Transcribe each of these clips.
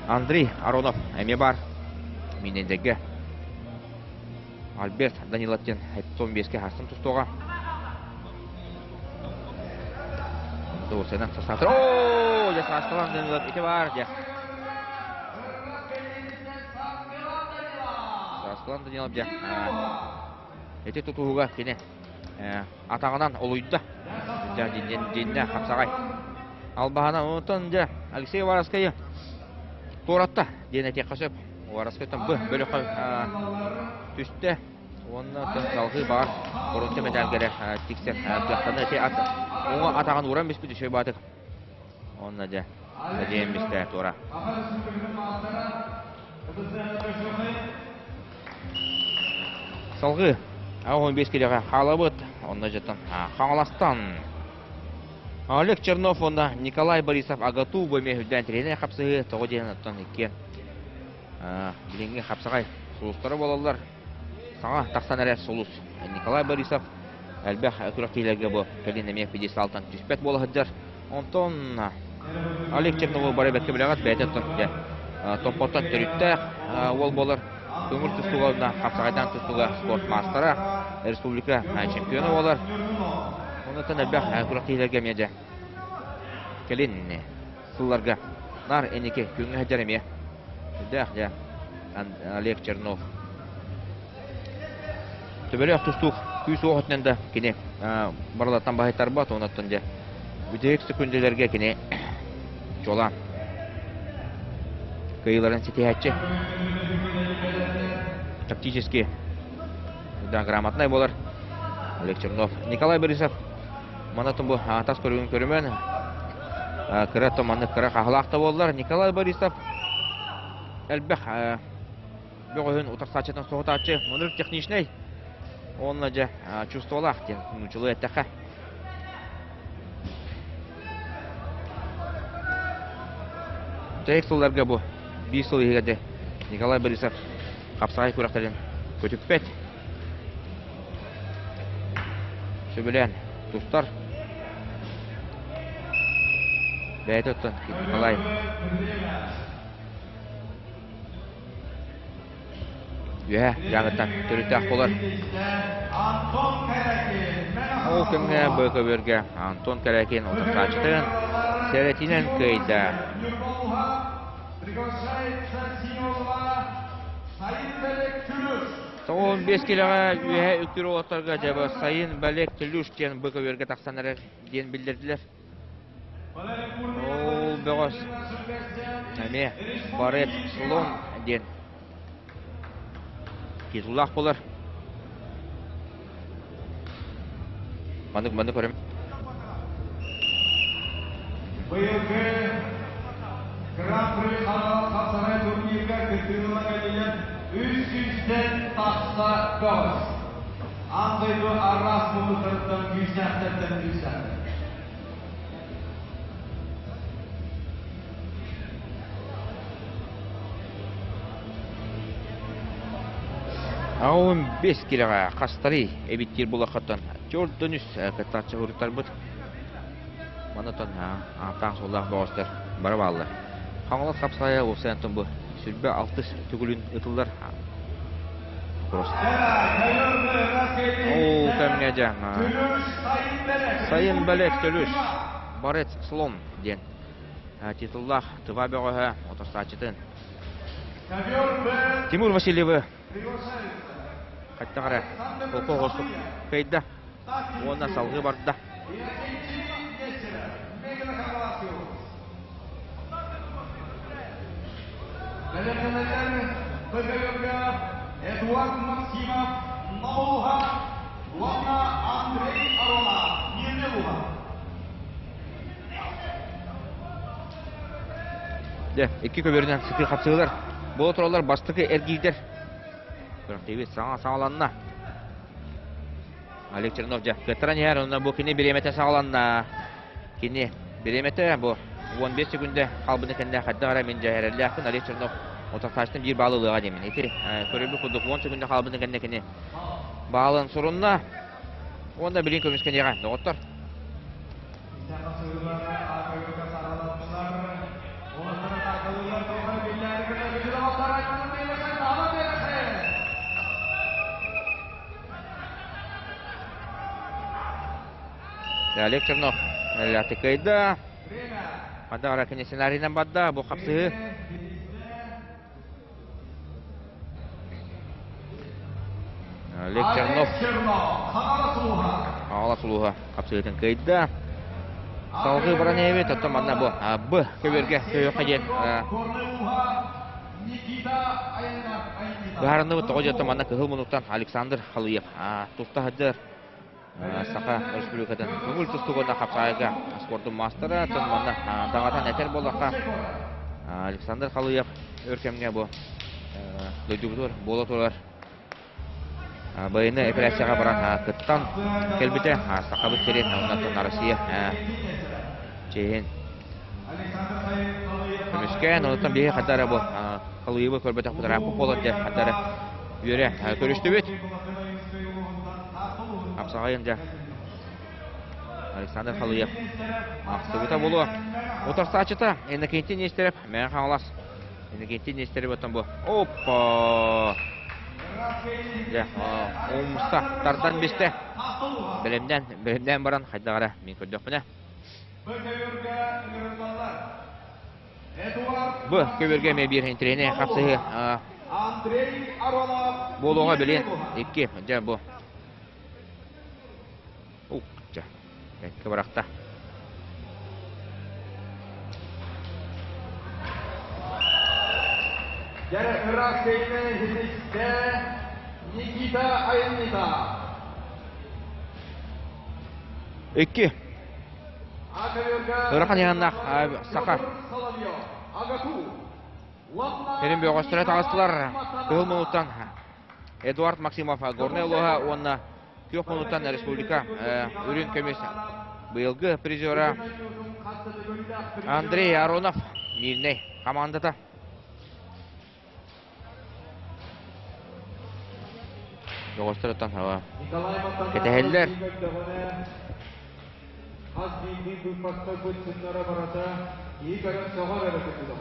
Андрей Аронов эмиэ баар. Минендерге Альберт Данилов диэн 75-ке хастым тустуоҕа. Туусенан састаатыр. Оо, дьэ Сааскалаан Данилов ити баар дьэ. Сааскалаан Данилов дьэ. Ити тутуһуга кини атаҕынан олуйда. Дьэ, дьиннэ хапсаҕай. Албаһана онтон дьэ Алексей Уваровскайы туоратта диэн этиэххэ сөп. Уваровскайтан б бөлөххө түстэ. Уонна салгыы баар боруонса мэтээлгэрэ тиксэр кыахтана ити ат уҥа атаҕын ууран биспит үчүгэй баатык. Онно дьэ диэн бистэ туора. Салгыы 15 килоҕа хаалабыт. Онно дьэтэн Хаҥаластан Олег Чернов уонна Николай Борисов АГАТУ бу эмиэ үрдээн тренер хапсыһыы тоҕо диэн оттон иккиэн билиҥҥи хапсаҕай сулустара буолаллар. Саҥа тахсан эрэр сулус Николай Борисов элбэх күрэхтэһиилэргэ бу кэлин эмиэ пьедесталтан түспэт буола сылдьар. Онтон Олег Чернову бары бэркэ билэҕит, бэйэтэ оттон дьэ Томпоттон төрүттээх уол буолар. Көҥүл тустууга уонна хапсаҕайдаан тустууга спорт маастара, республика чемпиона буолар. Онтон элбэх күрэхтэһиилэргэ эмиэ дьэ кэлин сылларга наар эники күҥҥэ сылдьар эмиэ сүрдээх дьэ Олег Чернов. Төбөлөөх тустуук күүс-уох өттүнэн да кини барылаттан баһыйтарбат, онон дьэ бүтэһик секүндэлэргэ кини чуолаан кыайыыларын ситиһээччи. Тактически да грамотнай буолар Олег Чернов. Николай Борисов манатын бу тас көрүҥүн көрүмэн кыра томаннык кыра хаһылаах да буоллар Николай Борисов элбэх бөҕөһүн утарсааччытын соһутааччы мунур техничнэй уонна дьэ чувстволаах диэн нууччалыы эттэххэ Тэйик сылларга бу биир сыл иһигэр дьэ Николай Борисов хапсаҕай күрэхтэрин көтүппэт сөбүлээн тустар бэйэтэ оттон Николай Үөһэ дьааҥыттан төрүттээх буолар. Ол кэмҥэ Б-көбүөргэ Антон Кэрякин утарсааччытын сэрэтинэн кыайда. Тоҕуон биэс килэҕэ үөһэ үктүүр уолаттарга дьаба Сайын Балек Телюш диэн Б-көбүөргэ тахсан эрэр диэн биллэрдилэр. Ол бөҕөс эмиэ Барет Слон диэн титуллаах буолар. Маннык маннык көрөм. Быйылгы Гран-при Хаҥалас хапсаҕай турнирга кыттыыны кэллилэр үс сүүстэн тахса бөҕөс. Аан дойду араас муннуктарыттан күүстээхтэртэн күүстээхтэр. Аун бес килэҕэ хастарый эбиттиир булаххаттан төрдөн үс кыттааччы уруттарбыт. Манатан ааттаах суоллаах бөҕөстөр бары бааллар. Хаҥалас хапсаҕайа уопсайантан бу сүрбэ алтыс төгүлүн ытыллар. Ол кэмҥэ дьэ Сайын Бэлэк Төлүс Борец Слон диэн титуллаах Тыва бөҕөһө отурсааччытын Тимур Васильевы хайдах эрэ холку оҕустук кыайда уонна салгыы барда. Бэлэмнэнэллэр ПГ-га Эдуард Максимов, Новолуха уонна Андрей Арона, Мирнелуха. Дьэ, икки көбүөрүнэн сытыы хапсыылар. Буола тураллар бастакы эргиирдэр. Күрэхтэһиибит саҥа саҕаланна. Олег Чернов дьэ кыттаран иһэр, онно бу кини бириэмэтэ саҕаланна. Кини бириэмэтэ бу 15 секунда хаалбыны кэннэ хайдах эрэ мин дьэ эрэллээхпин Олег Чернов утарсааччытын биир баалы ылыаҕа диэмин. Ити көрүлбүт курдук 10 секунда хаалбыны кэннэ кини баалын сурунна. Уонна билин көмүскэниэҕэ, доҕоттор. Олег Чернов кыайда. Хадара кини сценарийынан барда. Бу хапсыһы Олег Чернов Хаҥалас улууһа хапсыһыытын кыайда. Салгыы баран иһэбит, оттон манна бу Б көбүөргэ көйөххө диэн быһаарынныбыт. Тоҕо диэн манна кыһыл муннуктан Александр Халыев туста сылдьар Саха Республикатын көҥүл тустууга хапсаайга спордун маастара. Оттон манна даҕатан этэр буоллахха, Александр Халыев өр кэмҥэ бу дойдубутугар буола турар байыаннай операцияҕа баран кыттан кэлбитэ. Сахабыт сирин уонна Россия чиэһин көмүскээн, онтон биһиги хата эрэ бу Халыевы көрбөтөхпүт ырааппыт буолан дьэ хата эрэ үөрэ көрүстүбүт. Апсаҕайын дьэ Александр Халыев ахсыбыта буолуо. Утарсааччыта Иннокентий Нестерев, Мэҥэ Хаҥалас. Иннокентий Нестерев оттон бу. Оппа! Дьэ, умса тардан бистэ. Бэлэмнээн, бэлэмнээн баран хайдах эрэ мин көрдөхпүнэ. Бу көбүөргэ эмиэ биир интэриэһинэй хапсыһыы буолуоҕа билин икки дьэ бу ук дьэ бэккэ бырахта. Никита Айаннита. Икки Ыарахан ыйааннаах саха Сирин бөҕөстөрө таҕыстылар. Кыһыл мунуттан Эдуард Максимов Горнай улууһа уонна Күөх мунуттан республика үрүҥ көмүс быйылгы призера Андрей Аронов Мирнэй хамаандата. Бөҕөстөрүттэн кэтэһэллэр. Хас биирдии быыппастарбыт сыннара барата киһи көрөн сөҕөр эрэ курдук.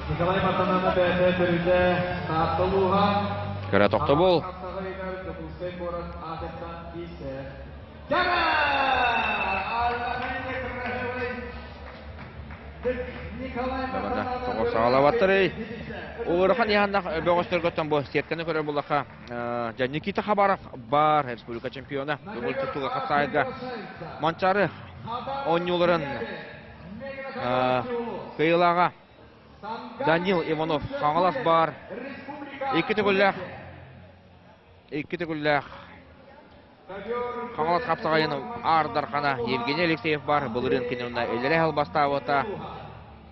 Николай Матанана бэйэтэ төрүтэ Таатта улууһа. Кыра тохтобул. Дьокуускай куорат аатыттан киирсэр. Саҕалаабаттарый. Улахан иһаннах бөҕөстөргөттөн бу сетканы көрөр буллаха дьэ Никита Хабаров бар республика чемпиона көҥүл тустууга хапсаайга Манчаары оонньууларын кыайыылааҕа Данил Иванов Хаҥалас бар икки төгүллээх икки төгүллээх Хаҥалас хапсаҕайын Аар Дархана Евгений Алексеев баар, былырыын кини онно илэрэ албастаабыта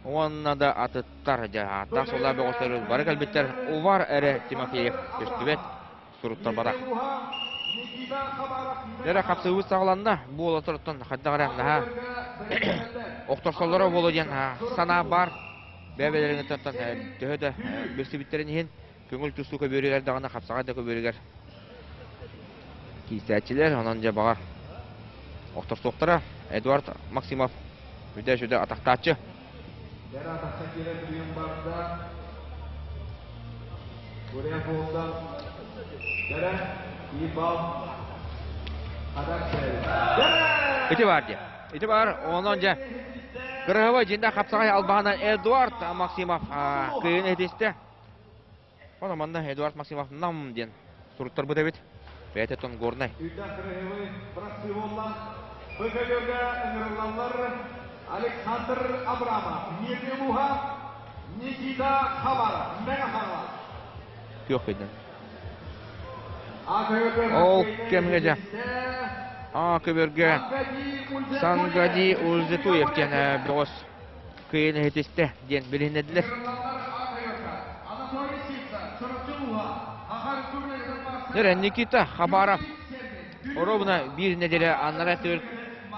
уонна да атыттар дьэ ааттаах суоллаах бөҕөстөр бары кэлбиттэр. Увар эрэ Тимофеев көстүбэт, суруттарбатах. Эрэ хапсыыбыт саҕаланна, буола туруттан хайдах эрэ наһаа охторсоллоро буолуо диэн санаа баар. Бэйэ-бэйэлэриттэн төһө да билсибиттэрин иһин көҥүл тустуу көбүөрүгэр даҕаны хапсаҕай да көбүөрүгэр киирсээччилэр, онон дьэ баҕар охторсуохтара. Эдуард Максимов үдэ-сүдэ атахтааччы. Ити баар дии. Ити баар, онон дьэ кыраһабай дьиндэ хапсаҕай албаһынан Эдуард Максимов кыайын этистэ. Ону манна Эдуард Максимов Нам диэн суруттарбыт эбит. Бэйэтэ тон Горнай. БКГ-га ыҥырыллаллар Александр Абрамов, Мирный Луга, Никита Хабаров, Мэҥэ Хаҥалас. Күөх көйдөн. Ол кэмҥэ дьэ А көбөргө Сангади Ульзетуев диэн бөҕөс кыайан иһитистэ диэн билиһиннэрдилэр. Дөрө Никита Хабаров оруобуна биир нэдиэлэ аннара түр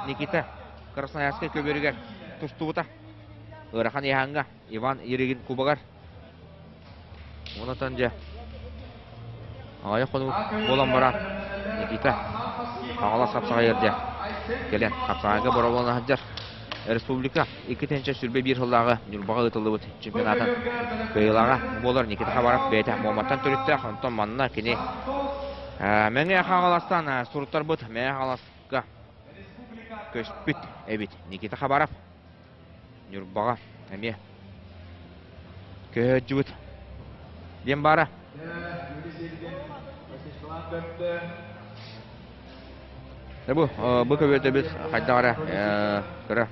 Никита Красноярскай көбүөрүгэр тустубута. Ыарахан ыйааһыҥҥа Иван Ерегин кубогар. Онотон дьэ аҕыйах хонук буолан баран Никита Хаҥалас хапсаҕайыгар дьэ кэлэн хапсаҕайга боробулана сылдьар. Республика 2021 сыллааҕы Ньурбаҕа ыытыллыбыт чемпионатын кыайыылааҕа буолар Никита Хабаров бэйэтэ Муоматтан төрүттээх, онтон манна кини Мэҥэ Хаҥаластан суруттарбыт Мэҥэ Хаҥаласка көспүт эбит Никита Хабаров. Ньурбаҕа эмиэ көһөөччүбүт диэн баара. Бу бу көбүөтөбүт хайдах эрэ кыра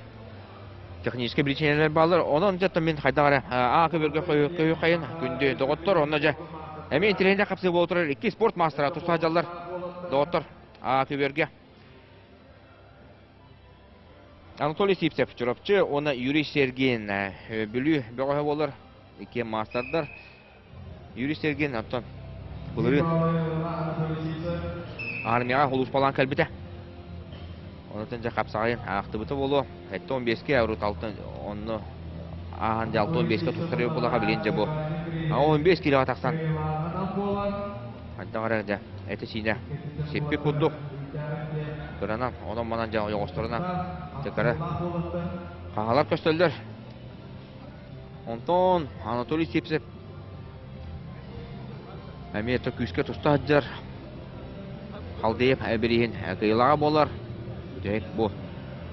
техническэй биричиинэлэр бааллар. Онон дьэ мин хайдах эрэ аа көбүөргэ көйү күндү доҕоттор онно дьэ эмиэ интэриэһинэй хапсыы буола турар икки спорт маастара туста сылдьаллар доҕоттор аа көбүөргэ. Анатолий Сивцев Чурапчы уонна Юрий Сергин Бүлүү бөҕөһө буолар икки маастардар. Юрий Сергин оттон былырыын армияҕа сулууспалаан кэлбитэ. Онтон дьэ хапсаҕайын аахтыбыта буолуо. 75-ке урут алтан онно ааһан дьэ 65-ке туттарыы буолаха билин дьэ бу 15 килоҕа тахсан хайдах эрэ дьэ этэ-сиинэ сиппит курдук кыранан онон-манан дьэ ойоҕосторунан дьэ хаһалар көстөллөр. Онтон Анатолий Сивцев эмиэ то күүскэ туста сылдьар. Халдеев бирииһин кыайыылааҕа буолар. Бүтэһик бу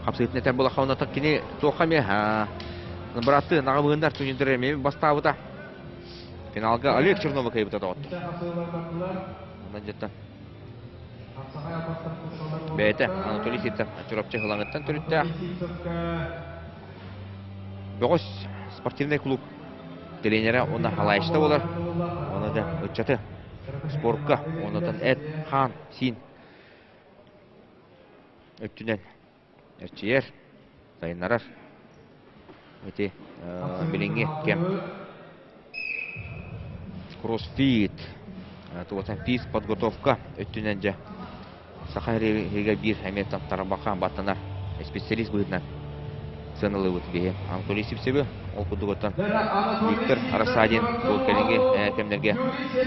хапсыытын этэр буоллахха оннуттан кини туохха эмиэ бырааттыы наҕабыһыннар турнирдары эмиэ бастаабыта. Финалга Олег Чернова кыайбыта доҕоттор. Онон дьэттэн бэйэтэ Анатолий Сивцев Чурапчы Һылаҥыттан төрүттээх. Бөҕөс спортивнай клуб тренерэ уонна халаайчыта буолар. Оны да ыччаты спорка, оннотон эт, хаан, сиин өттүнэн эрчийэр, сайыннарар. Ити билиҥҥи кэм кроссфит, туотан физподготовка өттүнэн дьэ Саха иһигэр биир эмиэ тарбахха баттанар специалист быһыытынан сыаналыыбыт биһи. Анатолий Сивцевы ол курдук оттон Виктор Рассадин бу кэлиҥҥи кэмнэргэ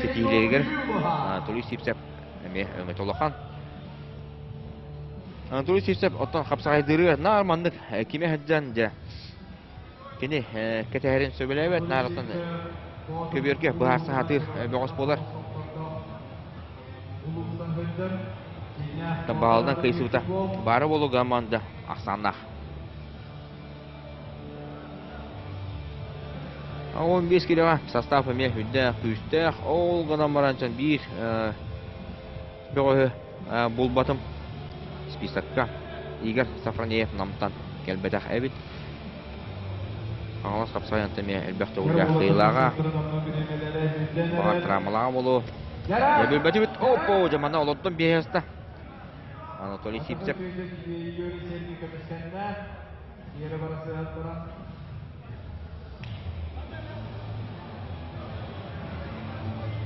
ситиһиилэригэр Анатолий Сивцев эмиэ өҥөтө улахан. Анатолий Сивцев оттон хапсаҕайдыырыгар наар маннык кимэ сылдьан дьэ кини кэтэһэрин сөбүлээбэт наар оттон көбүөргэ быһаарса сатыыр бөҕөс буолар. Баалынан кыайсыбыта баара буолуо команда ахсааннаах. 15 килоҕа состав эмиэ үрдээх күүстээх. Ол гынан баран биир бөҕөһү булбатым списокка. Игорь Сафронеев Намтан кэлбэтэх эбит. Хаҥалас хапсаҕайынан эмиэ элбэх төгүллээх кыайыылааҕа. Баҕар травмалааҕа буолуо. Билбэтибит. Оппо, дьэ манна олордон биэһэста. Анатолий Сивцев.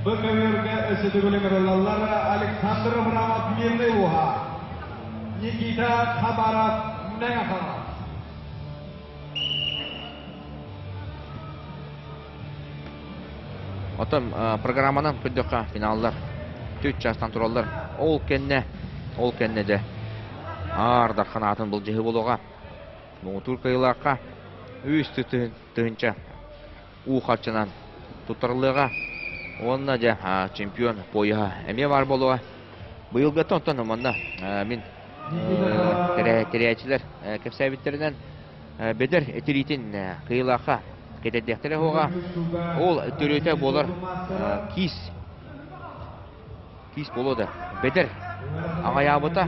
Бу көбүөргэ өссө төгүл ыҥырыллаллар Александр Абрамов Мирный Уһа, Никита Хабаров Мэҥэ Хаҥалас. Оттон программанан көрдөххө финаллар түөрт чаастан тураллар. Ол кэннэ, ол кэннэ дьэ Аар Дархан аатын былдьаһыы буолуоҕа. Муҥутуур кыайыылаахха үс тыһыынча уу харчынан туттарыллыаҕа. Уонна дьэ чемпион пояһа эмиэ баар буолуоҕа. Быйылгыттан оттон манна мин тэрээччилэр кэпсээбиттэринэн бэдэр этириитин кыайыылаахха кэтэрдиэхтэрэ суоҕа. Ол төрүөтэ буолар киис киис буолуо да бэдэр аҕайаабыта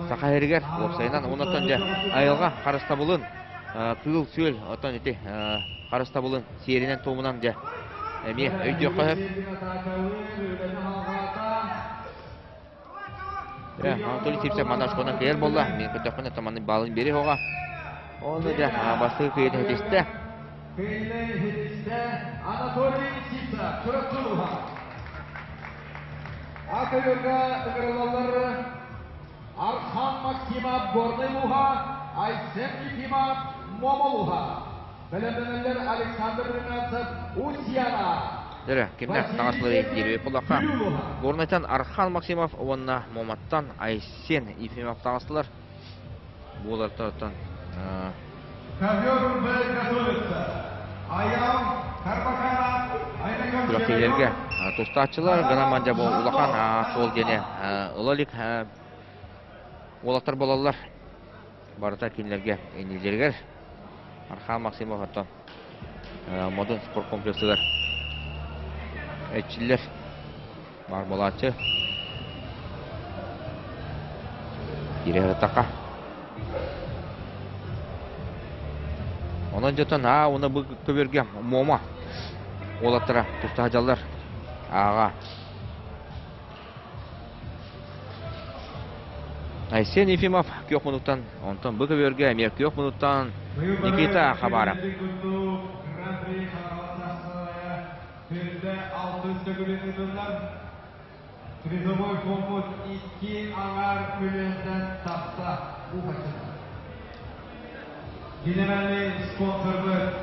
Саха сиригэр уопсайынан уоннаттан дьэ айылҕа харыстабылын кыыл-сүөл оттон ити харыстабылын сиэринэн-туомунан дьэ эмиэ өйдүөххэ сөп. Анатолий Сивцев манна очконан кыайар буолла. Мин көрдөхпүнэ таманы баалын биэри хоҕа. Оны дьэ бастакы кыайыыта хитистэ. Анатолий Сивцев, Чурапчылуха. Акырга ыҥырылаллар Архан Максимов Горнай Луха, Айсен Ефимов Момолуха. Бэлэмнэнэллэр Александр Румянцев Устьяна. Дөрө, кимнээх таҥаслары диэри буллахха, Горнайтан Архан Максимов уонна Моматтан Айсен Ефимов таҥастылар. Буолартан. Ковер Б готовится. Аял Карбаканов, Айнакан Күрэхтэһиилэргэ тустааччылар гына мандьа бу улахан суол диэни ыла илик уолаттар буолаллар. Барыта кинилэргэ иннилэригэр Архан Максимов оттон Модун спорткомплексыгар эрчиллэр баар буолааччы. Киирэ сырыттахха. Онон дьонтон аа уонна бу көбүөргэ Муома уолаттара туста сылдьаллар. Ааҕа Айсен Ефимов күөх мунуктан, онтон бу көбүөргэ эмиэ күөх мунуктан Никита Хабаров. Призовой фонд икки аҥаар миллионтан тахса уһаччыта. Генеральный спонсорбыт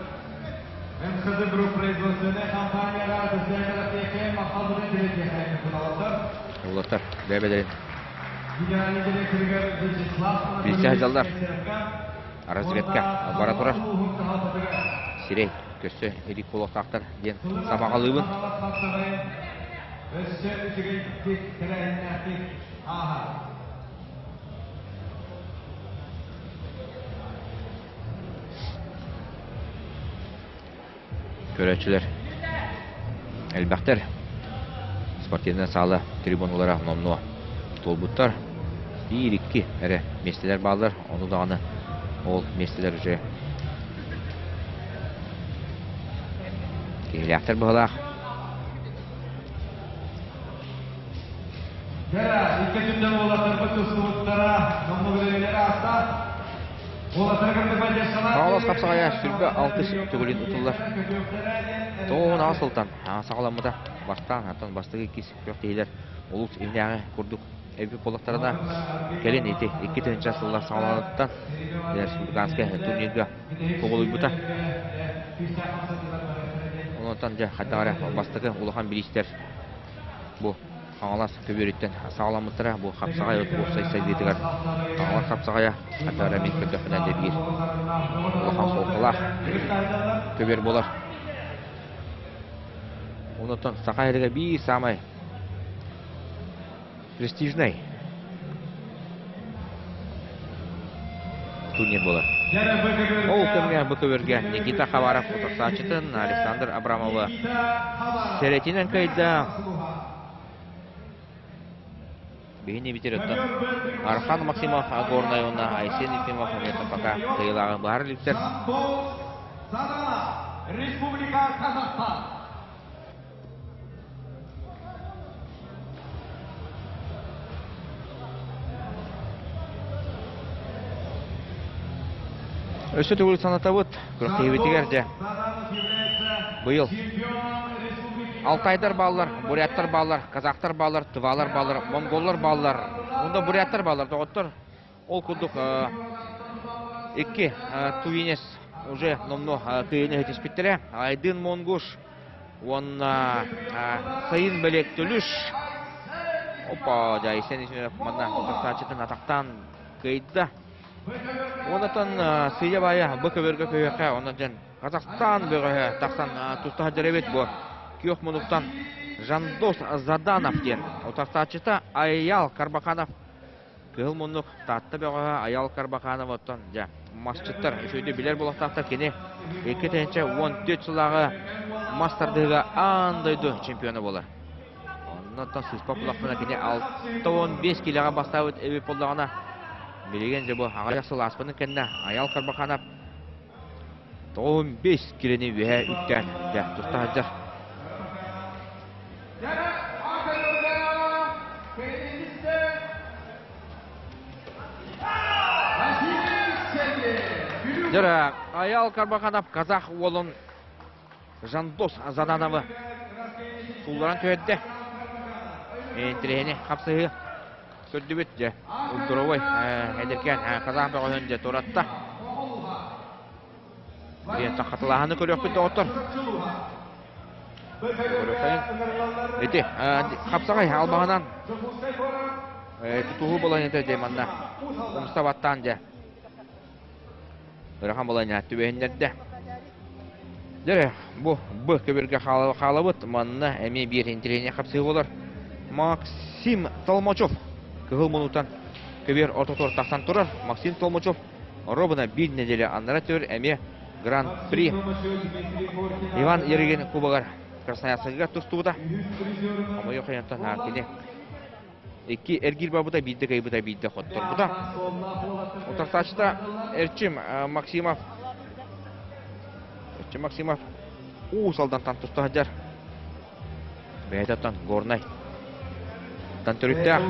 МХД Групп производственная компанияга Десяга махталбытын тириэрдиэхэ куталаттар. Улаттар бэйбэлэрин Генеральный директорыгар Вячеслав билсэ сылдьаллар. Разведка бара турар. Сирэй көссө илик буолуохтаахтар диэн сабаҕалыыбын. Өссө үчүгэйдик тэрээһиннээхтик ааһар. Көрөөччүлэр элбэхтэр. Спортивнай саала трибуналара номнуо туолбуттар. Биир-икки эрэ миэстэлэр бааллар. Ону даҕаны ол миэстэлэр уже киһилээхтэр быһалаах. Дьэ, икки өттүттэн уолаттарбыт тустубуттара, номнуо үлэлэрэ ааста. Хаҥалас хапсаҕайа сүргэ алтыс төгүлүн ытыллар. Тоҕуһун аҕыс сылтан саҕаламмыта. Бастаан, оттон бастакы иккис күрэхтэһиилэр улуус иһинээҕи курдук эбит буоллахтарына, кэлин ити 2000 сыллар саҕаланыттан республиканскай турнирга кубулуйбута. Онтон дьэ хайдах эрэ бастакы улахан бириистэр бу Хаҥалас көбүөрүттэн саҕаламмыттара бу хапсаҕай от уопсай сайдыытыгар Хаҥалас хапсаҕайа хатара мин көрдөхпүнэ дьэ биир улахан суолталаах көбүөр буолар. Онтон Саха сиригэр биир саамай престижнэй турнир буолар. Ол кэмҥэ бу көбүөргэ Никита Хабаров утарсааччытын Александр Абрамовы сэрэтинэн кыайда. Биһини битир оттон Архан Максимов Горнай уонна Айсен Ефимов эмиэ пока кыайыылааҕы быһаар иликтэр. Республика Казахстан. Өссө төгүл санатабыт, күрэхтэһиибитигэр дьэ быйыл Алтайдар бааллар, буряттар бааллар, казахтар бааллар, тывалар бааллар, монголлар бааллар. Онно буряттар бааллар, доҕоттор. Ол курдук икки тувинец уже номнуо кыайыыны иһитиспиттэрэ. Айдын Монгуш уонна Сайын Бэлиэк Төлүш. Опа, Айсен Исмеров манна утарсааччытын атахтаан кыайда. Онтон сыыйа баайа бу көбөргө көһүөххэ, онон дьэн Казахстан бөҕөһө тахсан туста сылдьар эбит бу. Күөх мунуктан Жандос Заданов диэн утарсааччыта Айял Карбаканов Кыһыл муннук Таатта бөҕөһө Айал Карбаканов оттон дьэ масчыттар үчүгэйдик билэр буолуохтаахтар кини 2014 сыллааҕы мас тардыһыыга аан дойду чемпиона буолар. Оннуттан сыыспат буоллахпына кини 65 киилэҕэ бастаабыт эбит буоллаҕына билигин дьэ бу аҕыйах сыл ааспытын кэннэ Айал Карбаканов 95 киилэни үөһэ үктээн дьэ туста сылдьар. Дьэ, Аял Карбаханов казах уолун Жандос Задановы суулларан түһэрдэ. Интириэһини хапсыһыы көрдүбүт дьэ. Здоровой эдэркээн казах бөҕөһүн дьэ туратта. Диэн хатылааһыны көрүөхпүт доҕоттор. Ити хапсаҕай албаһынан тутуһуу буолан этэ дьэ манна умса баттаан дьэ. Ырахан балайна түбэһиннэрдэ. Дьэ, бу Б көбүргэ хаалабыт. Манна эмиэ биир интэриэһинэй хапсыһыы буолар. Максим Толмачев кыһыл муннуктан көбүөр ортотугар тахсан турар. Максим Толмачев ровно биир неделя аннара түөр эмиэ Гран-при Иван Ерыгин кубогар Красноярскайга тустубута. Хомойуох иһин кини Икки эргиир барбыта, биирдэ кыайбыта, биирдэ хотторбута. Утарсааччыта Эрчим Максимов. Эрчим Максимов Уус Алдантан туста сылдьар. Бэйэтэ оттон Горнай. Тан төрүттээх.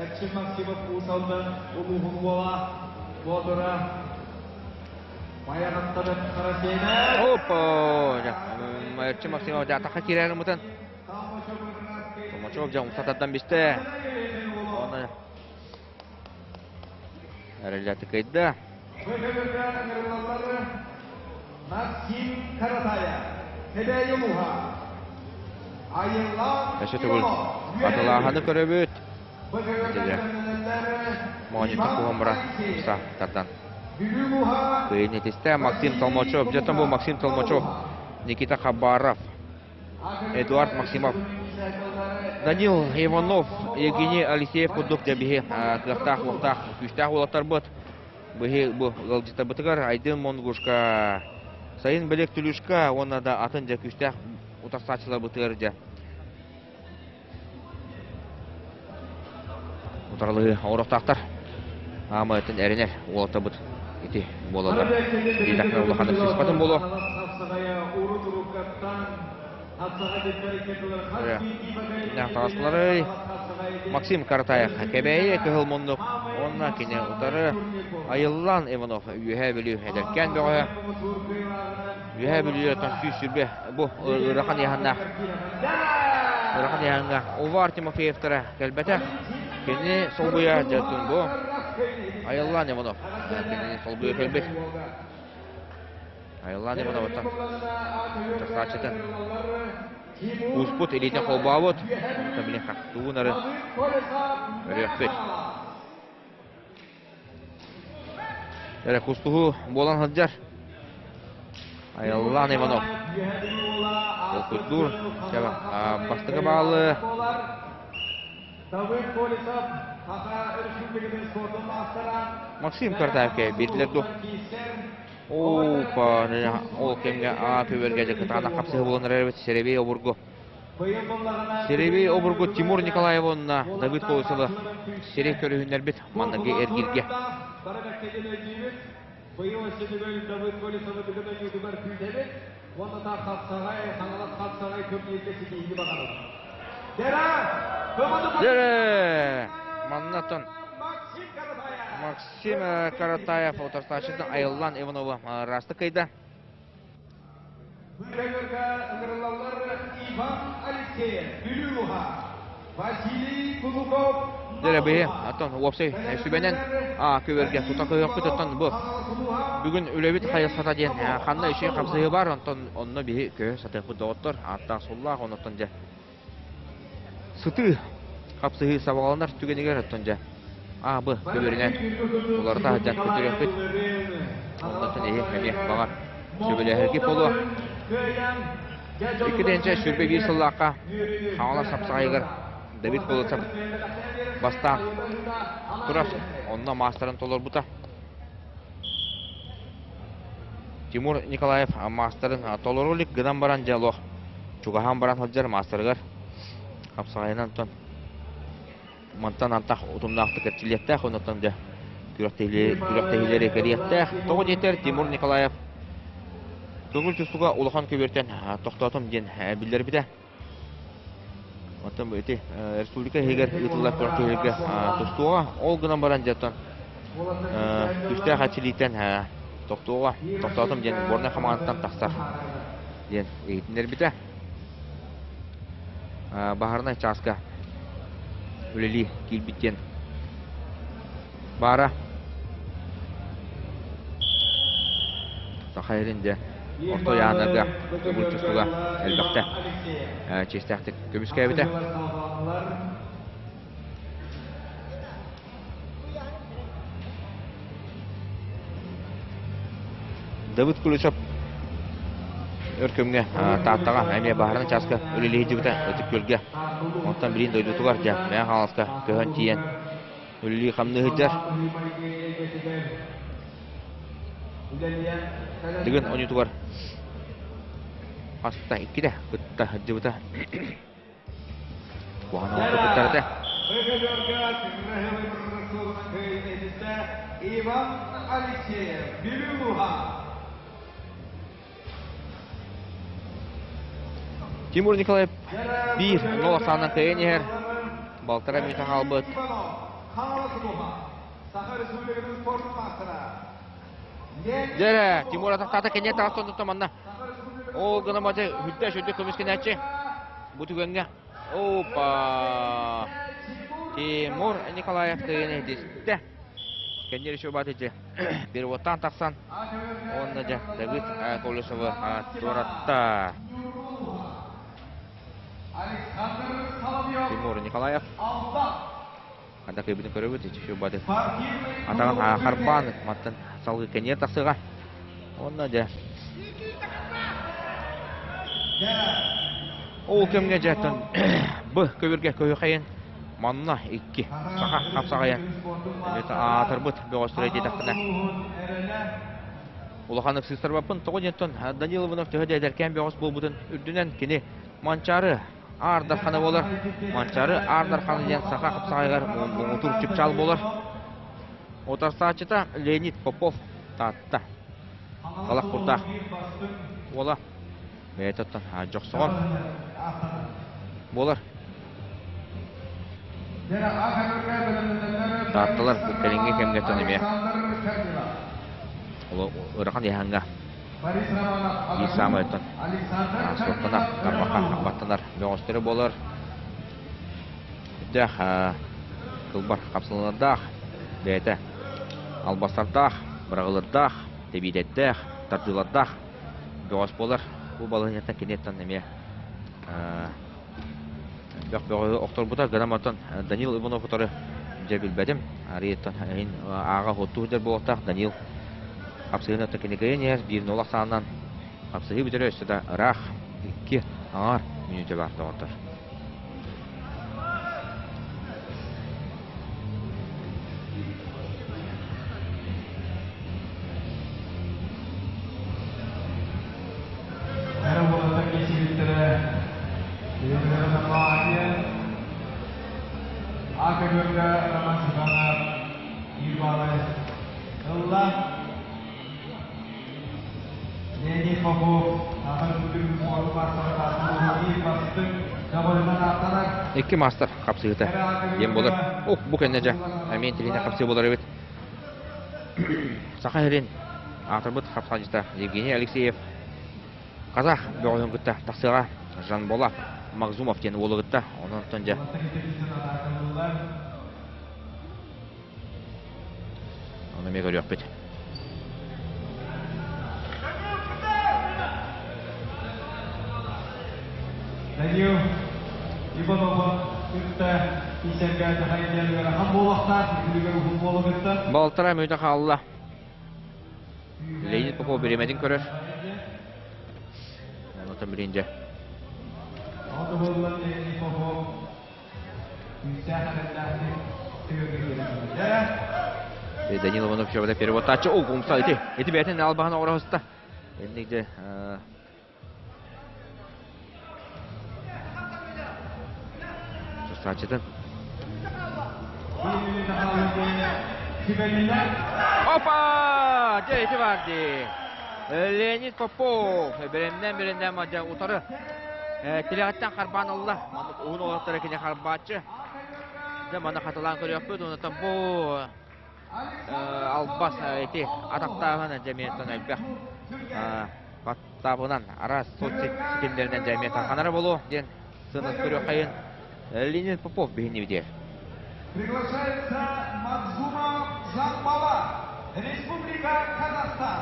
Эрчим Максимов Уус Алдан улууһун уола Боотура Опа! Эрчим Максимов дьаатахха киирэр ымытын. Томачев дьэ умса тардан бистэ. Оны эрэллээти кыйда. Максим Каратая, Кэбээйи улууһа. Айыллаан Өссө төгүл атылааһыны көрөбүт. Моонньуттан куһан баран умса тардан. Кыайын этистэ Максим Толмачев. Дьэ бу Максим Толмачев, Никита Хабаров, Эдуард Максимов, Данил Иванов, Евгений Алексеев курдук дьэ биһи кыахтаах, уохтаах, күүстээх уолаттарбыт. Быһы бу ыалдьыттарбытыгар Айдын Монгушка, Сайын Белек Түлүшка уонна да атын дьэ күүстээх утарсааччыларбытыгар дьэ Утарылыһыы оҥоруохтаахтар. Аамайтын эрэнэр уолаттарбыт ити буолаллар. Биирдэххэ улаханнык сыыспатын буолуо. Таҕыстыларый Максим Каратаев Кэбээйи кыһыл муннук уонна кини утары Айыллан Иванов Үөһээ Бүлүү эдэркээн бөҕөһө Үөһээ Бүлүүттэн 120 бу ыарахан ыйааһыннаах ыарахан ыйааһыҥҥа Увар Тимофеевтара кэлбэтэх. Кини солбуйа дьэ бу Айыллаан Иванов кинини солбуйа кэлбит. Айыллаан Ивановыттан тахсааччытын кууспут, илиитин холбообут. Онтон билин хахтуунары көрүөхпүт. Эрэ кустуһуу буолан сылдьар. Айыллаан Иванов. Толкуйдуур. Бастакы баалы Максим Картаевка биэрдилэр дуо? Опа, ол кэмҥэ аат үбэргэ дьэ кытаанах хапсыһы буолан эрэр эбит Серебей обургу. Серебей обургу Тимур Николаев уонна Давид Колосовы сирэй көрүһүннэрбит манныгы эргииргэ. Быйыл өссө төгүл Давыд Колесовы бүгүн ойуутугар күүтэбит. Уонна та хапсаҕай, хаҥалас хапсаҕай турнирга ситиһиини баҕарабыт. Дера! Дера! Маннатан Максим Каратаев утарсааччытын Айыллан Иванова ыраастык кыйда. Быйылга ыҥырыллаллар Иван Алексеев, Бүлүү уһа, Василий Кулуков, Дьэ быһы, оттон уопсай сүбэнэн көбөргө тута көһүөхпүт оттон бу бүгүн үлэбит хайысхата диэн ханна үчүгэй хапсыһыы бар, онтон онно биһи көһө сатыахпыт доҕоттор, ааттаах суллаах, оннуттан дьэ сытыы хапсыһыы сабаҕаланар түгэнигэр оттон дьэ А, б көбүөрүнэн уларыта сылдьан көтүрүөхпүт. Оннуттан эһи эмиэ баҕар сөбүлэһэргит буолуо. 2021 сыллаахха Хаҥалас хапсаҕайыгар Давид Колосов бастаан турар. Онно маастарын толорбута. Тимур Николаев маастарын толору илик гынан баран дьэ олох чугаһаан баран сылдьар маастарыгар хапсаҕайынан тон Мантан антах утумнаахтык эрчиллиэхтээх, оннуттан дьэ күрэхтэһиилэри кэриэхтээх. Тоҕо диэтэр Тимур Николаев көҥүл тустууга улахан көбүөртэн тохтоотум диэн биллэрбитэ. Оттон ити республика иһигэр ыытыллар күрэхтэһиилэргэ тустууга ол гынан баран дьэ оттон күүстээх эрчиллииттэн тохтууга тохтоотум диэн сборнай хамаандаттан тахсар диэн иһитиннэрбитэ. Баһаарынай чааска үлэлии киирбит диэн баара. Саха сирин дьэ. Орто ыйааһыннарга төгүл тустууга элбэхтэ чиэстээхтик көмүскээбитэ. Давыд Куличев өр көмҥө Тааттаҕа эмиэ баһаарынай чааска үлэлии сылдьыбыта Ытык Күөлгэ. Онтон билигин дойдутугар дьэ Мэҥэ Хаҥаласка көһөн тиийэн үлэлии-хамныы сылдьар. Дыгын оонньуутугар хаста иккитэ кытта сылдьыбыта. Куһаҕан оҥорбут кыттарыта. Иван Алексеев, Бүлүү Тимур Николаев биир нол ахсаанынан кыайан иһэр. Балтара мүнүүтэ хаалбыт. Дьэрэ, Тимур атахтаата кэнньэ таҕыстан тутта манна. Ол гына мадьа үрдэ сүрдэ көмүскэнээччи. Бу түгэҥҥэ Опа! Тимур Николаев кыайан иһитистэ. Кэннир еще баатыджы переводтаан тахсан уонна дьэ Давид Колесовы туоратта. Тимур Николаев Ханна кыайбытын көрөбүт, ити бады атаҕын харбаан маттан салгыы кэнниэр тахсыаҕа. Уонна дьэ ол кэмҥэ дьэ б көбүргэ көһүхэйин манна икки саха хапсаҕайа это аатырбыт бөҕөстөрө диэтэхпинэ улахан ыксыыстарбаппын тоҕо диэнтэн Данил Иванов төһө да эдэркээн бөҕөс буолбутун үрдүнэн кини Манчаары Аар Дархана буолар. Манчаары Аар Дархана диэн саха хапсаҕайыгар муҥутуур чыпчаал буолар. Утарсааччыта Леонид Попов Таатта. Талах курдаах уола бэйэтэ оттон дьохсоҕон буолар. Таатталар бу кэлиҥҥи кэмҥэ эмиэ ыарахан ыйааһыҥҥа биир саамай оттон суоттанар, тарбахха баттанар бөҕөстөрө буолар. Үрдээх кылбар хапсыланардаах, бэйэтэ албастардаах, быраҕылардаах, тэбиилэрдээх, тардыылардаах бөҕөс буолар. Бу балаһыанньаттан киниэттэн эмиэ элбэх бөҕөһү охторбута. Гынан оттон Данил Иванов утары дьэ билбэтим. Арыйыттан иһин ааҕа хоттуу сылдьар буолуохтаах. Данил хапсыһыыны оттон кини кыайан иһэр. Биир нол ахсаанынан хапсыһыы бүтэрэ өссө да ыраах. Икки аҥаар мүнүүтэ баар доҕоттор. Эрэ уолаттар кэсиһиттэрэ А көбүөргэ Роман Степанов биир баалы ылла. Леонид Попов Саха Республикатын спорт маастара биир бастыҥ көҕүлүнэн ааттанар. Икки маастар хапсыһыыта диэн буолар. Ох, бу кэннэ дьэ, эмиэ интеллигент хапсыы буолар эбит. Саха сирин аатырбыт хапсаанньыта Евгений Алексеев казах бөҕөһүн кытта тахсыаҕа Жанболат Магзумов диэн уолу кытта. Онон дьэ Ону эмиэ көрүөхпүт. Данил Иванова кытта кисэргэ Сахайдиан ыарахан буолуохтаах, үтүлүгэр уһун буола кытта. Балтараа мүнүүтэ хаалла. Леонид Попов бириэмэтин көрөр. Онтон билин дьэ. Ол буолла Леонид Попов күүстээх эрэллээхтик түгэргэ Данил Иванов чөбөтө переводтааччы. О, умса ити. Ити бэйэтин албаһын оҕороһуста. Инник дьэ Сааччытын. Опа! Дьэ ити бар дии. Леонид Попов бэлэмнээн-бэлэмнээн мадьа утары тилэҕиттэн харбаан ылла. Маннык уһун уолаттара кини харбааччы. Дьэ маны хатылаан көрүөхпүт. Онтон бу албас ити атахтааһын дьэ миэттэн элбэх баттаабынан араас соцсетимнэринэн дьэ эмиэ тарҕанара буолуо диэн сыанас көрүөххэйин Леонид Попов биһиннибитигэр. Приглашается Мадзума Жамбала, Республика Казахстан.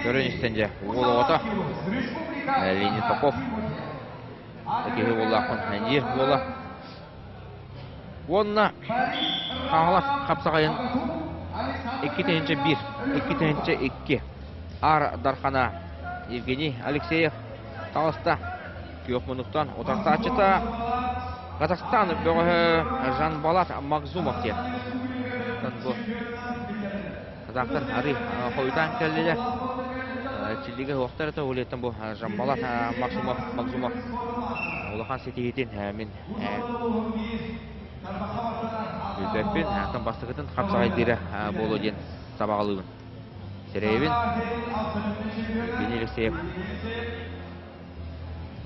Көрөн истэн дьэ, уол оҕото Леонид Попов киһи буоллаахпын диир буола. Уонна Хаҥалас хапсаҕайын 2001, 2002 Аар Дархана Евгений Алексеев таҕыста. Күөх муннуктан утарсааччыта Казахстан бөҕөһө Жанбалат Магзумов диэн. Бу казахтар арый хойутаан кэллилэр. Чиллигэ уохтар это улиеттан бу Жанбалат Максумов Магзумов улахан ситиһиитин мин билбэппин. Атын бастакытын хапсаҕайдыыра буолуо диэн сабаҕалыыбын. Сэрэйэбин. Евгений Алексеев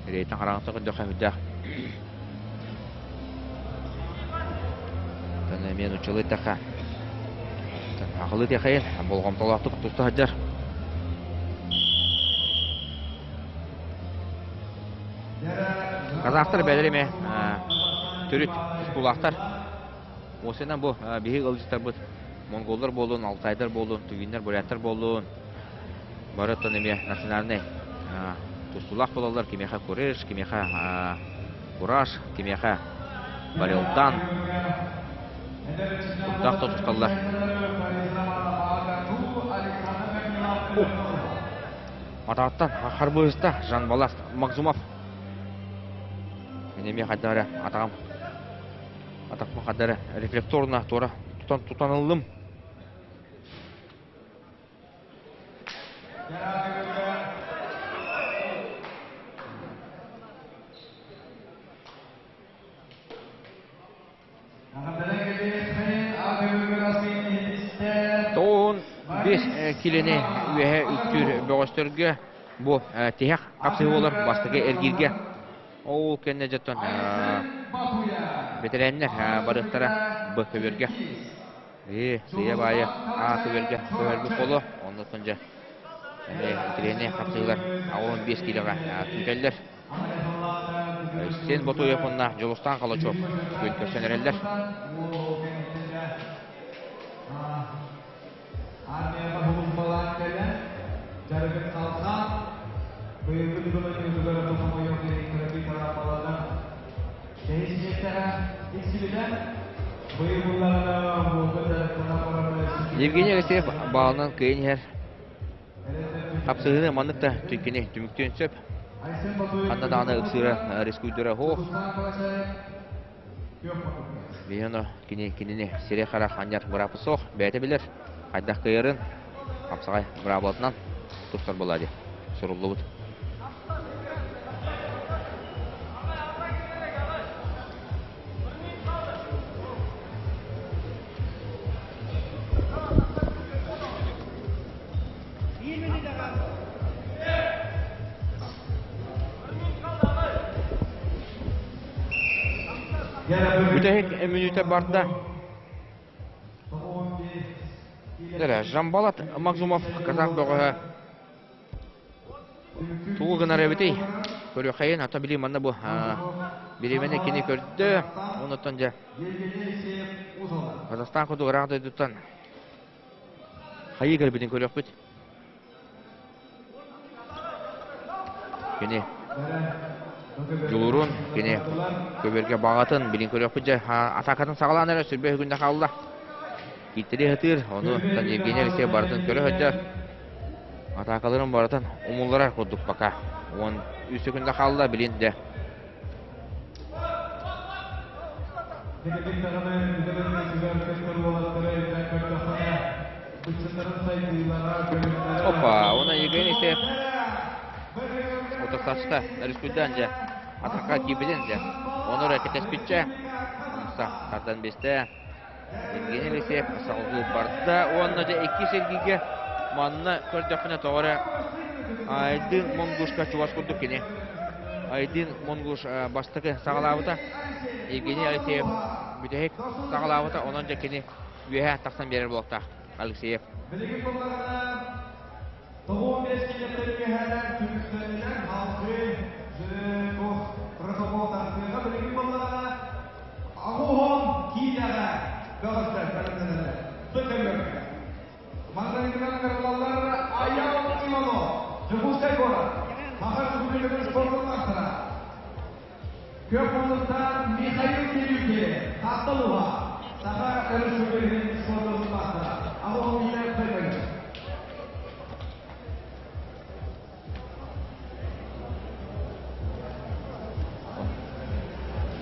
Рейтин хараҥата көрдөххө сүрдээх. Оттон эмиэ нууччалыы эттэххэ, сахалыы этиэхэйин, болҕомтолоохтук туста сылдьар. Казахтар бэйэлэрэ эмиэ төрүт тустуулаахтар. Уосайынан бу биһиги ыалдьыттарбыт монголлар буоллун, алтайдар буоллун, тувиннар, буряттар буоллун, бары оттон эмиэ национальнай тустуулаах буолаллар. Кимиэхэ куреш, кимиэхэ кураж, кимиэхэ барелтан. Курдаах тусталлар. Атааттан харбыыста Жанбалас Макзумов. Мин эмиэ хайдах эрэ атаҕым атахпын хайдах эрэ рефлекторно туора тутан тутан ыллым. Тоҕуһун биэс килини үөһэ үктүүр бөҕөстөргө бу тиһэх хапсыһыы буолар бастакы эргииргэ. Ол кэннэ дьоттон бэтэрээннэр барыахтара б көбүөргэ. Ээ, сыйа баайы А көбүөргэ көһөрбүт буолуо. Оннуттан дьэ эмиэ итилиэннэй хапсыһыылар 15 киилэҕэ күүтэллэр. Сен Ботуев уонна Дьулустаан Калачев күн көрсөн эрэллэр. Армияға булумпалаан кэлэн, дьарыгын салҕаан, быйылгы бүгүн хомойуох иһин кыракый тарааппаланан Кэһис миэстэҕэ тиксибитэ. Быйыл буллаҕына уолга дьарыктанан баран Евгений Алексеев баалынан кыайан иһэр. Хапсыһыыны маннык да түҥкини түмүктүөн сөп. Ханна даҕаны ыксыыра, рискуйдура суох. Биһиги кини кинини сире-хара анньар быраапы суох, бэйэтэ билэр. Хайдах кыайарын хапсаҕай быраабылатынан тустар буолаа дии суруллубут. Бүтэһик мүнүүтэ барда. Жамбалат Магзумов казах бөҕөһө Тугу гынар эбитий? Көрүөххэйин, ата били манна бу бириэмэни кини көрдө. Онуттан дьэ Казахстан курдук ыраах дойдуттан хайыы кэлбитин көрүөхпүт. Кини дьулуурун, кини көбүөргэ баҕатын билин көрүөхпүт дьэ атаакатын саҕалаан эрэ сүрбэ үһүгүндэ хаалла. Кииттери сатыыр, ону Евгений Алексеев барытын көрө сылдьар. Атаакаларын барытын умулларар курдук пока. 13 секунда хаалла, билин дэ. Опа, она Евгений Алексеев утарсааччыта Рүскүлдээн дьэ атака киирбитин дьэ. Ону эрэ кэтэспитчэ умса тардан биэстэ. Евгений Алексеев салгыы барда уонна дьэ иккис эргииргэ манна көрдөхпүнэ тоҕо эрэ Айдын Монгушка чугас курдук кини. Айдын Монгуш бастакы саҕалаабыта. Евгений Алексеев бүтэһик саҕалаабыта, онон дьэ кини үөһэ тахсан биэрэр буолуохтаах Алексеев. Билигин буоллаҕына 95 килиэптэр үөһээлэр түмүктэннилэр. Алгыы туох протокол тахсыаҕа билигин буоллаҕына 80 киилэҕэ бөҕөстөр бэлэмнэнэллэр. Бөтөллөргө. Мандаринынан Көп муннуктан Михаил Дедюкин, Таатталуха, Саха Өрөспүүбүлүкэтин спордун маастара. Аҕа Миля Бөтөгөр.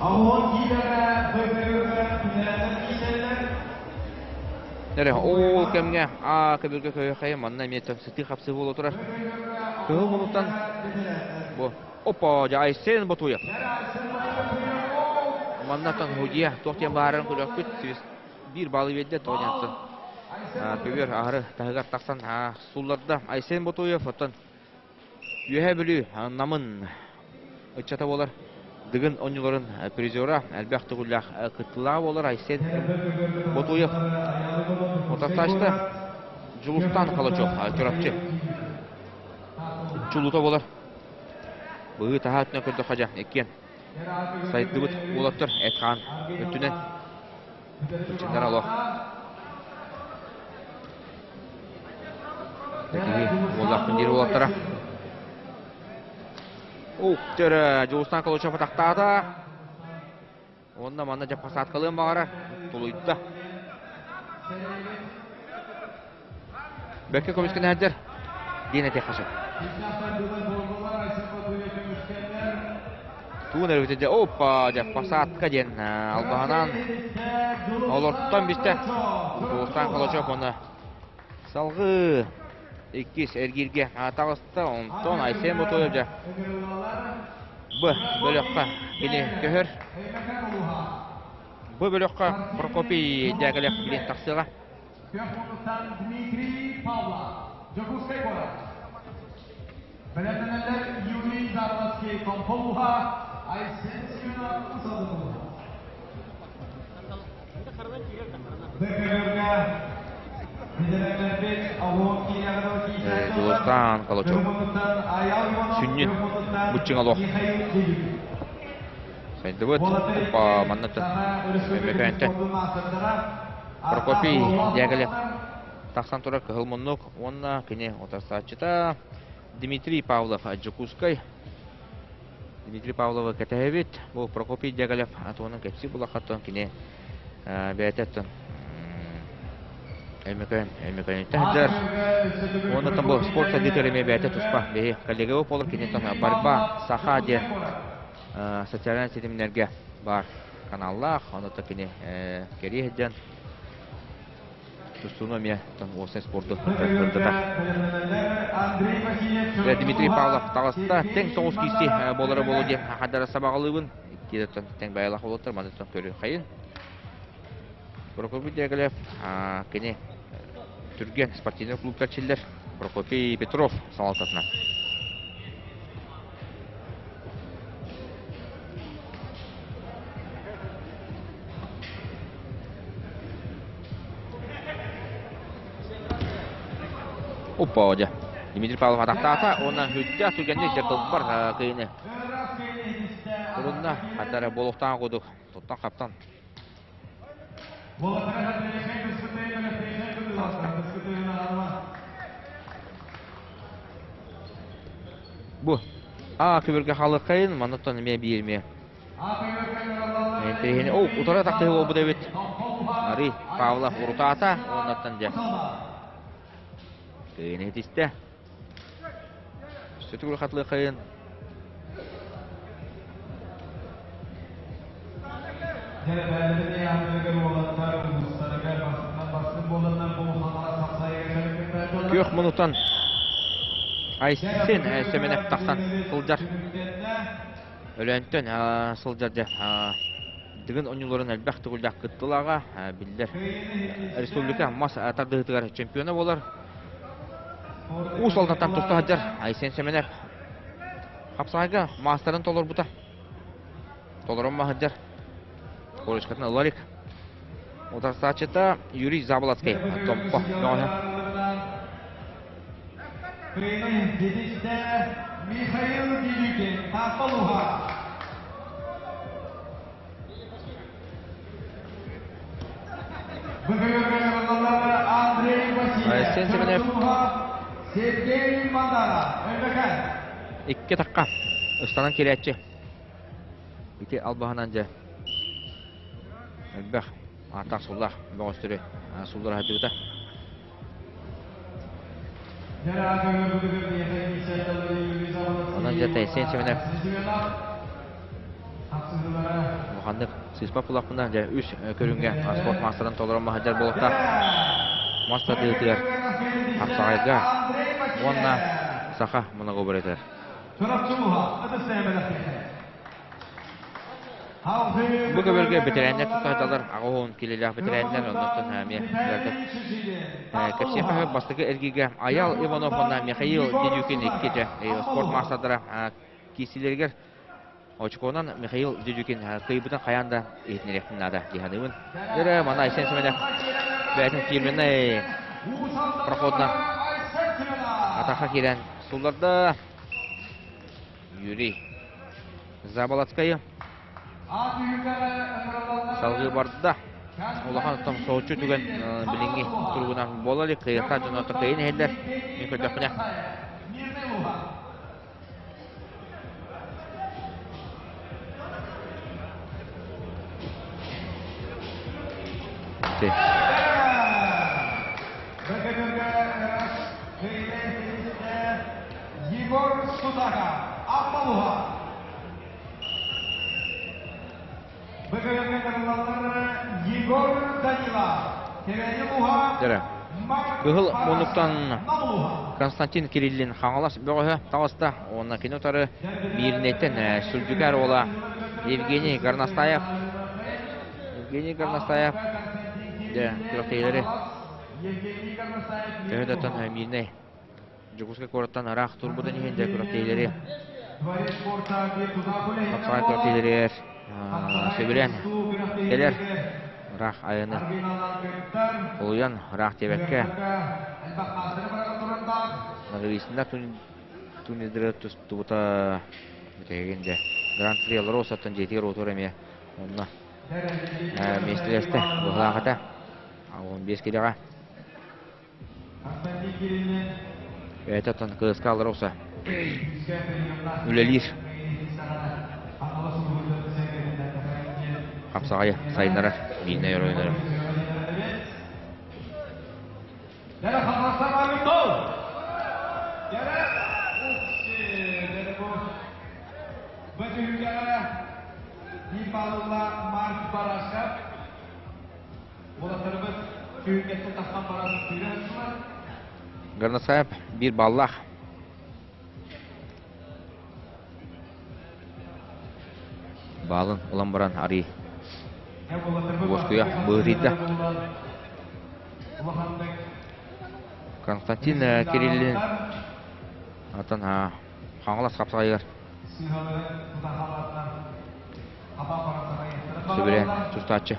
Аҕа киилэҕэ Бөтөгөргө түнээтэр киисэллэр. Эрэ ол кэмҥэ аа көбүргэ көйөхөйө манна эмиэ сытыы хапсыы буола турар. Кыһыл мунуттан бу опа дьэ Айсен Ботуев. Маннаттан Худия туох диэн баарын көрөхпүт биир баалы биэрдэ тоҕо диэн көбүөр аһары таһыгар тахсан сулларда Айсен Ботуев оттон Үөһээ Бүлүү Намын ыччата буолар Дыгын оонньууларын призера элбэх төгүллээх кыттыылааҕа буолар Айсен Ботуев утарсааччыта Дьулустан Калачев Чурапчы чулуута буолар. Быһыы таһаа өттүнэн көрдөххө дьэ иккиэн сайдыбыт уолаттар эт-хаан өттүнэн быччыннара олох киһи уоллаахпын диир уолаттара. Ух, төрө Дьулустан Калачев атахтаата. Уонна манна дьэ посадкалыан баҕарар, тулуйда. Бэккэ көмүскэнээдэр диэн этиэххэ сөп. Туун эрэ дьэ опа дьэ посадка диэн албаһынан олортон бистэ. Дьулустан Калачев уонна салгыы иккис эргииргэ таҕыста. Онтон Айсен Ботуев дьэ Б бөлөххө кини көһөр. Б бөлөххө Прокопий Дягилев билин тахсыаҕа. Дмитрий Павлов, Дьокуускай куорат. Бэлэмнэнэллэр Юрий Заболоцкий Томполуха, Айсен Семенов Усадылуха. Дьулустаан Калачев сүнньүн быччыҥ олох сайдыбыт. Опа, манна Өймөкөөнтөн Прокопий Дягилев тахсан турар кыһыл муннук уонна кини утарсааччыта Дмитрий Павлов Дьокуускай. Дмитрий Павловы кэтэһэбит. Бу Прокопий Дягилев туһунан кэпсии булаххаттан кини бэйэтэ Өймөкөөн Өймөкөөнүттэн сылдьар. Уонна там бу спорт сайдыытыгар эмиэ бэйэтэ туспа биһи коллега буолар кини там борьба саха диэн социальнай ситимнэргэ баар каналлаах. Онно кини кэрии сылдьан тустууну эмиэ уопсай спорду сырдатар. Дмитрий Павлов таҕыста тэҥ соҕус киирсии буолара буолуо диэн хардара сабаҕалыыбын. Икки тэҥ байалаах буолуттар маны көрүөххэйин. Прокопий Дягилев кини түргэн спортивный клубка чиллэр Прокопий Петров салалтатынан. Опа, дьэ. Дмитрий Павлов атахтаата уонна хүддээх түргэнник дьэ тылбар кыйыны. Турунна, хаттара буолуохтаах курдук туттан-хаптан. Бу А көбүргэ халыкайын, маннаттан эмиэ биир эмиэ. Интэриэһинэй. О, утара тахтыы буолбут эбит. Ари Павлов урутаата, уоннаттан дьэ. Кыйын иһитистэ. Сөтүгүр хатылыахайын. Күөх мунутан Айсен Семенов тахсан сылдьар. Өлөөнтөн сылдьар дьэ Дыгын оонньууларын элбэх төгүллээх кыттыылааҕа биллэр. Республика мас тардыһыытыгар чемпиона буолар. Уус Алдантан туста сылдьар Айсен Семенов хапсаҕайга маастарын толорбута. Толорон сылдьар. Корочкатын ылар илик. Утарсааччыта Юрий Заболоцкай Томпо бөҕөһө. Михаил Дедюкин, Таатталуха. Андрей Васильев, Айсен Семенов Сергей Мандаров, МВК. Икки таққа ыстанан киирээччи. Ити албаһынан дьэ элбэх ааттаах суллаах бөҕөстөрү суллара сылдьыбыта. Онон дьэ Тайсен Семенов улаханнык сыыспат булахпына дьэ үс көрүҥҥэ спорт маастарын толорон маһыдьар буолуохтаах. Мас тардыытыгар хапсаҕайга уонна саха многоборьетыгар. Бу көбөлгө бэтэрээннэр тутаһдалар аҕа килэлээх бэтэрээннэр оннуттан эмиэ кэпсиэхэ бастакы эргиигэ Аял Иванов уонна Михаил Дедюкин икки дьэ спорт маастардара киирсиилэригэр очконан Михаил Дедюкин кыайбытын хайаан да иһитиннэриэхпин наада дии саныыбын. Дөрө мана Айсен Семенов бэйэтин фирменнай проходунан атаха киирэн сулларда. Юрий Заболоцкайы салгыы барда. Улахан оттон соһуччу түгэн билиҥҥи туругунан буола илик. Кыйыахтаах дьон оттон кыайан иһэллэр. Мин көрдөхпүнэ. Егор Сутака, Аппалуха. БКМ кытыллаллар Егор Данила, Кэрэни Луха, Кыһыл муннуктан Константин Кириллин Хаҥалас бөҕөһө таҕыста уонна кини утары Мииринэйтэн Сүлдьүкээр уола Евгений Горностаев. Евгений Горностаев дьэ күрэхтэһиилэри төһө да Мииринэй Дьокуускай куораттан ыраах турбутун иһин дьэ күрэхтэһиилэри хапсаҕай күрэхтэһиилэригэр сөбүлээн кэлэр ыраах айаны олуйан ыраах диэбэккэ Наговицына турнирдары тустубута бүтэһигин дьэ Гран-при Алроса-ттан дьиэтигэр уотугар эмиэ онно миэстэлэстэ быһылаах этэ 15 килэҕэ Бэйэтэ оттон кыыска Алроса үлэлиир. Хапсаҕайы сайыннарар мииннэй оройуннары. Горносаев биир баллаах. Баалын ылан баран арый уоскуйа быһыытыйда. Константин Кириллин атын Хаҥалас хапсаҕайыгар Сөбүлээн тустааччы.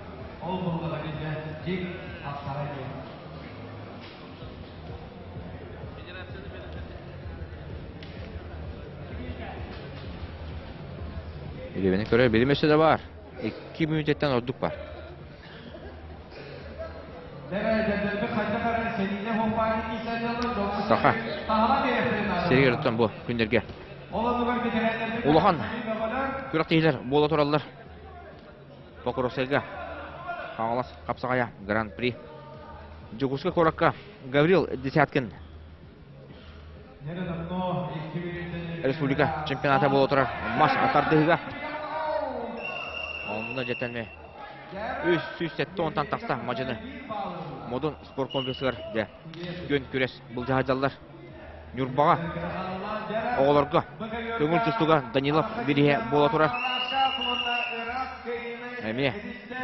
Илибини көрөр билим өссө да баар. 2 мүнүүтэттэн ордук бар. Саха сиригэр оттон бу күннэргэ Улахан күрэхтэһиилэр буола тураллар. Покровскайга Хаҥалас хапсаҕайа Гран-при. Дьокуускай куоракка Гаврил Десяткин республика чемпионата буола турар мас тардыһыга. Онно дьэтэн 370 тахса мадьыны Модун спорткомплексыгар дьэ күөн күрэс былдьаһадьаллар. Ньурбаҕа оҕолорго көҥүл тустууга Данилов бирииһэ буола турар. Эмиэ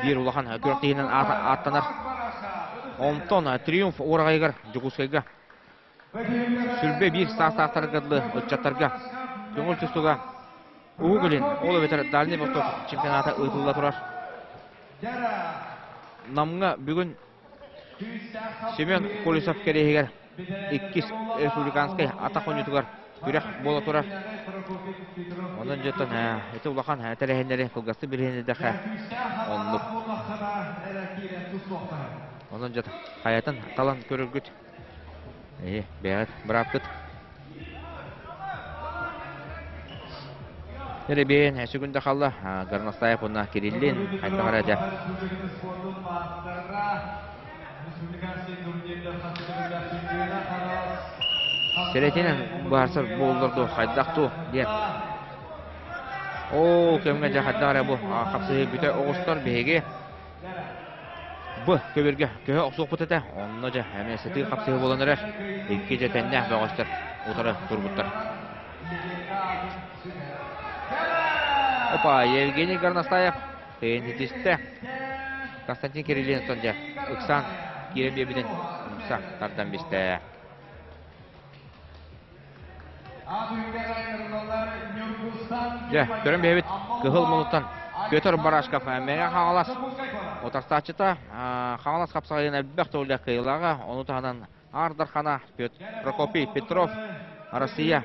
биир улахан күрэхтэһиинэн ааттанар. Онтон Триумф уораҕайыгар Дьокуускайга сүрбэ биир саастаахтарга дылы ыччаттарга көҥүл тустууга Уһук Илин, ол эбэтэр Дальний Восток чемпионата ыытылла турар. Намҥа бүгүн Семен Колесов кэриэһигэр иккис республиканскай атах оонньуутугар күрэх буола турар. Онон дьонтон ити улахан тэрээһиннэри кылгастык билиһиннэрдэххэ оннук. Онон дьон хайатын талан көрөргүт бэйэҕит быраапкыт. Эребиэн сүгүндэ халла Горностаев уонна Кириллин хайдах эрэ дьэ. Сэрэтинэн быһаарсар буоллар дуу, хайдах дуу диэн. Оо, кэмҥэ дьэ хайдах эрэ бу хапсыһыы бүтэ оҕустар биһиги Бу көбүргэ көһө охсуохпут этэ, онно дьэ эмиэ сытыы хапсыһыы буолан эрэр. Икки дьэ тэннээх бөҕөстөр утары турбуттар. Опа, Евгений Горностаев тиистэ. Константин Кириллинтон дьэ ыксаан киирэн биэрбитин умса тардан бистэ. Дьэ, көрөн биһэбит кыһыл мунуттан Петр Барашков Мэҥэ Хаҥалас утарсааччыта Хаҥалас хапсаҕайын элбэх төгүллээх кыайыылааҕа, ону таһынан Аар Дархана Прокопий Петров Россия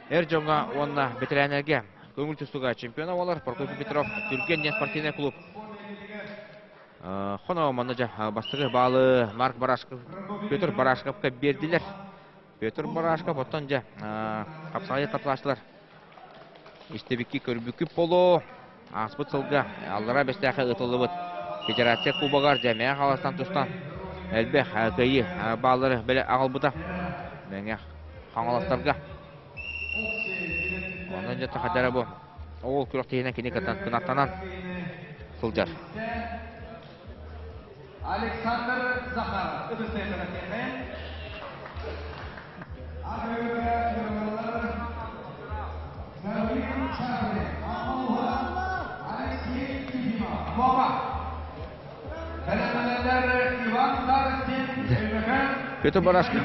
эр дьоҥҥо уонна бэтэрээннэргэ көҥүл тустууга чемпиона буолар. Прокопий Петров Түргэн диэн спортивнай клуб Хоно манна дьэ бастакы баалы Марк Барашков, Петр Барашковка биэрдилэр. Петр Барашков оттон дьэ хапсаҕайы тапсааччылар истибикки көрбүккү поло ааспыт сылга Аллараа Бэстээххэ ыытыллыбыт Федерация Кубогар дьэ Мэҥэ Хаҥаластан тустан элбэх кыайыы бааллары бэлэ аҕалбыта Мэҥэ Хаҥаластарга. Онон дьэ тахадара бу ол күрэхтэһиинэн кини кынаттанан сылдьар. Александр Захаров Петр Барашков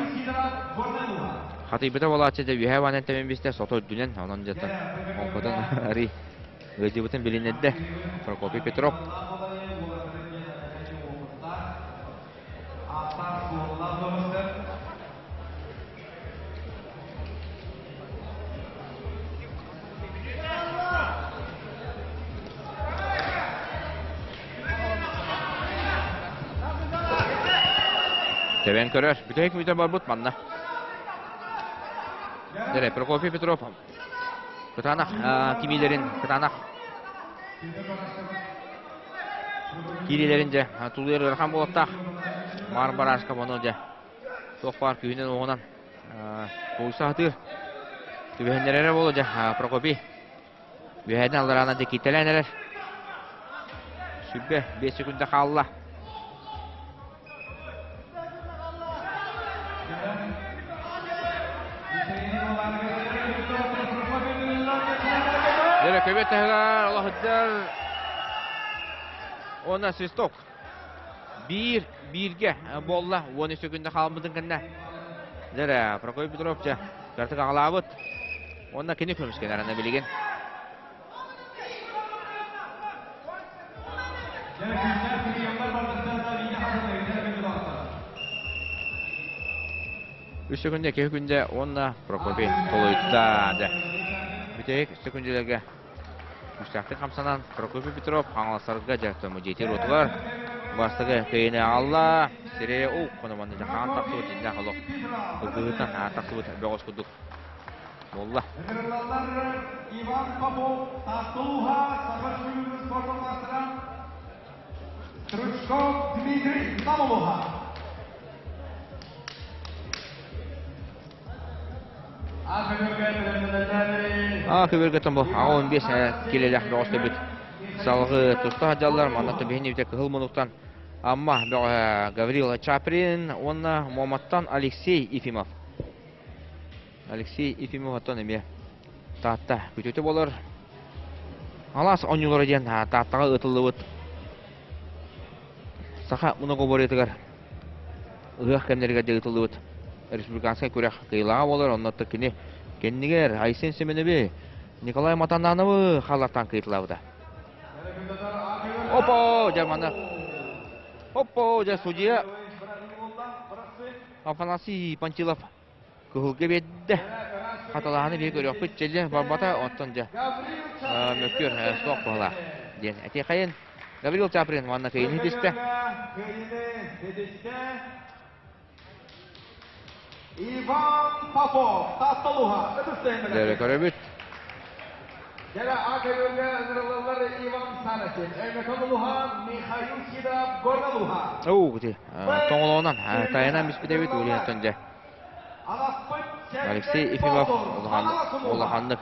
хатыйбыта буолааччы дьэ үөһээ баанан тэмин бистэ сото үрдүнэн онон дьэ оҥкотун арый ыалдьыбытын билиннэрдэ Прокопий Петров. Тэбэн көрөр. Бүтэһик мүтэ барбыт манна. Дэрэ, Прокопий Петров кытаанах кимиилэрин кытаанах киириилэрин дьэ тулуйар ыарахан буолуохтаах. Маар барашка ону дьэ туох баар күүһүнэн уоҕунан тулуйса сатыыр. Түбэһиннэрэрэ буолуо дьэ Прокопий үөһээнэн аллараанан дьэ кииртэлээн эрэр. 25 секунда хаалла. Дьэ, көбө таһыгар олоһуттар уонна свисток. Биир бииргэ буолла 13 секунда хаалбытын кэннэ. Дьэ, Прокопий Петров дьэ кыратык аҕалаабыт. Уонна кини көмүскэнэр аны билигин. Үс секунда, икки секунда уонна Прокопий толуйда. Дьэ, бүтэһик секундаларга күүстээхтик хамсанан Прокопий Петров Хаҥаластарга дьэ мудьиэтир уотугар бастакы кыайыыны аҕалла. Сирэйэ уу хономанна дьэ хаан тахсыбыт дьиннээх олох ылгыһыттан тахсыбыт бөҕөс курдук буолла. Ыҥырыллаллар Иван Попов, Таатталууһа, Саха сүүрүгүн спордун маастара Стручков Дмитрий Намолуха. Аа көбүргөтөн бу 15 килэлээх бөҕөс төбүт салгыы туста сылдьаллар. Манна төбүһүн ибитэ кыһыл мунуктан Амма бөҕөһө Гаврил Чаприн уонна Муоматтан Алексей Ефимов. Алексей Ефимов оттон эмиэ Таатта күтүтэ буолар. Алаас оонньуулара диэн Тааттаҕа ыытыллыбыт саха многоборьетыгар ыһыах кэмнэригэр дьэ ыытыллыбыт республиканскай күрэх кыайыылааҕа буолар. Онно кини кэннигэр Айсен Семенови, Николай Матанановы хааллартаан кыайталаабыта. Опа, дьэ маны. Опа, дьэ судья Афанасий Пантилов кыһылга биэрдэ. Хатылаһаны биһи көрүөхпүт чэллэ барбата, оттон дьэ мөккүөр суох быһылаах диэн этиэхэйин. Гаврил Чаприн уонна кыайыыны түстэ. Иван Попов, Таатталуха, ытыс Дөрө көрөбүт. Дьэрэ А көбүөргэ ыҥырыллаллар Иван Старостин, Өймөкөөн улууһа, Михаил Сидоров, Горнай улууһа. Оо, ити тоҥолоҕунан тайанан бүспүт эбит Ульянтан дьэ. Алексей Ефимов улаханнык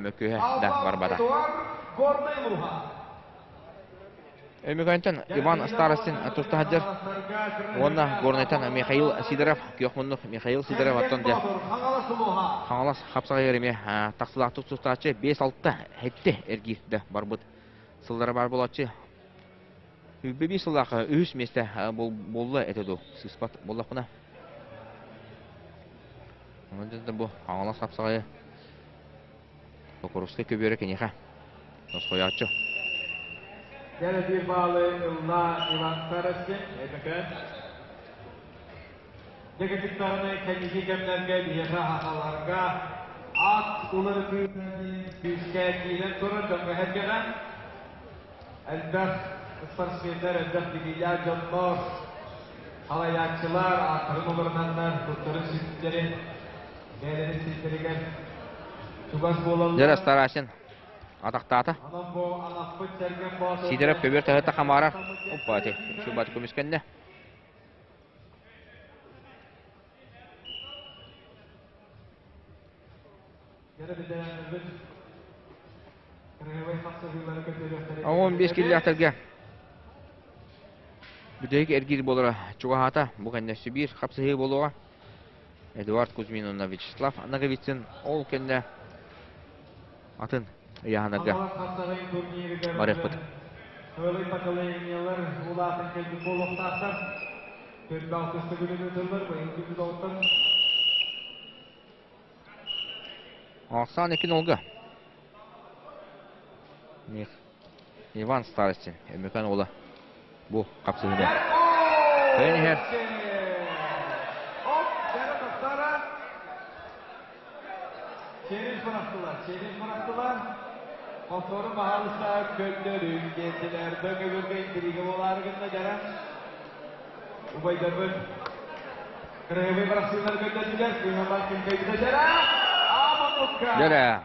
мөккүһэ да барбата. Өймөкөөнтөн Иван Старостин туста сылдьар уонна Горнайтан Михаил Сидоров, күөх муннук Михаил Сидоров оттон дьэ Хаҥалас хапсаҕайыгар эмиэ тахсыылаахтык тустааччы 5-6 сэттэ эргиирдэ барбыт сыллара баар буолааччы. 101 сыллаах үһүс миэстэ буолла этэ дуу, сыыспат буоллахпына. Онон бу Хаҥалас хапсаҕайы Покровскай көбүөрэ киниэхэ тосхойооччу. Кэлэ биир баалы ылла Иван Старостин, Өймөкөөн. Дьэ даҕаны кэнники кэмнэргэ биһиэхэ хахаларга ат уларытыыта күүскэ киирэн турар дьоҥҥо-сэргэҕэ элбэх спортсменнар, элбэх билиилээх дьоннор, халайааччылар ааттарын уларытаннар, туттарын сүттэрин бэйэлэрин сирдэригэр чугас буолаллар. Дьэ, Старасин атахтаата. Онон бу анаппыт Сэргэн Боотур Сидоров көбүөр таһыта хамаарар. Опа, ити Шубат көмүскэннэ. 15 киллээхтэргэ бүтэһик эргиир буолара чугаһаата. Бу кэннэ Сибиир хапсыһыы буолуоҕа. Эдуард Кузьмин уонна Вячеслав Ноговицын ол кэннэ атын ыйааһынарга барыахпыт. Сылый поколениелар улаатан кэлбит буолуохтаахтар. Төрт алтыс төгүлүн ыытыллар быйыл күндү Ахсаан 2 нолга. Иван Старостин, Өмөкөн уола бу хапсыһыыга. Кыайан иһэр. Через бырахтылар, через бырахтылар. Повтору баһалыста көннөрүн диэтилэр. Бөкөбүргэ интрига буолаары гынна дьара. Убайдарбыт кырыһыбый бырахсыылар көрдөрдүлэр. Сыыналар ким кыйбыта дьара. Амамукка. Дьара.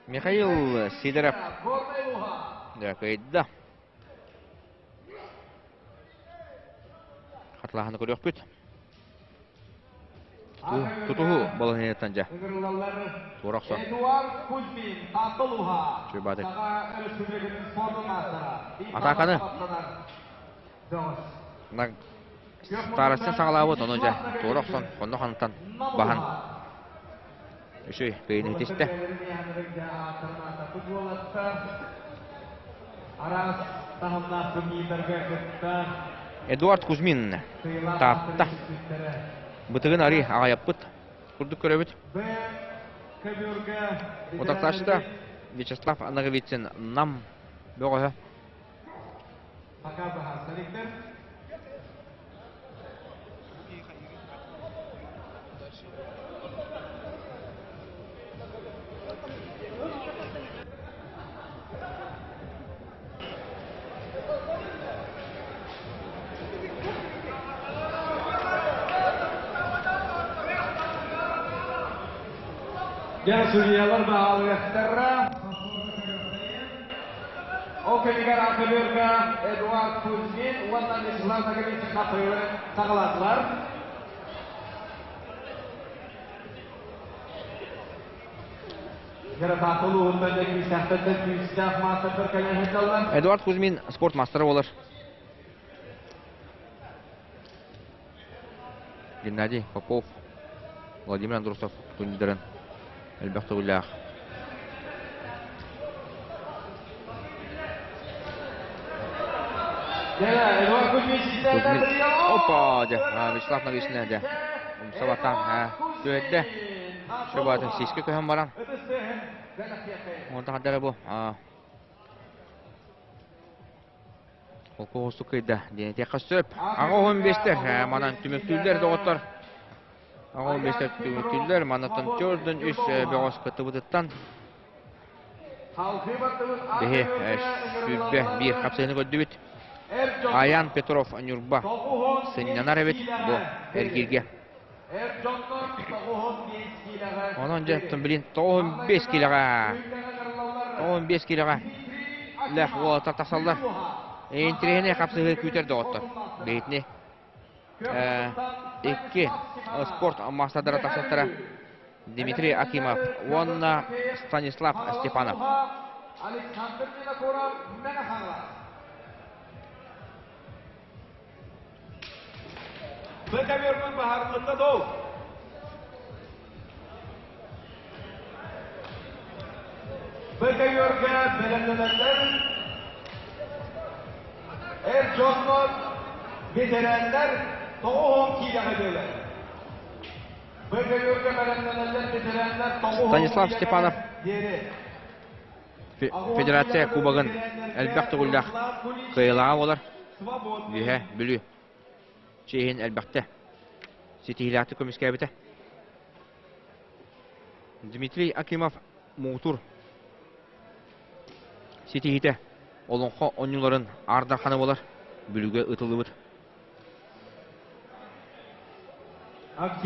Михаил Сидоров да кыайда. Хатылаһаны көрүөхпүт. Тутуһу балаһыйаттан дьэ. Туора охсон. Эдуард Кузьмин, Таатталуха. Чуйбаатык. Атааканы. Старостин саҕалаабыт, ону дьэ туора охсон, хонно хантан баһан үчүгэй кыайыыны ситистэ. Эдуард Кузьмин Таатта бытыгын арый аҕайаппыт курдук көрөбүт. Утарсааччыта Вячеслав Ноговицын Нам бөҕөһө. Пока быһаарсар Дьэ, судьуйалар баалыахтара. Ол кэмигэр Акылырга Эдуард Кузьмин уонна Вячеслав Ноговицын хапсыһыылары саҕалаатылар. Эдуард Кузьмин спорт маастара буолар. Геннадий Попов, Владимир Андросов турнирдарын элбэх төгүллээх. Кузьмин, опа, дьэ, Вячеслав Ноговицын дьэ, умса батаан, түһэрдэ. Шөбатын сиискэ көһөн баран. Онтон хардара бу Холкуоһустук кыйда диэн этиэххэ сөп. 85-тэр манан түмүктүүллэр доҕоттор. 85-тэр түмүктүүллэр. Манаттан төрдүн үс бөҕөс кыттыбытыттан биһи 101 хапсыһыны көрдүбүт. Аян Петров Ньурба сынньанар эбит бу эргииргэ. Онон дьэ, билин 95 килоҕа 95 килоҕа лэх уолаттар тахсаллар. Интириэһинэй хапсыһыы күүтэр доҕоттор. Бэйэтини икки спорт маастардара тахсаттара Дмитрий Акимов уонна Станислав Степанов. Александр Винокуров Мэҥэ Бөтөгөрбүт баһарбытта доо. Бөтөгөргө бэлэмнэнэллэр эр дьоннор, ветераннар 90 киилэҕэ диэлэр. Бөтөгөргө бэлэмнэнэллэр ветераннар 90 Станислав киилэҕэ Степанов диэри. Федерация Кубогын элбэх төгүллээх кыайыылааҕа буолар. Үөһээ Бүлүү чиэһин элбэхтэ ситиһиилээхтик көмүскээбитэ. Дмитрий Акимов муҥутуур ситиһиитэ олоҥхо оонньууларын Аар Дархана буолар. Бүлүүгэ ыытыллыбыт.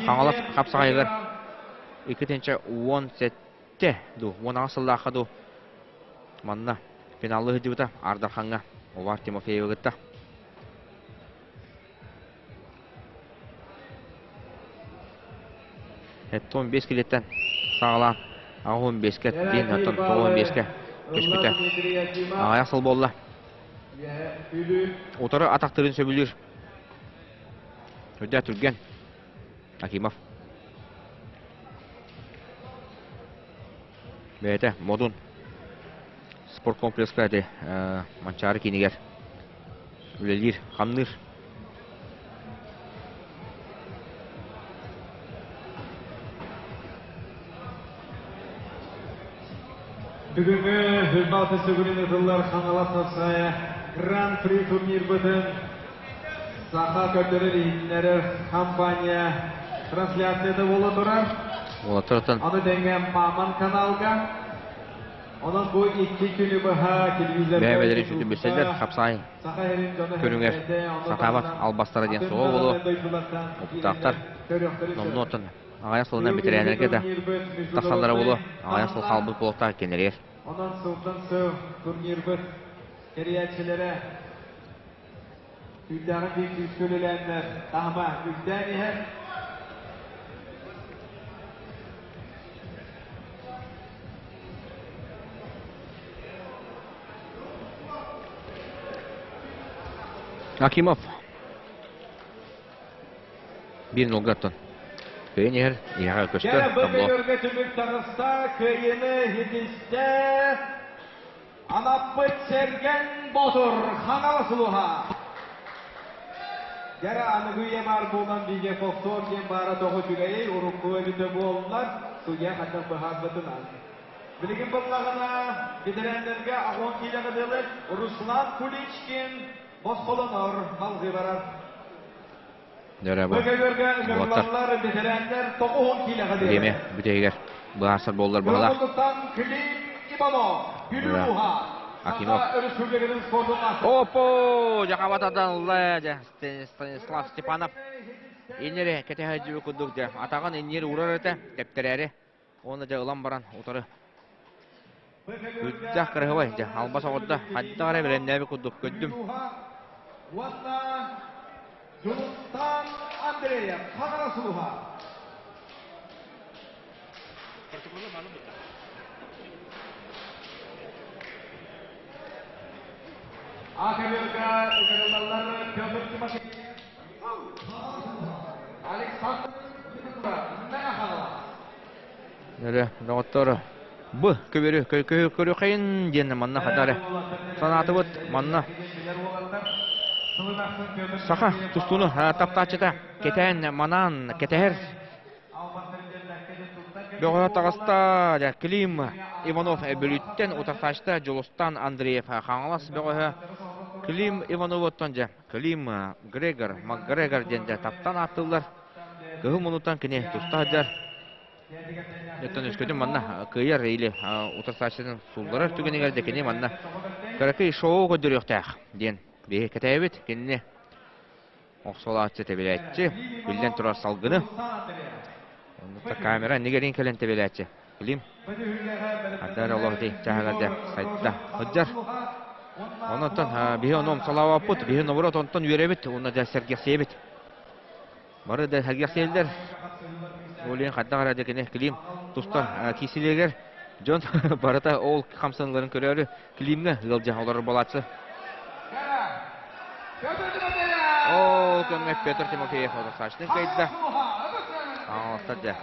Хаҥалас хапсаҕайыгар 2017 дуу, 18 сыллаахха дуу манна финаллыы сылдьыбыта Аар Дархаҥҥа Увар Тимофеевы кытта. Эттон 5 килеттен саҕалаан 85-ке диэн оттон 95-ке көспүтэ. Аҕыйах сыл буолла. Утары атахтарын сөбүлүүр. Үрдэ түргэн. Акимов. Бэйэтэ Модун спорткомплекска ити Манчаары киинигэр үлэлиир, хамныыр. Бүгүҥҥү Үрбалты сүгүрүн ытыллар Хаҥалас Хапсаайа Гран-при турнирбытын Саха көрдөрөр иһитиннэрэр компания трансляцията буола турар. Уолаттартан Аны тэҥэ Маман каналга. Онон бу икки күнү быһа телевизорга бэйэ-бэйэлэрин сүтүн билсэллэр, хапсаай Саха сирин дьоно көрүҥэр сэргэтэ, ону сатаабат таһынан албастара диэн атын суоҕа буолуо. даҕаны дойдулартан Уптаахтар киирэннэр көрүөхтэрин сөп. номнуоттан аҕыйах сылынан Быйыл бэтэрээннэргэ да турнирбыт тахсаллара международнай буолуо. Аҕыйах сыл таһымнаах. хаалбыт буолуохтаах кинилэригэр. Онон сылтан сыл турнирбыт тэрийээччилэрэ Күүрдээҕин биир күүскэ үлэлээннэр таһыма үрдээн иһэр. Акимов биир нолгаттан кыайан иһэр, иһэҕэ көстөр. Кэрэ бөтөгөргө түмүк таҕыста, кыайыыны ситистэ. Анаппыт Сэргэн Ботур Хаҥалас улууһа. Дьара аныгы үйэ баар буолан бигэ повтор диэн баара тоҕо үчүгэйий, урукку эбитэ буоллар, судья хайдах быһаарбытынан. Билигин буоллаҕына, бэтэрээннэргэ аҕуон киилэҕэ дылы Руслан Куличкин босхолонор, салгыы барар. Дьэрэ бу Бөкөгөргө уолаттар ыҥырыллаллар бэтэрээннэр тоҕуһун киилэҕэ бириэмэ диэри. бүтэһигэр быһаарсар буоллар быһалаах. Кыргызстан Клим Иванов, Бүлүү Да. ууһа, Акимов. Саха Өрөспүүбүлүкэтин спордун маастара. Опо! Дьахабатадан ылла дьэ Станислав Степанов иннери кэтэһэ дьүбү курдук дьэ атаҕын иннир урар этэ тэптэрээри уонна дьэ ылан баран утары Үрдээх кыраһыбай дьэ албас оҕордо хайдах эрэ бэлэмнээбит курдук көрдүм. Уонна Дьулустаан Андреев Хаҥалас сулуһа. Акаберга ыҥырыллаллар Петр Тимофеев, Александр Мэҥэ Хаҥалас. Эрэ, доҕоттор, бу көбүөрү көрүөххэйин диэн манна хата эрэ санаатыбыт. Манна саха тустууну таптааччыта кэтээн манаан кэтэһэр бөҕө таҕыста дьэ Клим Иванов Бүлүүттэн утарсааччыта Дьулустан Андреев Хаҥалас бөҕөһө Клим Ивановуттан дьэ Клим Грегор МакГрегор диэн дьэ таптаан ааттыыллар. Кыһыл муннуттан кини туста сылдьар. Оттон өскөтүн манна кыайар или утарсааччытын суулларар түгэнигэр да кини манна кыракый шоу көрдөрүөхтээх диэн биһи кэтээбит. Кинини Охсолааччы тэбилээччи, биллэн турар салгыны. Оннукта камера иннигэрин кэлэн тэбилээччи. Клим. Хандар олох ити чаһыгар сайда сылдьар. Онон биһи ону омсолообоппут, биһи наоборот онтон үөрэбит, уонна дьэ сэргэхсийэбит. Бары да сэргэхсийэллэр. Ол иһин хайдах эрэ дьэ кини Клим тустар киисилиэгэр дьон барыта ол хамсаныыларын көрөөрү Климҥэ ыалдьа олорор буолааччы. Ол кэмҥэ Петр Тимофеев одурсааччыны кыайда. Аҥаластар дьэ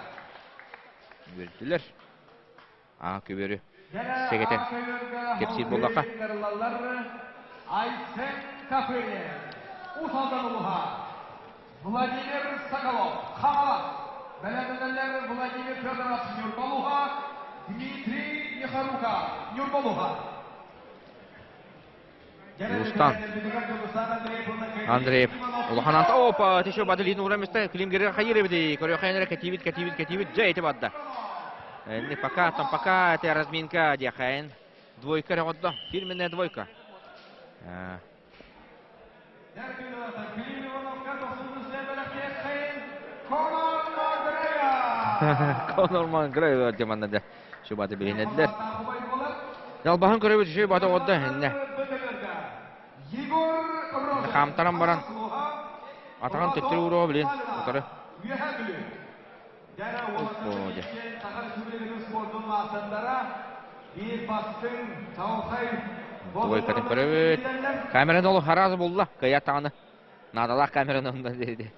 үөрдүлэр. Аа көбүөрү сэгэтэн кэпсиир буоллахха. Айсен Копырин, Усалдан улуһа, Владимир Соколов, Хаҥалас, бэлэмнэнэллэр Владимир Федоров, Ньурбалуха, Дмитрий Михарука, Ньурбалуха. Дьулустан Андреев улахан анта опа тишо бадылин урамыста Климгерге хайыр эбити көрүөххэ эрэ кэтиибит кэтиибит кэтиибит дьэ ити барда не пока там пока это разминка диэхэйин двойка эрэ оҕордо фирменная двойка. Конор Макгрегор дьаманна да шубаты билинэдилэр. Далбаһын көрөбүт үчүгэй бата оҕордо иннэ. Хаамтаран баран атаҕын төттөрү уруо билин утары. Оппо дьэ. Двойкатын көрөбүт. Камераны олох араас булла. Кыайа таҕаны. Наадалаах камераны онно диэди.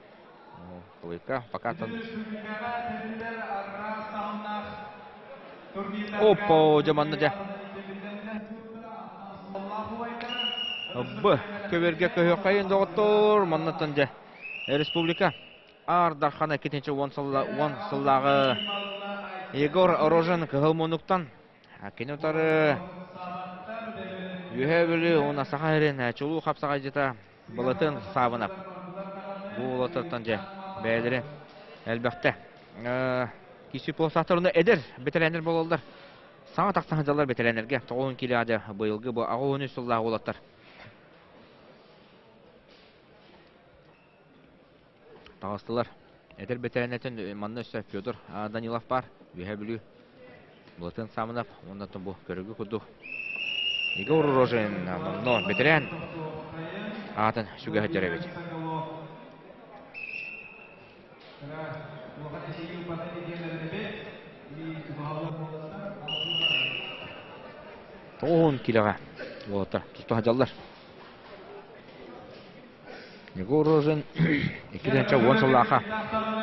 Двойка пока тон. Оппо, дьэ манна дьэ. Б көбөргө көһүөххэйин доҕоттор маннаттан дьэ республика Аар Дархана иккитинчи уон сыллааҕы Егор Рожин Кыһыл Муннуктан кини утары Үөһээ Бүлүү уонна Саха сирин чулуу хапсаҕайдьыта Былытын Саабынап. Бу уолаттартан дьэ бэйэлэрэ элбэхтэ. Киси полосаахтарына эдэр бэтэрээннэр буолаллар. Саҥа тахсан сылдьаллар бэтэрээннэргэ. 90 кило дьэ быйылгы бу 83 сыллаах уолаттар. Таҕыстылар. Эдэр бэтэрээннэртэн манна өссө Федор Данилов баар. Үөһээ Бүлүү. Былатын Самынов уонна бу көрүгү курдук Егор Рожин номно бэтэрээн аатын сүгэ сылдьар эбит. Тоҕуһун килэҕэ уолаттар туста сылдьаллар. Егор Рожин 2010 сыллаахха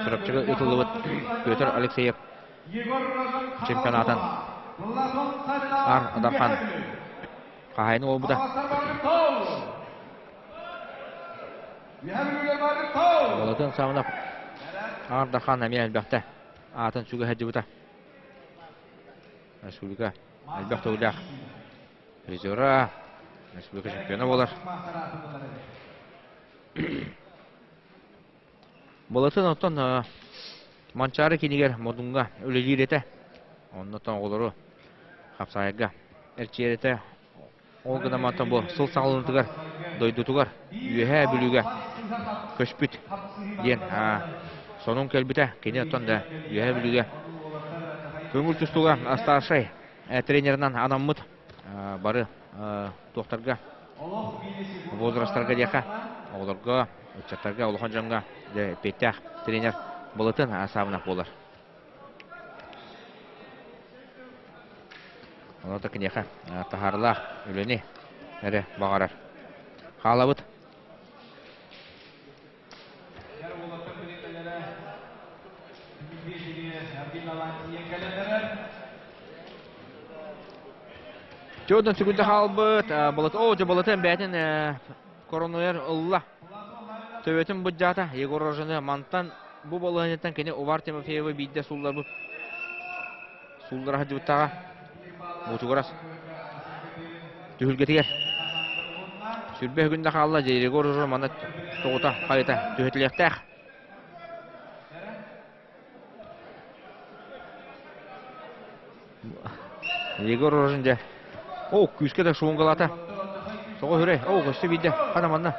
Чурапчыга ыытыллыбыт Петр Алексеев чемпионатын Ар Адархан хаһаайын буолбута. Болотун Савнов Ар Дархан эмиэ элбэхтэ аатын сүгэ сылдьыбыта. Республика элбэх төгүллээх призера, республика чемпиона буолар. Былытын оттон Манчаары кинигэр Модунга үлэлиир этэ. Оннотон оҕолору хапсаайга эрчийэр этэ. Ол гынан мантан бу сыл саҕаланыытыгар дойдутугар Үөһээ Бүлүүгэ көспүт диэн сонун кэлбитэ. Кини оттон да Үөһээ Бүлүүгэ көҥүл тустууга старшай тренеринэн анаммыт бары туохтарга возрастарга диэхэ оҕолорго, ыччаттарга, улахан дьоҥҥо эппиэттээх тренер Былытын Асабынов буолар. Онон киниэхэ таһаарылаах үлэни эрэ баҕарар. Хаалабыт. Чуодан сүгүндэ хаалбыт. Балыт, о, дьэ балытын бэйэтин коронуйар ылла. Төбөтүн быдьаата Егор Рожаны мантан бу балаһыанньаттан кини Увар Тимофеевы биирдэ суулларбыт. Сууллара сылдьыбыттааҕа. Муучугурас түһүлгэтигэр сүрбэ күндэ хаалла. Дьэ Егор Рожан манна тоҕута хайыта түһэтилиэхтээх. Егор Рожин дьэ. О, күүскэ да шуунгалаата. Тоҕо хүрэй. О, өссө биирдэ. Хана манна.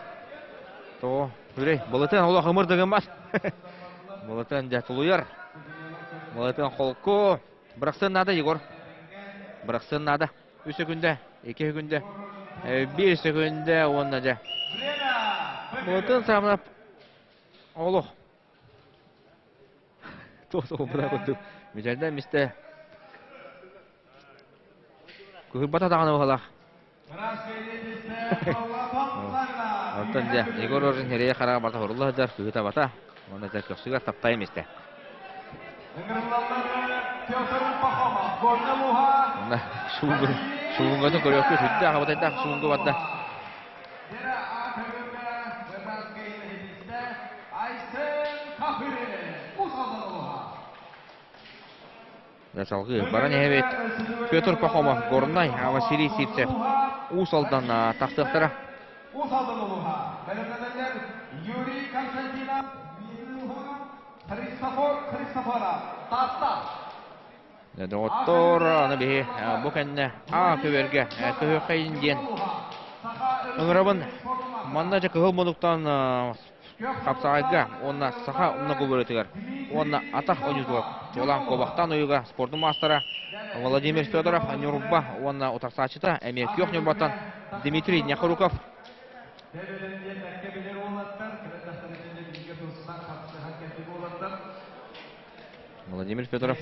Тоҕо? Үрэй, Былытын олох ымыр да гыммат. Былытын дьэ тулуйар. Былытын холку. Бырахсыан наада, Егор. Бырахсыан наада. Үс сөкүндэ, икки сөкүндэ, биир сөкүндэ уонна дьэ. Былытын саамына олох. Туох быра курдук. Мичэрдэн мистэ. Кыһырбата даҕаны баһылаах. Онтон дьэ, Егор Рожин эрэйэ хараҕа барыта хорулла сылдьар, кыһыта бата. Уонна дьэ көхсүгэр таптайым истэ. Онно шуунгатын көрүөххэ сүрдээх абытайдаах шуунга барда. Салгыы баран иһэбит. Петр Пахомов, Горнай, Василий Сивцев Уус Алдан тахсыахтара. Уус Алдан улууһа. Бэлэмнэнэллэр Юрий Константинов, Христофор Христофоров, Таатта. Доҕоттоор, аны биһи бу кэннэ А көбүөргэ көһүөххэйин диэн ыҥырабын. Манна дьэ кыһыл мунуктан хапсаҕайга уонна саха умнагубарытыгар уонна атах ойуутугар чуолаан куобахтаан ойууга спордун маастара Владимир Федоров Ньурба уонна утарсааччыта эмиэ күөх Ньурбаттан Дмитрий Нехоруков. Владимир Федоров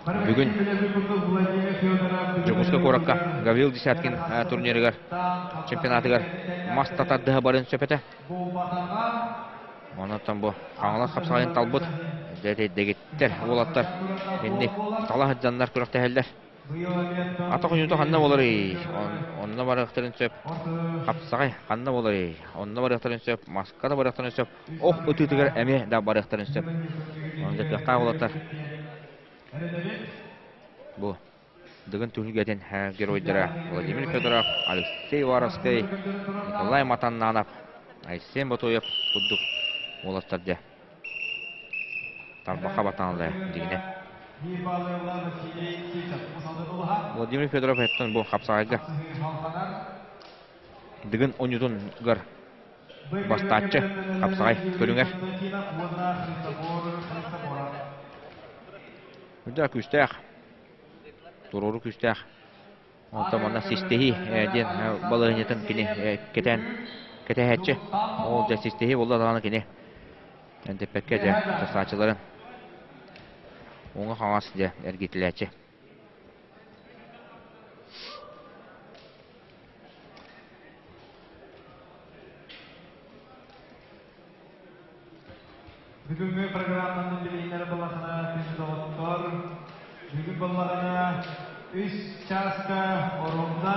бүгүн Дьокуускай куоракка Гаврил Десяткин турнирыгар чемпионатыгар мас татардыһа барын сөп этэ. Онон бу Хаҥалас хапсаҕайын талбыт дэгиттэр уолаттар инник тала сылдьаннар күрэхтэһэллэр. Атах ойуута ханна буоларый? Онно барыахтарын сөп. Хапсаҕай ханна буоларый? Онно барыахтарын сөп. Маска да барыахтарын сөп. Ох ытыытыгар эмиэ да барыахтарын сөп. Онно кыахтаах уолаттар. Бу Дыгын түһүлгэтин геройдара Владимир Федоров, Алексей Уваровскай, Николай Матаннанов, Айсен Ботуев курдук уолаттар дьэ Тарбахха батаналлар дьиҥинэ. Владимир Федоров эттэн бу хапсаҕайга Дыгын онньутугар бастааччы хапсаҕай көрүҥэр. Үрдэ күүстээх, туруору күүстээх. Онтон манна систэһии диэн балаһыанньатын кини кэтээн кэтэһээччи. Ол дьэ систэһии буолла даҕаны кини эндэппэккэ дьэ тахсааччыларын уҥа-хаҥас дьэ эргитилээччи. Бүгүҥҥү программаны билиһиннэр балахана күндү доҕоттор, бүгүн балаҕана үс чааска оруобуна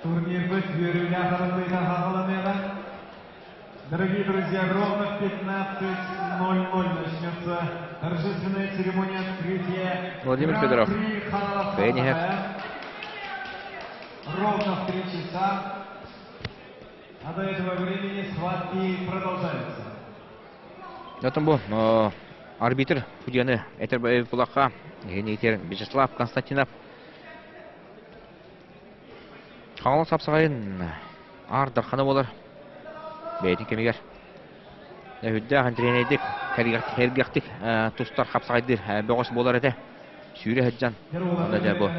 турнирбыт үөрүүлээх арыллыыта хааланыаҕа. Дорогие друзья, ровно в 15.00 начнется торжественная церемония открытия Владимир Федоров, Бэйниһэр. Ровно в 3 часа. А до этого времени схватки продолжаются. Оттон бу арбитр судьяны этэр булахха генитер Вячеслав Константинов Хаҥалас хапсаҕайын аар дархана буолар бэйэтин кэмигэр үрдээх интэриэһинэйдик сэргэхтик тустар хапсаҕайдыыр бөҕөс буолар этэ сүүрэ сылдьан онно дьэ бу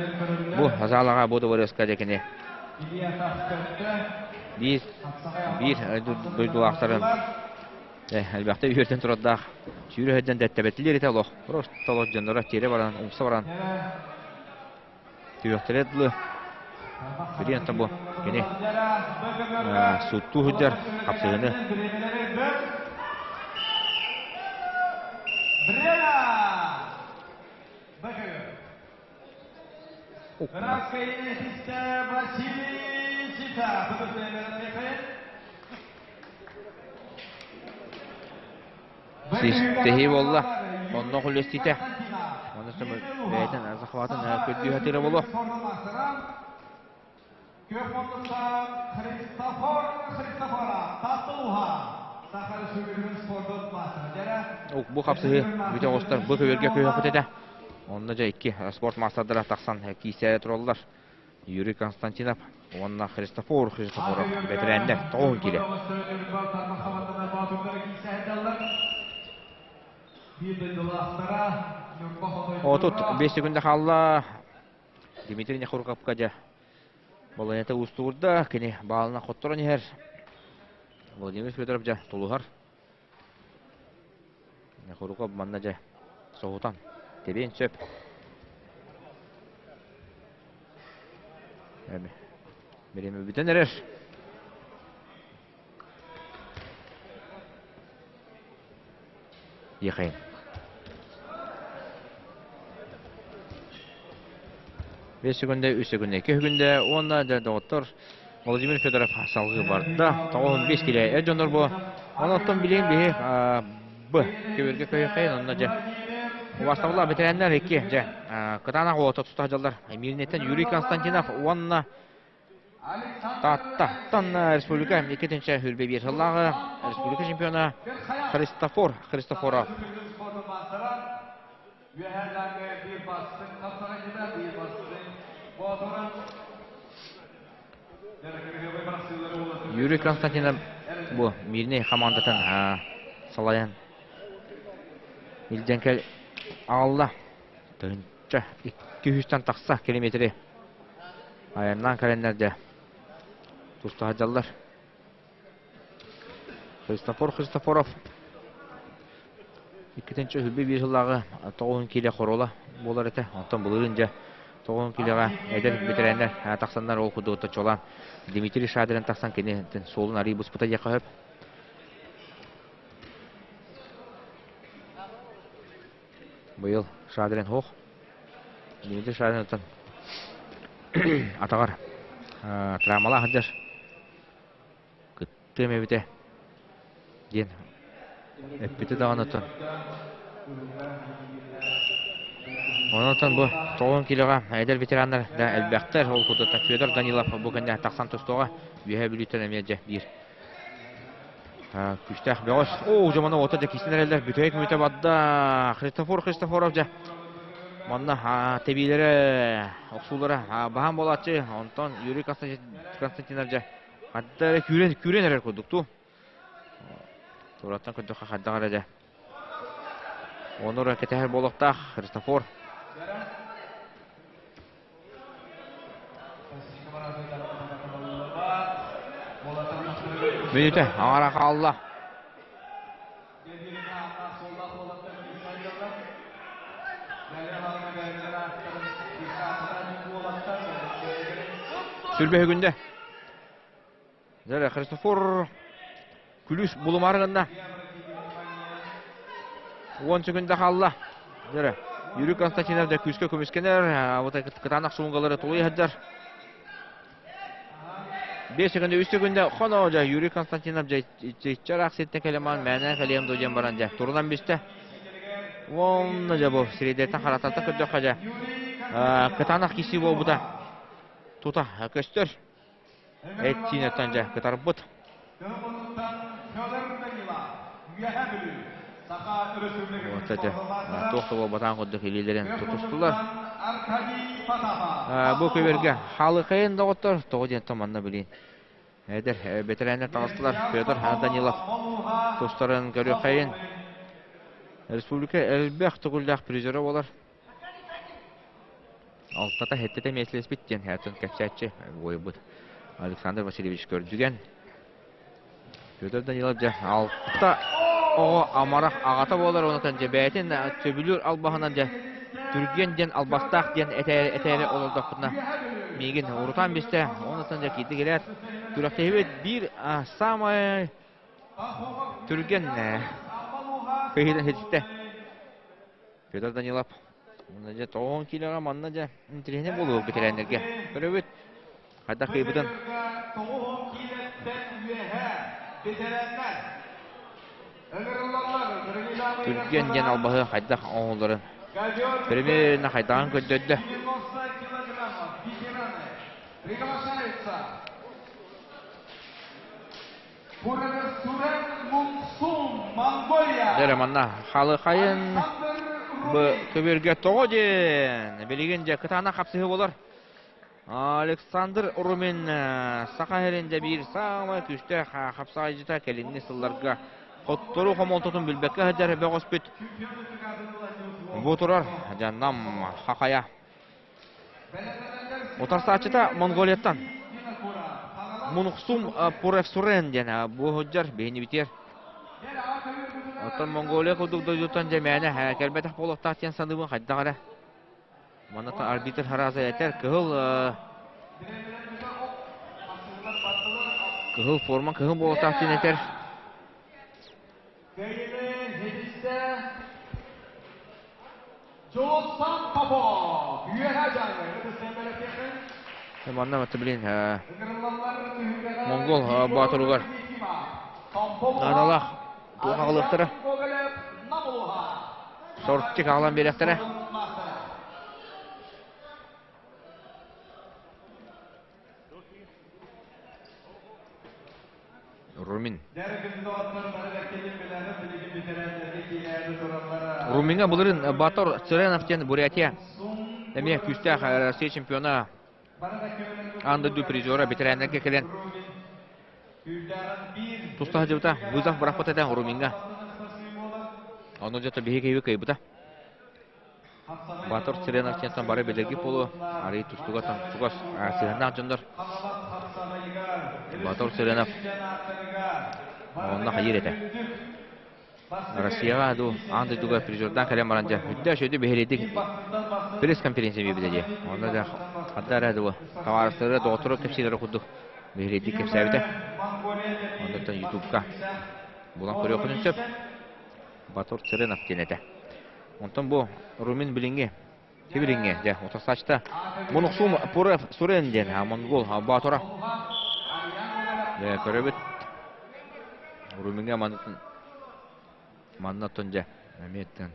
бу азаалаҕа бу дыбарыаска дьэ кини биир биир дойдулаахтарын элбэхтэ үөрдэн турардаах сүүрэ сылдьан дэттэрбэтилэр этэ олох просто олох дьонноро тиэрэ баран умса баран Түһүөхтэрэ дылы билиэн бу кини сууттуу сылдьар хапсыһыыны Систэһии буолла. Онно үлэстиитэ. Онно бэйэтин захватын көрдүү сатыыра буолуо. Бу хапсыһыы бүтэ оҕустар бу көбүөргэ көһөхпүт этэ. Онно дьэ икки спорт маастардара тахсан киисэ тураллар. Юрий Константинов уонна Христофор Христофоров бэтэрээннэр 9 киилэ. 35 секунда хаалла. Дмитрий Нехурковка дьэ балайата уустугурда. Кини баалынан хотторон иһэр. Владимир Федоров дьэ тулуһар. Нехуруков манна дьэ соһутан тэбиэн сөп. Бириэмэ бүтэн эрэр. Ехаем. 5 секунда, 3 секунда, 2 секунда уонна дьэ доҕоттор Владимир Федоров салгыы барда. 95 килэ эр дьоннор бу. Онон билигин биһи Б көбүргэ көйөхөйөн онно дьэ убаастабыллаах бэтэрээннэр икки дьэ кытаанах уота туста сылдьаллар. Мииринэйтэн Юрий Константинов уонна Тааттаттан республика 2025 сыллааҕы республика чемпиона Христофор Христофоров. Юрий Константинов бу Мирнэй хамаандатын салайан илдьэн кэл аҕалла. Тыһыынча 200-тан тахса километри айаннаан кэлэннэр дьэ туста сылдьаллар. Христофор Христофоров иккитинчи үһүбү биир сыллааҕы 90 киилэ хоруола буолар этэ. Онтон былырыын дьэ 90 киилэҕэ эдэр бэтэрээннэр тахсаннар ол курдук чолаан Дмитрий Шадрин тахсан кини суолун арыый буспута диэххэ сөп. Быйыл Шадрин суох. Дмитрий Шадрин оттон атаҕар травмалаах сылдьар. Кыттыам эбитэ диэн эппитэ даҕаны оттон. Онон бу 90 килоҕа эдэр ветераннар да элбэхтэр. Ол курдук Федор Данилов бу кэннэ тахсан тустуоҕа. Үөһээ Бүлүүттэн эмиэ дьэ биир күүстээх бөҕөс. Оо, дьомоно уота дьэ киирсэн эрэллэр. Бүтэһик мүнүүтэ барда. Христофор Христофоров дьэ манна тэбиилэрэ, охсуулара баһаам буолааччы. Онтон Юрий Константинов дьэ хадда эрэ күүрэн, күүрэн эрэр курдук дуу. Тураттан көрдөххө хайдах эрэ дьэ. Ону эрэ кэтэһэр буолуохтаах Христофор. Мүнүүтэ аҥара хаалла. Сүрбэ бүгүндэ. Дьэ, Христофор күлүүс булумаары гынна. 10 секунда хаалла. Дьэ, Юрий Константинов да күүскэ көмүскэнэр, вот кытаанах суунгалары тулуйа сылдьар. 5 секунда, 3 секунда хоно дьэ Юрий Константинов дьэ чыраах сиртэн кэлэмаан мээнэ кэлиэм дуу диэн баран дьэ турунан бистэ. Уонна дьэ бу сирэйдэртэн харатартан көрдөххө дьэ кытаанах киирсии буолбута тута көстөр. Эт-сиинэттэн дьэ кытарбыт. Вот это туох да буолбатаҕын курдук илиилэрин тутустулар. Бу көбүөргэ халыкайын доҕоттор, тоҕо диэн манна билин. Эдэр бэтэрээннэр таҕыстылар. Федор Данилов тустарын көрүөххэйин. Республика элбэх төгүллээх призера буолар. Алтата сэттэтэ миэстэлэспит диэн атын кэпсээччи буойбут Александр Васильевич Көрдүгэн. Петр Данилов дьэ алта оҕо амарах аҕата буолар онтон дьэ бэйэтин сөбүлүүр албаһынан дьэ түргэн диэн албастаах диэн этээри олордохпутуна миигин урутаан бистэ онтон дьэ киирди кэлээт күрэхтэһиибит биир самай түргэн кыһыытын ситистэ. Петр Данилов Манна дьэ 90 килоҕа манна дьэ интэриэһинэй буолуо бэтэрээннэргэ. Көрөбүт. Хайдах кыайбытын. Түргэн диэн албаһы хайдах оҥоһулларын примерно хайдаҕын көрдөрдө. Дьэ манна халыхайын бу көбүөргэ тоҕо диэн билигин дьэ кытаанах хапсыһыы болар. Александр Румин Саха сирин дьэ биир саамай күүстээх хапсаҕайдьыта кэлиҥҥи сылларга хотторуу хомолтотун билбэккэ сылдьар бөҕөспүт бу турар дьаннам Хахая. Утарсааччыта Монголияттан Мунхсум Пуревсурен диэн бу сылдьар биһини битиэр. Оттон Монголия курдук дойдуттан дьэ мээнэ кэлбэтэх буолуохтаах диэн саныыбын хайдах эрэ. Манна арбитр харааса этэр кыһыл кыһыл форма кыһыл буолуохтаах диэн этэр. Манна блин Монгол боотуругар наадалаах туох аҕалыахтара Сортик аҕалан биэриэхтэрэ. Румин. Румиҥҥа былырыын Батор Цыренов диэн Бурятия эмиэ күүстээх Россия чемпиона аан дойду призера бэтэрээннэргэ кэлэн туста сылдьыбыта. Вызов бырахпыт этэ Румиҥҥа. Ону дьэ биһиги киһи кыайбыта. Батор Цыренов диэнтэн бары билэрги буолуо. Арый тустуга чугас сыһыаннаах дьоннор. Батор Цыренов онно хайыыр этэ. Россияҕа дуу, аан дойдуга призердаан кэлэн баран дьэ, үрдэ өсөйдү биһириэдик пресс-конференция биэрбитэ дии. Онно дьэ хадда эрэ дуу, табаарыстары, доҕоттору кэпсиилэрэ курдук биһириэдик кэпсээбитэ. Оннуттан ютубка булан көрүөххүтүн сөп. Батор Цыренов диэн этэ. Онтон бу Румин билиҥҥи Сибилиҥҥи дьэ утарсааччыта Мунуксум Пурев Сурен диэн монгол боотура. Дьэ көрөбүт. Румиҥҥа манна оттон дьэ эмиэттэн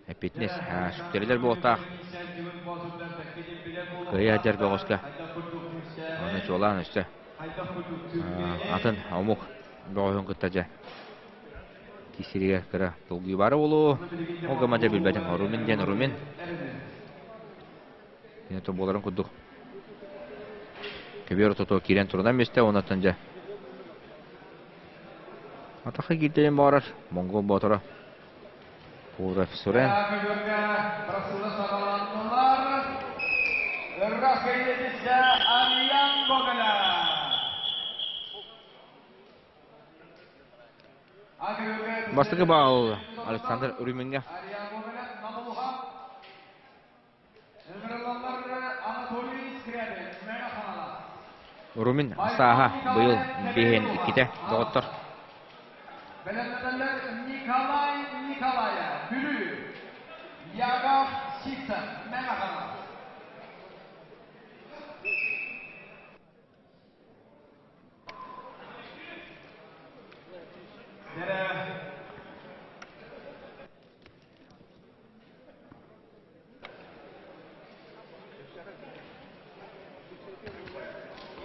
эппиэтинэс сүктэрилэр буолтаах. Кыайа сылдьар бөҕөскө. Аны чуолаан өссө атын омук бөҕөһүн кытта дьэ Кисиригэр кыра долгуйуу баара буолуо. Ол гына дьэ билбэтим. Румин диэн Румин. Кини то буоларын курдук. Көбүөр ортотугар киирэн турунан миэстэ, оннуттан дьэ Атаха киирдэрин баҕарар Монгол боотура Пуров Сурен. Бастакы баал Александр Рюмиҥҥа. Румин сааһа быйыл биэһин иккитэ доҕоттор. Бэлэмнэнэллэр Николай Николаев, Бүлүү, Яков Сивцев, Мэҥэ Хаҥалас.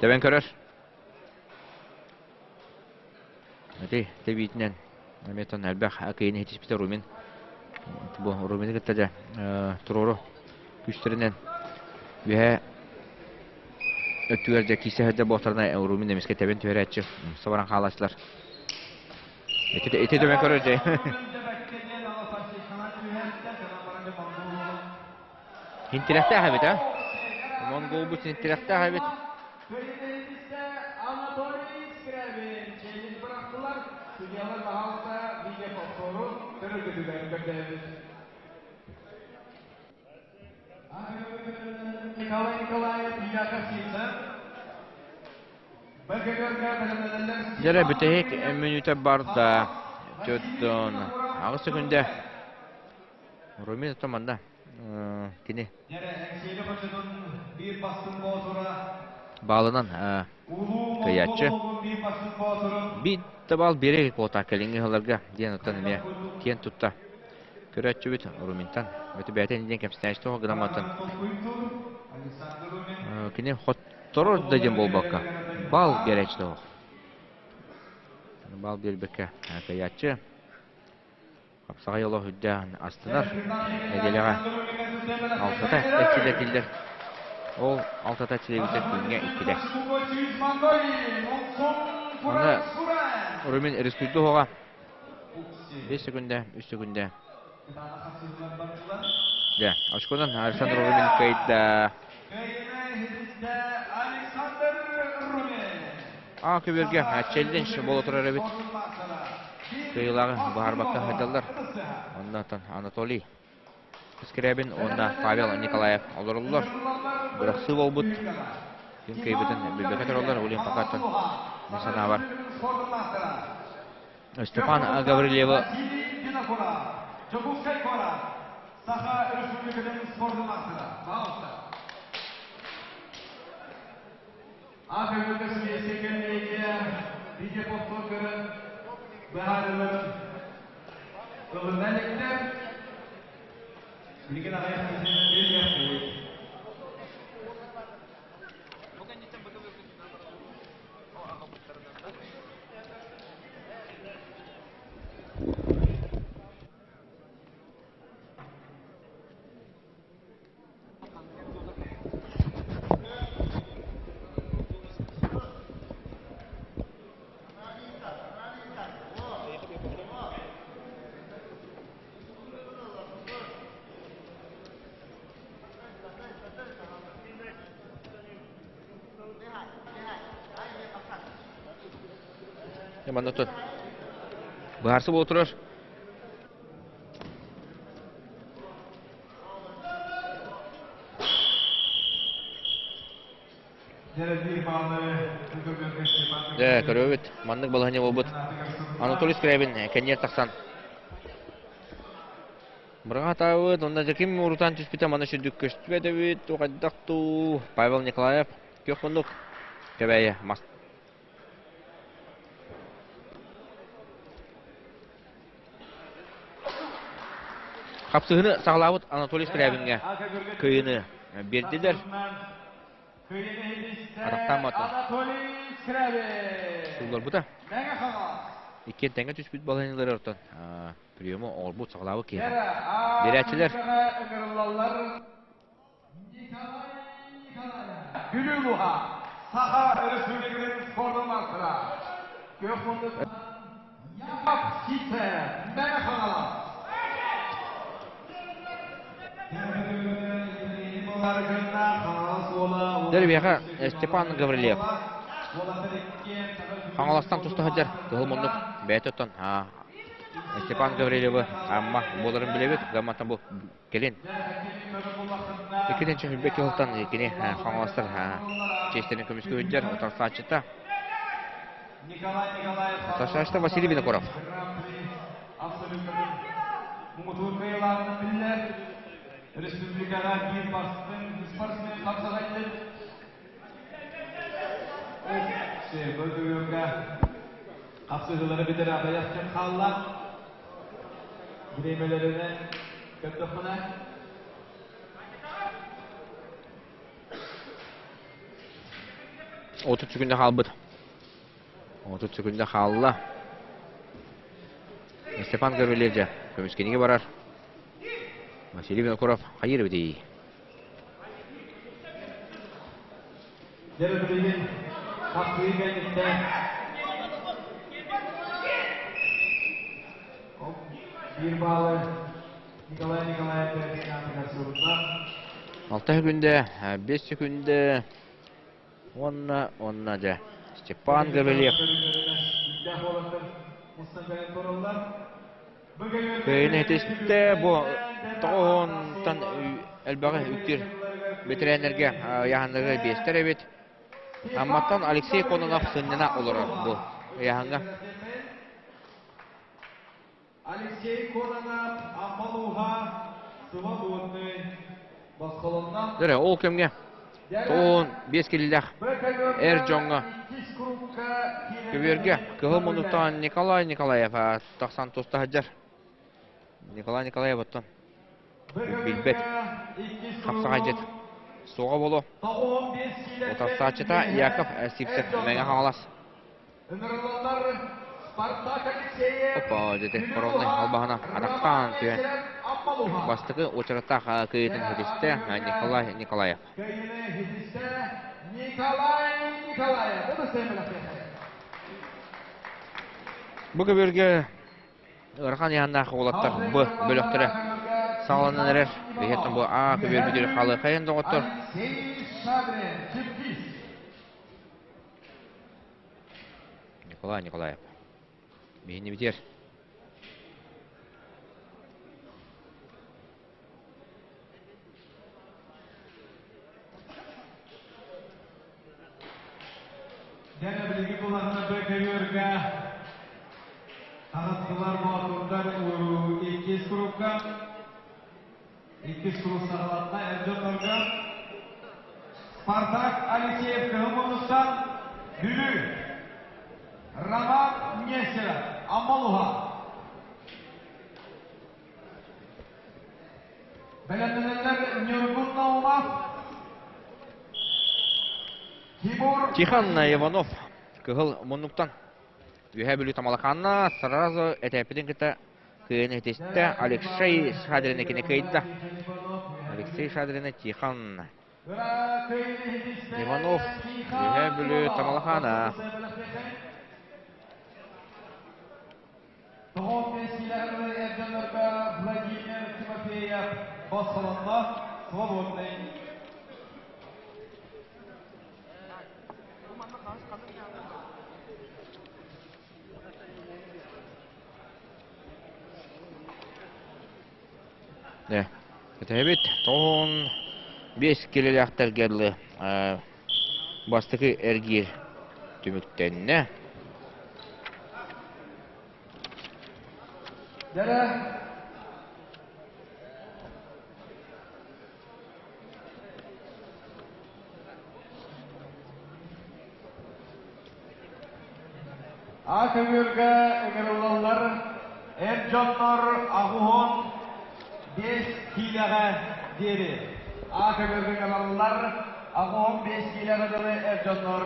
Тэбэн көрөр. Ити тэбиитинэн эмиэ тон элбэх кыйын иһитиспитэ Румин. Бу Румины кытта дьэ туруору күүстэринэн үөһэ өттүгэр дьэ киирсэ сылдьар буолтарына Румин эмискэ тэбэн түһэрээччи умса баран хаалааччылар. Ити ити тэбэн көрөр дьэ. Интирэхтээх эбит а? Монголбут интирэхтээх эбит. Анатолий Скрябин чэйин бырахтылар. Судьялар баһаалыста видеоповтору көрөргүтүгэр көрдөһөбүт. Николай Николаев, Яков Сивцев. Дьэрэ бүтэһик мүнүүтэ барда. Чөттөн аҕыс секунда. Румин оттон манна кини баалынан кыайааччы. Биир да баал биэрэ куота кэлиҥҥи ыһылларга диэн оттон эмиэ киэн тутта көрөөччүбүт Руминтан бөтө бэйэтин диэн кэпсэтээччи тоҕо гынан кини хотторор да диэн буолбакка баал биэрээччи тоҕо баал биэрбэккэ кыайааччы Хапсаҕай олох үрдээн астынар. Нэдиэлэҕэ алтата эрчиллэтиллэр. Ол алтата телевизор күҥҥэ иккитэ. Аны Румин Республика уһуга 5 секунда, 3 секунда. Дьэ, очконан Александр Румин кыайда. А көбүөргэ челлендж буола турар эбит. Кыайыылааҕы быһаарбакка сылдьаллар. Оннотон Анатолий Скрябин уонна Павел Николаев олороллор. Бырахсыы буолбут. Ким кыайбытын билбэккэ тураллар. Улин пока мин санаабар. Степан Гаврильевы Саха Республикатын спордун маастара. Пожалуйста. Аты сүүйэсэ видеоповтор көрөн быһаарылар ылына иликтэр. Билигин аҕыйах киһи Манна тут быһаарсы буола турар. Дьэ, көрөбүт, маннык балаһыанньа буолбут. Анатолий Скрябин кэнниэр тахсан быраҕатаабыт, онно дьэ ким урутаан түспүтэ маны сүрдүк көстүбэт эбит, хайдах дуу. Павел Николаев күөх муннук Кэбээйи мас Хапсыһыны саҕалаабыт Анатолий Скрябиҥҥэ кыайыыны биэрдилэр. Атахтааммата. Суулларбыта. Иккиэн тэҥҥэ түспүт балаһыанньалары ортон приему оҥорбут саҕалаабыт киһи. Биэрээччилэр Бүлүү улууһа Саха Өрөспүүбүлүкэтин спордун маастара Күөх муннуктан Яков Ситэ Мэҥэ Хаҥалас. Дербиэхэ Степан Гаврильев Хаҥаластан туста сылдьар кыһыл муннук бэйэтэ оттон Степан Гаврильевы Амма буоларын билэбит. Гамматтан бу Кэлин иккитинчи сүүрбэ сылтан кини Хаҥаластар чиэстэрин көмүскүү сылдьар утарсааччыта утарсааччыта Василий Винокуров. Республикаҕа биир бастыҥ спортсмен хапсаҕайдык Бөлгөйөргө хапсыһыылары бүтэр аҕыйах кэм хаалла. Бириэмэлэринэн көрдөххүнэ 30 секунда хаалбыт. 30 секунда хаалла. Степан Гаврильевич дьэ көмүскэнигэ барар. Василий Винокуров хайыыр эбитий? Дьэ билигин хапсыы кэнниттэн биир баалы Николай Николаев аатыгар сурунна. Алта секүндэ, 5 секүндэ уонна уонна дьэ Степан Гаврильев Кыайыыны этистэ бу тоҕуһунтан элбэҕи үктүүр бэтэрээннэргэ ыйааһыннарга биэстэр эбит. Амматтан Алексей Кононов сынньана олорор бу ыйааһыҥҥа. Алексей Кононов Амма улууһа Сыбалуонный босхолонно. Дөрө, ол кэмҥэ 95 килилээх эр дьоҥҥо көбүөргэ кыһыл муннуктаан Николай Николаев тахсан туста сылдьар. Николай Николаев оттон билбэт хапсаҕайдьыт суоҕа буолуо. Утарсааччыта Яков Сивцев Мэҥэ Хаҥалас. Ыҥырыллаллар Спартак Алексеев Опа, дьэ коронный албаһына атахтаан түһэн. Бастакы уочараттаах кыайыытын ситистэ Николай Николаев. Бу көбүөргэ ыарахан ыйааннаах уолаттар бу бөлөхтөрө саҕаланан эрэр. Биһиэттэн бу А көбүөр бүтүр халыхайын доҕоттор. Николай Николаев. Биһини битер. Дьэ, билиги буланна бөкөйөргө таҕыстылар боотурдар иккис курукка иккис курук саҕаланна эр дьоннорго Спартак Алексеев кыһыл муннуктан Бүлүү Роман Нестеров Аммалуха Бэлэмнэнэллэр Ньургун Наумов Тимур Тихон Иванов кыһыл муннуктан Үөһээ Бүлүү Тамалакаанна сразу этээппитин кытта кыайан этистэ Алексей Шадрины кини кыайда. Алексей Шадрины Тихон Иванов Үөһээ Бүлүү Тамалакаана. Тоҕо пенсиялары эрдэлэргэ Владимир Тимофеев босхолонно, свободный. Дьэ, этэбит 95 килэлээхтэргэ дылы бастакы эргиир түмүктэннэ. Дьэрэ А көҥүлгэ ыҥырыллаллар эр дьоннор аҕуһун 5 киилэҕэ диэри. А көҥүлгэ ыҥырыллар аҕуһун 5 киилэҕэ дылы эр дьоннор.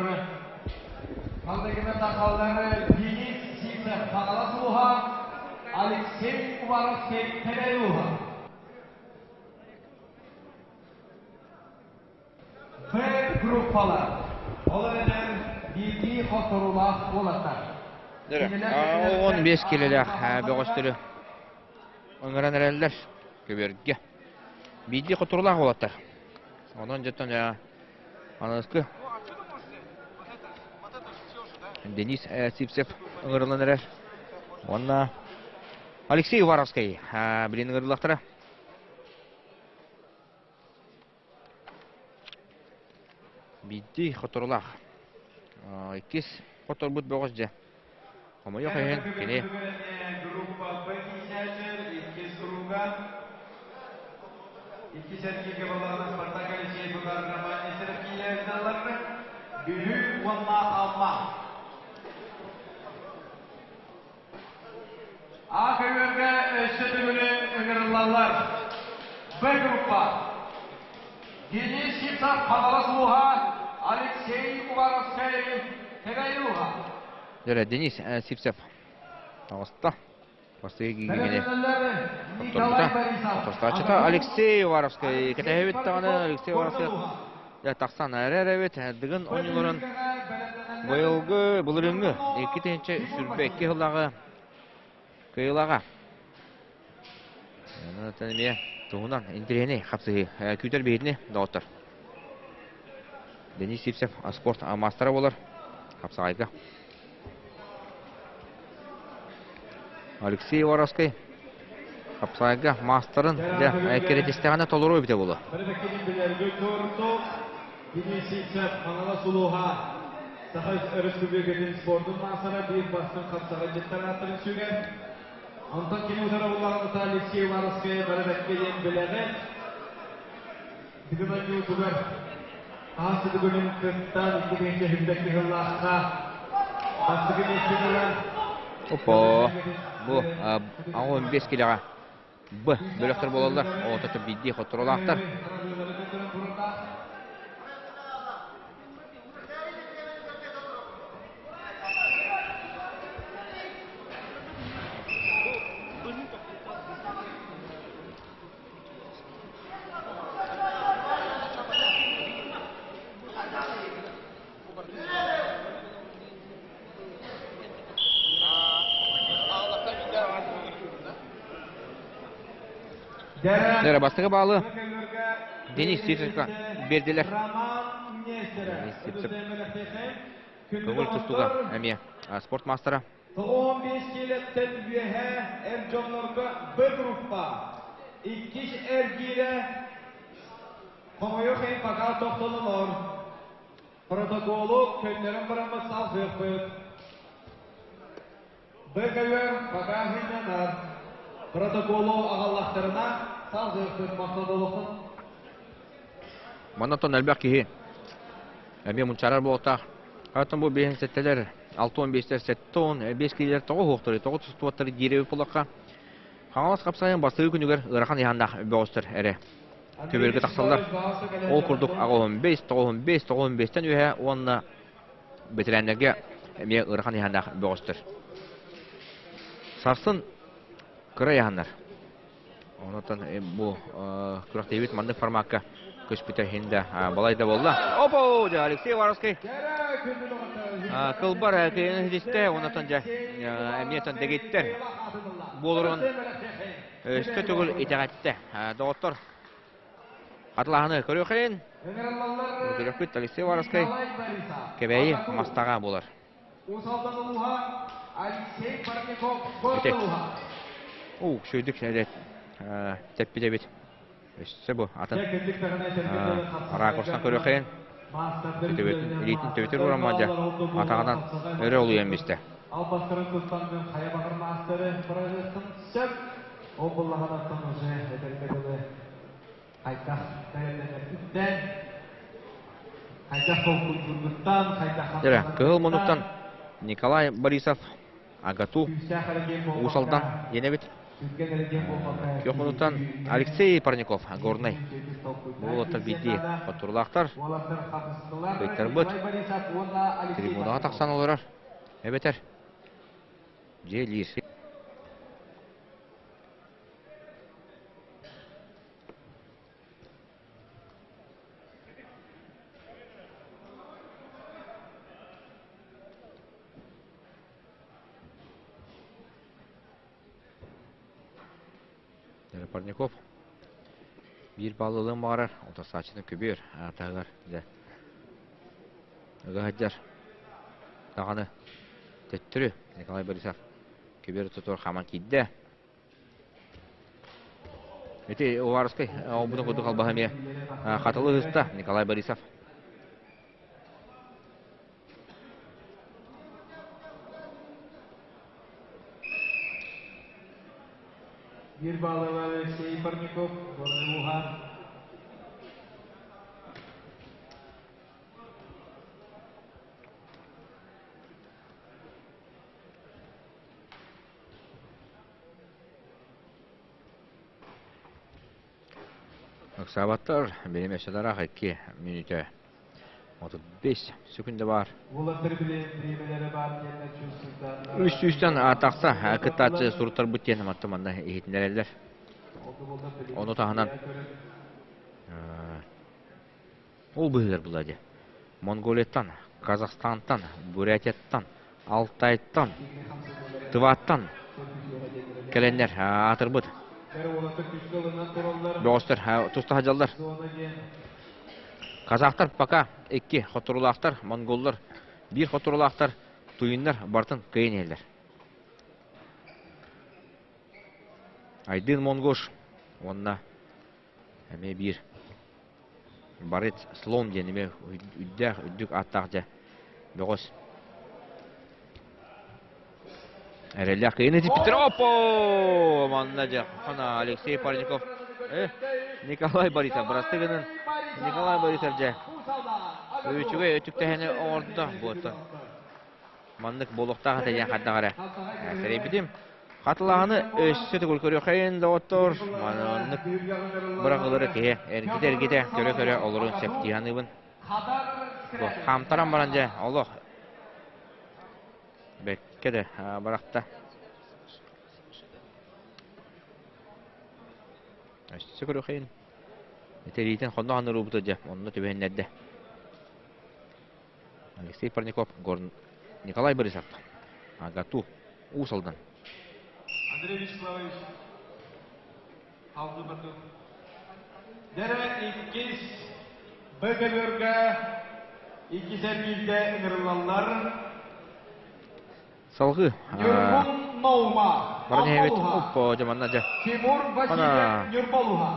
Мандагына тахаллар Денис Сивцев Хаҥалас улууһа, Алексей Уваровский Кэбээйи улууһа. Б группалар, ол эрэнэр биирдии хотторуулаах уолаттар. 15 килэлээх бөҕөстөрү ыҥыран эрэллэр көбүөргэ. Биирдии хотторуулаах уолаттар. Онон дьоттон аныгыскы Денис Сивцев ыҥырыллан эрэр. Уонна Алексей Уваровский билин ыҥырыллахтара. Биирдии хоторулаах. Иккис хоторбут бөҕөс дьэ. Хомойуох иһин кини Иккис эргииргэ балаҕана Спартак Алексеев Роман Нестеров киирэллэр. Бүлүү уонна Алма. А көбүөргэ өссө төгүлү ыҥырыллаллар. Б группа. Денис Сивцев Хаҥалас улууһа, Алексей Уваровскай Кэбээйи улууһа. Дөрө Денис Сивцев таҕыста. Бастакы киигини хотторбута. Хотторсооччута Алексей Уваровскай кэтэһэбит даҕаны Алексей Уваровскай тахсан эрэр эбит. Дыгын оонньууларын быйылгы былырыыҥҥы 2022 сыллааҕы кыайыылааҕа. Онон эмиэ туһунан интэриэһинэй хапсыһыы күүтэр биһитини доҕоттор. Денис Сивцев спорт маастара буолар хапсаҕайга. Алексей Воровский хапсаҕайга маастарын дьэ кэрэтистэҕинэ толоруо эбитэ буолуо. Денис Сивцев Хаҥалас улууһа Саха Өрөспүүбүлүкэтин спордун маастара биир бастыҥ хапсаҕайдьыттар ааттарын сүгэр. Онтон кини утары буллаҕына Алексей Уваровскай бары бэккэ диэн билэҕит. Бүгүн оонньуутугар хаһыс бүгүнүн кыттан 2021 сыллаахха бастакы миэстэни ылан Опа, бу 15 килэҕэ Б бөлөхтөр буолаллар. Оҕото биирдии хотторолаахтар. Дэрэ бастакы баалы Денис Сивцевка биэрдилэр. Денис Сивцев көҥүл тустууга эмиэ спорт маастара. 15 киилэттэн үөһэ эр дьоннорго Б группа. Иккис эргиирэ хомойуох иһин пока тохтолонор. Протоколу көннөрөн бараммыт салгыахпыт. Б көбөр пока сынньанар. Протоколу аҕаллахтарына салгыахпыт махтал буолуохтун. Маннаттан элбэх киһи эмиэ мунчаарар буолуохтаах. Оттон бу биэһин сэттэлэр, 65-тэр 75 киилэлэр тоҕо уһуохтарый, тоҕо тустубаттары диир эбит буоллахха, Хаҥалас хапсаайын бастакы күнүгэр ыарахан ыйааннаах бөҕөстөр эрэ көбүөргэ тахсаллар. Ол курдук 85, 95, 95-тэн үөһэ уонна бэтэрээннэргэ эмиэ ыарахан ыйааннаах бөҕөстөр. Сарсын кыра ыйааннар. Онтон бу күрэхтэһиибит маннык формакка көспүтэ иһин да балай да буолла. Опо, дьэ Алексей Варовский кылбар кыайыыны ситистэ, онтон дьэ эмиэ дэгиттэр буоларын өссө төгүл итэҕэттэ. Доҕоттор, атылааһыны көрүөххин. Көрүөхпүт Алексей Варовский Кэбээйи Мастаҕа буолар. Ити. Уу, сүйдүк тэппит эбит. Өссө бу атын ракурстан көрүөххин. Илиитин төбөтүр урамма дьэ атаҕынан өрө олуйан бистэ. Албастарын туттан хайа баҕар маастары быраҕыаххын сөп. Ол буллаҕынаттан уже этэргэ дылы хайдах бэлэмнэнэргиттэн, хайдах толкуйдуургуттан, хайдах Дьэ, кыһыл муннуктан Николай Борисов АГАТУ Уус Алдан диэн эбит. Күөх муннуктан Алексей Парников Горнай. Бу уолаттар биирдии хотторулаахтар. Кыайтарбыт. Трибунаҕа тахсан олорор. Эбэтэр дьиэлиир. Парников биир балл ылыан баҕарар, утарсааччыны көбүөр таһыгар дьэ ыга сылдьар. Даҕаны төттөрү Николай Борисов көбүөр ортотугар хааман киирдэ. Ити Уваровскай оҥорбутун курдук албаһа эмиэ хатылы ыһыста Николай Борисов. Биир баллы Алексей Парников, Горный Луга. Ыксаабаттар, биһим өссө да ыраах 2 мүнүүтэ 35 секунда баар. Үс сүүстэн тахса кыттааччы суруттарбыт диэн матта манна иһитиннэрэллэр. Ону таһынан ол быһыылар була дии. Монголияттан, Казахстантан, Бурятияттан, Алтайтан, Тываттан кэлэннэр аатырбыт. Бөҕөстөр туста сылдьаллар. Казахтар пока икки хотурулаахтар, монголлар биир хотурулаахтар, туйуннар барытын кыайан иһэллэр. Айдын Монгош уонна эмиэ биир Барыт Слон диэн эмиэ үрдээх үрдүк ааттаах дьэ бөҕөс. Эрэллээх кыйыны типпиттэр. Оппо! Манна дьэ хана Алексей Парников Николай Борисов бырасты гынын Николай Борисов дьэ үчүгэй өтүктэһини оҥордо буоттан. Маннык буолуохтаах этэ диэн хайдах эрэ сэрэйбитим. Хатылааны өссө төгүл көрүөххэйин доҕоттор. Маннык быраҕылары киһи эргитэ-эргитэ көрө-көрө олорун сөптүү саныыбын. Бу хаамтаран баран дьэ олох бэккэ да барахта. Өссө көрүөххэйин. Этэриитин хонно ханныруубута дьэ онно түбэһиннэрдэ. Алексей Парников, Николай Борисов, АГАТУ, Уус Алдан. Андрей Вячеславович. Халдыбытын. Дэрэ иккис Б-көбүөргэ иккис эргииргэ ыҥырыллаллар. Салгыы Ньургун Наума, баран иһэбит. Аммалуха. Оппо, дьэ манна дьэ. Тимур Ана Васильев Ньурбалуха.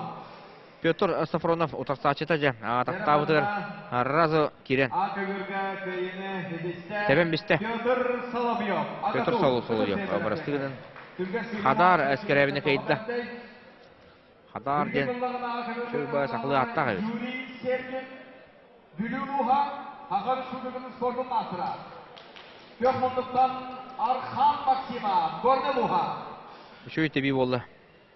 Петр Сафронов утарсааччыта дьэ Дэрэ тахтаабытыгар манна разу киирэн А көбүөргэ кыайыыны ситистэ тэбэн бистэ. Петр Соловьев. Петр Агату. Соловьев Ытыс бырастыгынан Түргэн Хадар сыһыаннаах эскэрээбини кыйда. тоҕо Хадар диэн үчүгэй баа сахалыы ааттаах эбит. Юрий Сергин Бүлүү улууһа Саха Республикатын спордун маастара. Күөх муннуктан Архан Максима Горнай улууһа. Үчүгэй тэбии буолла.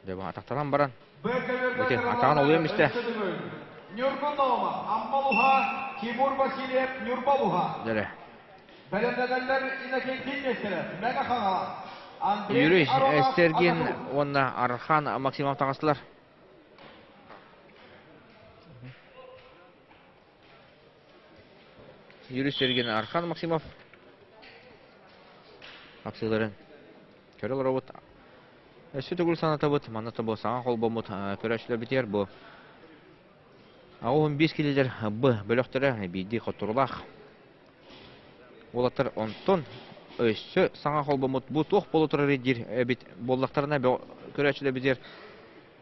Дьэ атахтанан баран ити атаҕын олуйан истэ. Ньургун Наума Амма улууһа Тимур Васильев Ньурба улууһа. Дьэ Бэлэмнэнэллэр Иннокентий Нестеров Мэҥэ Хаҥалас Андрей Юрий Аронов Сергин Агату. уонна Архан Максимов таҕыстылар. Юрий Сергин, Архан Максимов хапсыыларын көрө олоробут. Өссө төгүл санатабыт, манна тобу саҥа холбоммут көрөөччүлэрбитигэр бу 85 килилэр Б бөлөхтөрө биирдии хотторулаах уолаттар онтон өссө саҥа холбоммут бу туох буола турар диир эбит буоллахтарына көрөөччүлэрбитигэр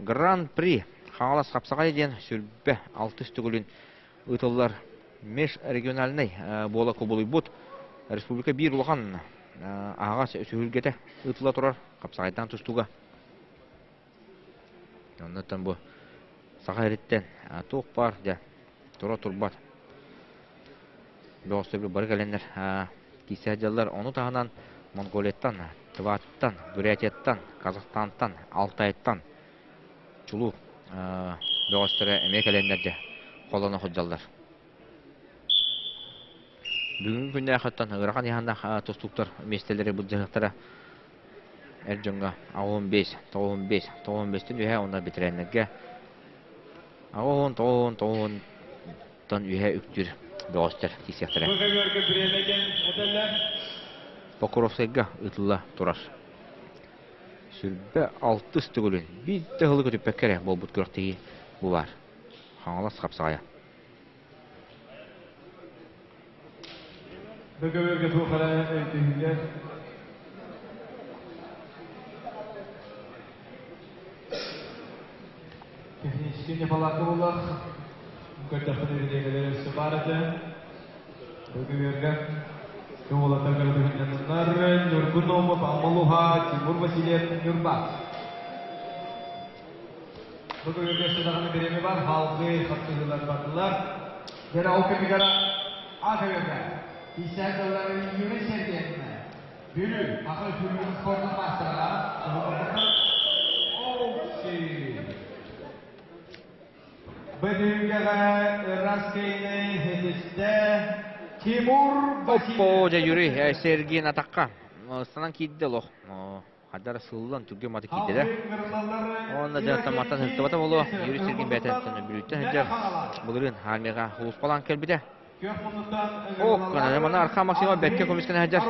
Гран-при Хаҥалас Хапсаҕай диэн сүрбэ алтыс төгүлүн ыытыллар межрегиональнай буола кубулуйбут республика биир улахан аһаҕас сүһүлгэтэ ыытыла турар хапсаҕайдаан тустууга. Оннуттан бу саха эриттэн туох баар дьэ тура турбат бөҕөстөрбүт бары кэлэннэр киирсэ сылдьаллар. Ону таһынан Монголияттан, Тываттан, Бурятияттан, Казахстантан, Алтайтан чулуу бөҕөстөрө эмиэ кэлэннэр дьэ холоно сылдьаллар. Бүгүҥҥү күннээхиттэн ыарахан ыйааһыннаах тустууктар миэстэлэри былдьаһыахтара эр дьоҥҥо 85, 95, 95-тэн үөһэ уонна бэтэрээннэргэ 80, 90, 90-тан үөһэ үктүүр бөҕөстөр киирсиэхтэрэ. Покровскайга ыытылла турар. Сүрбэ алтыс төгүлүн биир да ыһылы көтүппэккэ эрэ буолбут күрэхтэһии бу баар. Хаҥалас хапсаҕайа. Бөгөбөргө туох эрэ өйдөһүүлэр технический неполадка буллах көрдөхпүнэ бириэмэлэр өссө баар этэ. Бөгөбөргө Туолата көрдөхүннэр Ньургун Наумов Аммалуха Тимур Васильев Ньурба. Бу күнүгэр даҕаны бириэмэ бар, халгыы хапсыһыылар бардылар. Дьэ ол кэмигэр АКВК Исаакылары Юрий Сергеевна Бүлүү Саха Республикатын спордун маастара Окси Бөдүүгэҕэ ырас кэйни ситистэ Тимур Оппо, Васильев. дьэ Юрий Сергин атахха ыстанан киирдэ олох. Хадара сыллан түргэн маты киирдилэр. Уонна дьэ мантан ыһыктыбата буолуо. Юрий Сергин бэйэтин Бүлүүттэн сылдьар былырыын армияҕа сулууспалаан кэлбитэ. Ох, маны Арха Максимов бэккэ көмүскэнэ сылдьар.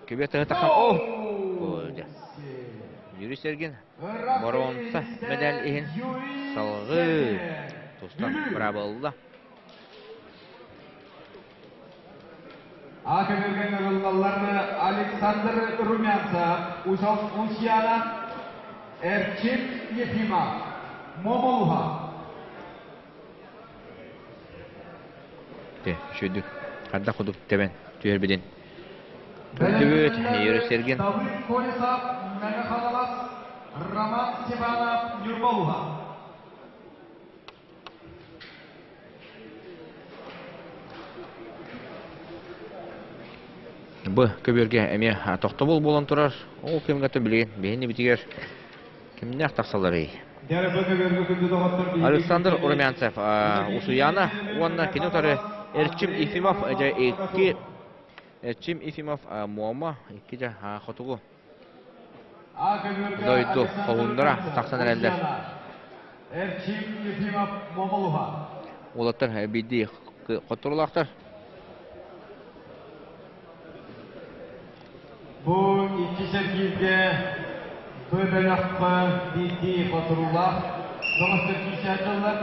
Күбүө тыһы тахсан, о! Юрий Сергин боруонса медаль иһин салгыы тустан быраабылла. А көбүргэн ылыллаллар Александр Румянцев, Усяна, Эрчим Ефимов, Момолуха. Үчүгүйдүк хардах кудук тэбэн түһэрбитин көрдүбүт Юрий Сергин. Давыд Колесов, Мэҥэ Хаҥалас, Роман Степанов, Ньурба Бу көбүөргэ эмиэ тохтобул буолан турар. Ол кэмҥэ билигин биһиги кимнээх тахсалларый? Александр Румянцев Усуяна уонна кини утары Эрчим Ефимов дьэ икки Эрчим Ефимов Муома икки дьэ хотугу дойду хоһууннара тахсан эрэллэр. Эрчим Ефимов Момолуха. Уолаттар биирдии хотторулаахтар. Бу икки сэргииргэ Бу бөлөххө биирдии хотуруулаах бөҕөстөр киирсээччилэр.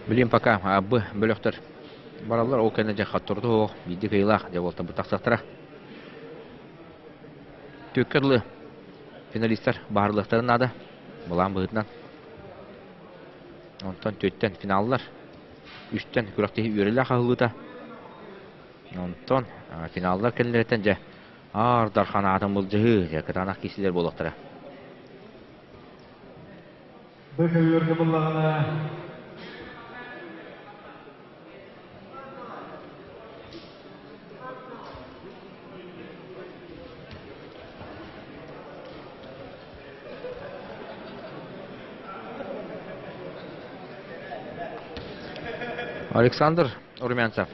Билим пока б бөлөхтөр бараллар ол кэннэ дьэ хотторду суох биирдии кыайыылаах дьэ буолтан тахсыахтара. Түөккэ дылы финалистар баһарылыахтарын наада былаан быһыытынан. Онтон түөттэн финаллар үстэн күрэхтэһии үөрэлээх аһыллыыта. Онтон финаллар кэннилэриттэн дьэ Аар Дархан аатын былдьаһыы дьэ кытаанах киирсиилэр буолуохтара. Бу көбүөргэ буллаҕына Александр Румянцев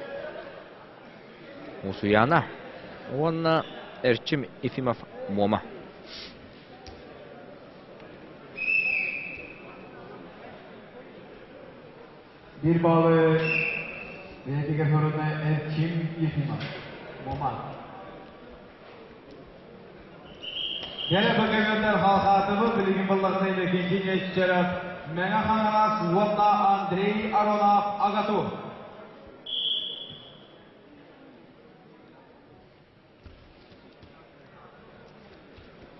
Усуйаана уонна Эрчим Ефимов Муома. Биир баалы бэйэтигэр хоруна Эрчим Ефимов Муома. Кэрэ бөгөйгөтөр халхаатыбы билигин баллахына Иннокентий Нестеров, Мэҥэ Хаҥалас уонна Андрей Аронов Агату.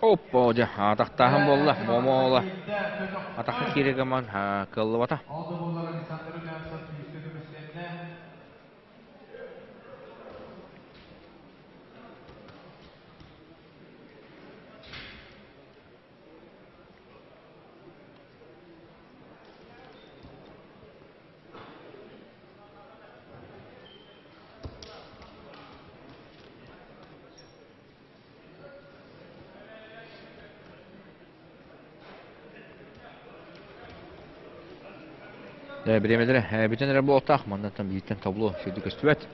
Оппа, дьэ, атахтааһын буолла, Момола. Атахха кииригаман кыаллыбата. Бириэмэлэрэ бүтэн эрэ буолуохтаах. Маннаттан бииртэн табло сүрдү көстүбэт.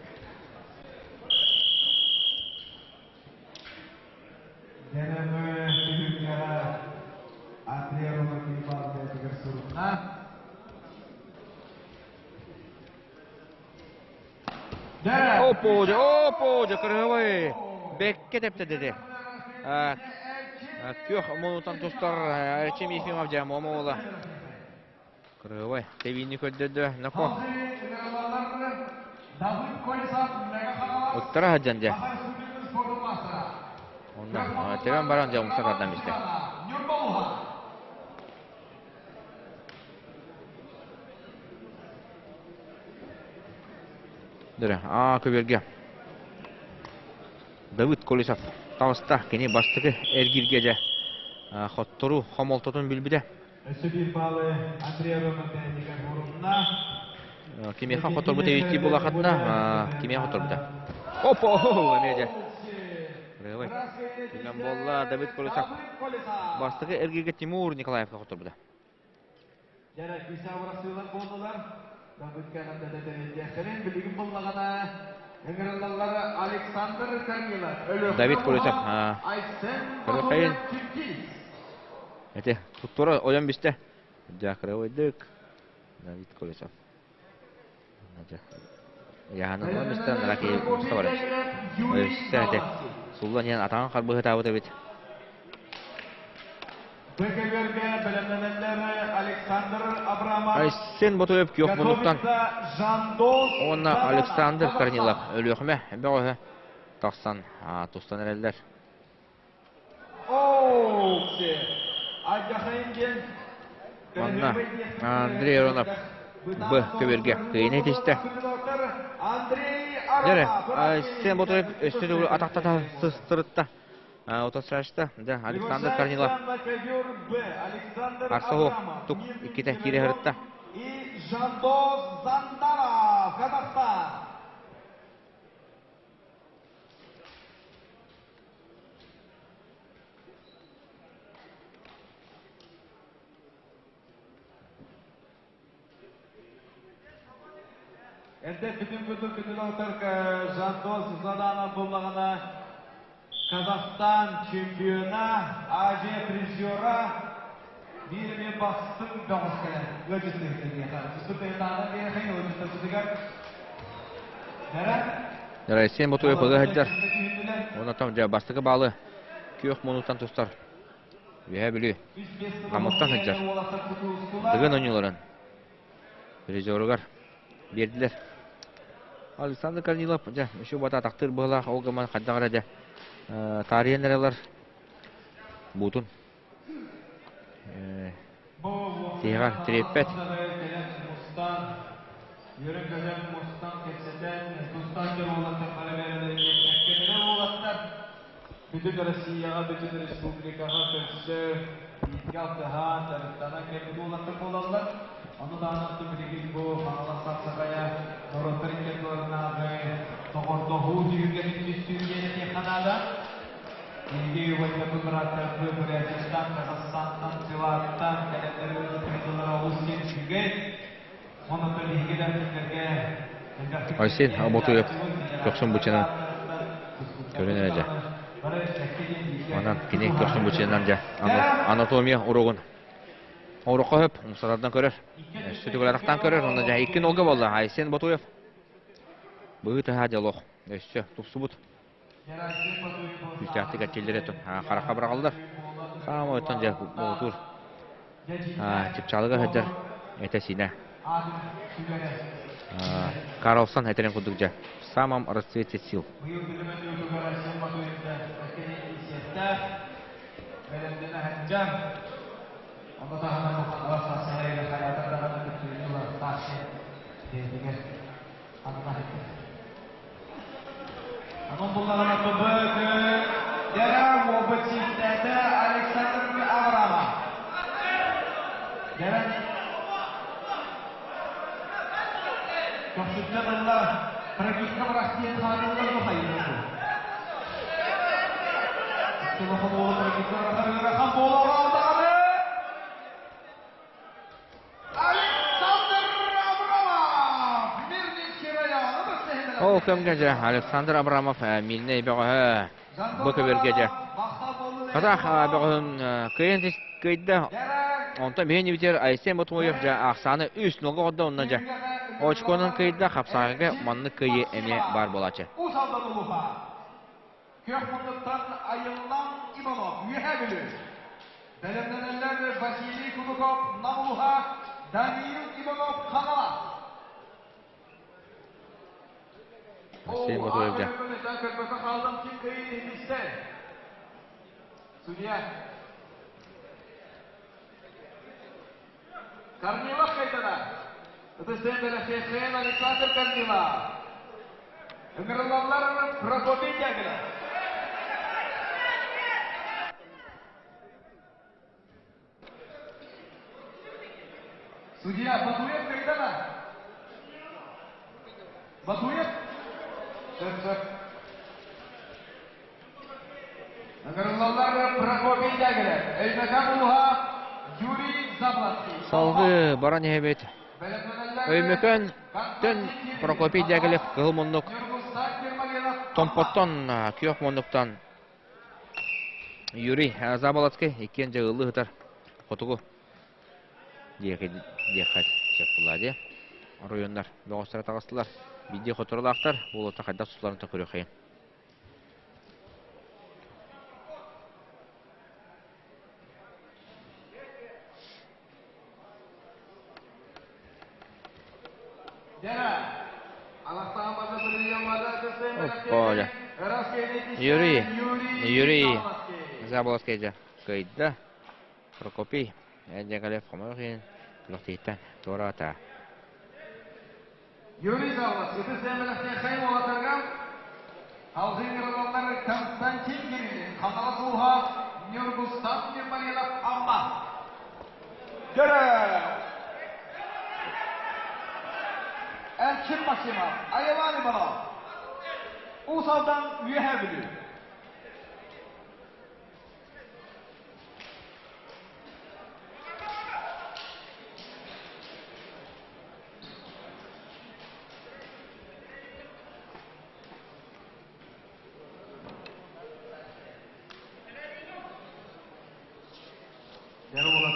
Оппо, оппо, кырыһыбай. Бэккэ тэптэ деди. Күөх мунутан тустар Эрчим Ефимов дьэ Момола. Кырыһыбай тэбиини көрдөрдө. Нако. Ыттара сылдьан дьэ. Онно тэбэн баран дьэ умса тардан истэ. Дөрө, аа көбүөргэ. Давыд Колесов таҕыста. Кини бастакы эргииргэ дьэ хоттору хомолтотун билбитэ. Өссө биир баалы Андрей Аронов бэйэтигэр уурунна. Кимиэхэ хоторбут эбиттии булахатына, кимиэхэ хоторбута. Опа, эмиэ дьэ. Рывай. Түгэн буолла Давид Колесов. Бастакы эргииргэ Тимур Николаевка хоторбута. Дьэ, күүстээх буоллулар. Давыд кэҕэрдэтэ тэрийдиэхтэрин билигин буллаҕына ыҥырыллаллар Александр Корнилов, Давид Колесов Айсен Көрөхөйүн Эти туттура ойон бистэ. Дьаакырабайдык Давид Колесов. Яһанан ойон бистэ нараки уста барар. Өссө эти суллан иһэн атаҕын харбыһытаабыт эбит. Бөкөлөргө бэлэмнэнэллэр Александр Абрамов. Айсен Ботуев күөх муннуктан уонна Александр Корнилов Өлүөхүмэ бөҕөһө тахсан тустан эрэллэр. Манна Андрей Аронов Б көбүөргэ кыайыыны ситистэ. Дьэ, Айсен Ботуев өссө төгүл атахтата сыстырытта. Утасраачта, дьэ, Александр Корнилов Арсаһов тук иккитэ киирэ сырытта. И Жандос Зандаров, Казахстан. Эрдэ бүтүн кутук күтүлоктор Жандос Заданов буллаҕына Казахстан чемпиона, Азия призера. Биир эмиэ бастыҥ бөҕөс кэлэн ыалдьыттыыр киниэхэ. Түспүт биэрэхин ыалдьыттарбытыгар Дара Россия Ботуев уолаттар ыга сылдьар. күүскэ түһүннүлэр. Уонна там дьэ бастакы баалы күөх муннуктан тустар. Үөһээ Бүлүү Үс биэс сыл Намыттан сылдьар. киэнэ уолаттар кутуустулар. Дыгын оонньууларын призеругар биэрдилэр. Александр Корнилов дьэ үчү бата тахтыыр быһылаах ол гынан хайдах эрэ дьэ таарыйан эрэлэр буутун Бу тиһэҕэр уопсайынан тириэппэт. Хаҥалас кэлэн мустан, үөрэн-көтөн мустан кэпсэтэн, тустан дьон уолаттар бары бэйэлэрин кэккэлэрэ уолаттар бүтүн Россияҕа, бүтүн республикаҕа көрсө, бииргэ алтыһан, дьарыктанан кэлбит уолаттар буолаллар. Ону даҕаны билигин бу Хаҥалас Сахсахайа норуоттар икки ардыларынааҕы доҕордоһуу түһүлгэтин түстүүр диэн этиэххэ наада. Биһиги убайдарбыт, бырааттарбыт Бурятияттан, Казахстантан, Тываттан кэлэннэр ыалдьыттарбытылара олус диэн үчүгэй. Онон биһиги да кинилэргэ элбэхтик Айсен үөрэтиэн Аботуев ыытааччыбыт, көхсүн федерациябыт бычынан ааттарыттан тустууктарбыт көрөн эрэ дьэ. даҕаны бары кэккэ диэн бииргэ Онон кини тутуһан көхсүн бычынан дьэ анатомия уруогун Ороххо хөп умсалардан көрөр. Өссө түгэлэрахтан көрөр. Онно дьэ икки нолга буолла. Айсен Ботуев быһыы-таһаа дьолох өссө тупсубут. Күүстээхтик эрчиллэр этим. Харахха быраҕаллар. Саамай оттон дьэ муҥутуур чыпчаалыгар сылдьар этэ-сиинэ. Карлсон этэрин курдук дьэ в самом расцвете сил. Онон буллаҕына ТБ Дера уопут сиистээтэ Александр Аврамов. Дера көхсүттэн ылла трагичка бырахтиэн хаалыллар бу хайыыр Улахан уолу трагичка бырахар ыарахан буолуоҕа даҕаны. Ол кэмҥэ дьэ Александр Абрамов Миирнэй бөҕөһө бу көбүөргэ дьэ казах бөҕөһүн кыайан кыайда. Онтон биһиги инибитигэр Айсен Ботуев дьэ ахсааны үс нолга оҕордо онно дьэ очконан кыайда хапсаҕайга маннык кыайыы эмиэ баар буолааччы. Уус Алдан улууһа. Күөх муннуктан Айыллан Иванов, Үөһээ Бүлүү. Бэлэмнэнэллэр Василий Кулуков, Нам улууһа, Даниил Иванов, Хаҥалас. Айсен Ботуев дьэ. Көрбөккө хааллым ким кыайын иһитистэ. Судья. Корнилов кайдана. Ытыстын бэлэхтиэххин Александр Корнилов. Ыҥырыллаллар Прокопий Дягилев. Судья Батуев кайдана. Батуев. Сөп-сөп. Ыҥырыллаллар Прокопий Дягилев, Өймөкөөн улууһа Юрий Заблоцкий. Салгыы баран иһэбит. Өймөкөөн төн Прокопий Дягилев кыһыл муннук Томпоттон күөх муннуктан Юрий Заболоцкий иккиэн дьайыллыы сытар хотугу диэххэ сөп буолла дии. Оройуоннар бөҕөстөрө таҕыстылар. Биирдии хоторолаахтар буолуота хайдах тутулларын көрүөххэйин. Опполя. Юрий, Юрий Заболоцкий дьэ кыайда. Прокопий Дягалев хомойуох иһин күрэхтэһииттэн туораата. Юрий Заболоцкий ытыс эмэлэхтиэххэй уолаттарга алгыы ыҥырыллаллар Константин Кириллин, Хаҥалас улууһа, Ньургустан Ньурмаринов, Амма. Дөрө! Эрчим Максимов, Айылан Иванов, Уус Алдан Үөһээ Бүлүү.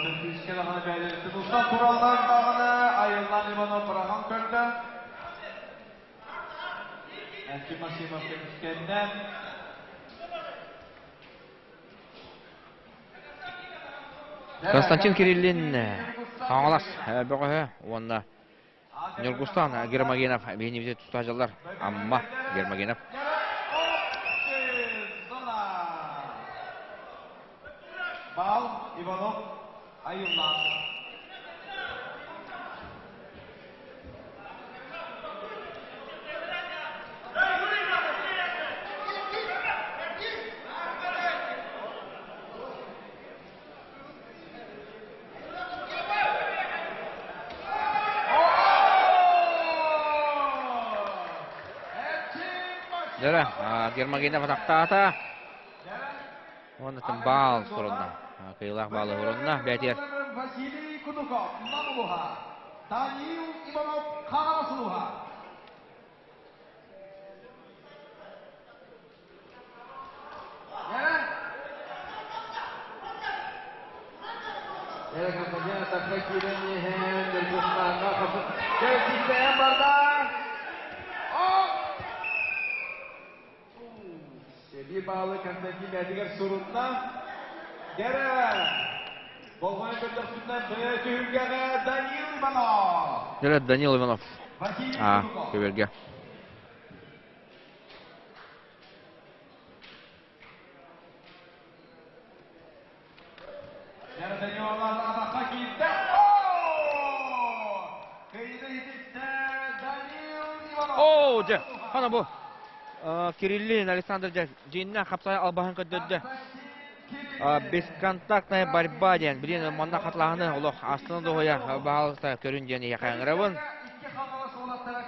Олортон күүскэ даҕаны бэйэлэриттэн устан тураллар даҕаны Айыллан Иванов быраҕан көрдө. Эрчим Максимов көмүскэннэ. Константин Кириллин Хаҥалас бөҕөһө уонна Ньургустан Гермогенов биһиэнибити тута сылдьаллар. Амма Гермогенов. Бал Иванов Айыллаан. Дьэ, Гермогенов атахтаата. Уонна баал сурунна. Кыайыылаах баалы сурунна. Бээтигэр Василий Кудуков, Намулуха, Даниил Иванов, Хаҥалас Сэрии баалы Константин бэйэтигэр сурунна. Дэрэ! Болҕойон көрдөхпүтүнэ түһүлгэҕэ Данил Иванов! Дэрэ Данил Иванов. Василий А, Кудуков. көбүөргэ. Дэрэ Данил атахха киирдэ. Кыайыыны иһититтэ Данил Иванов. Оо, дьэ, хана бу Кириллин Александр дьэ дьииннэ хапсай албаһын көрдөрдө. Бесконтактная борьба диэн билин манна хатылаһыны олох астына дуоһуйа баһаалыста көрүн диэн эйиэхэ ыҥырабын.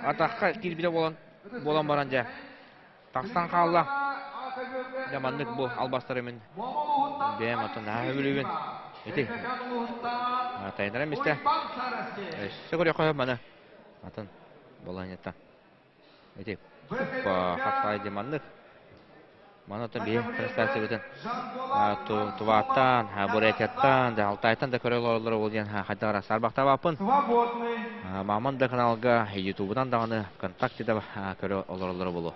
Атахха киирбитэ буолан буолан баран дьэ тахсан хаалла. Дьэ маннык бу албастары мин бэйэм оттон наһаа сөбүлүүбүн. Ити тайынарам истэ. Өссө көрүөххэ маны атын балаһыанньаттан. Ити хапсаҕай диэн маннык. Маны оттон биһи трансляциябытын Тувааттан, Бурятияттан, да Алтайтан да көрө олороллоро ол диэн хайдах эрэ саарбахтаабаппын. Маман да каналга, Ютубунан даҕаны, ВКонтакте да көрө олороллоро буолуо.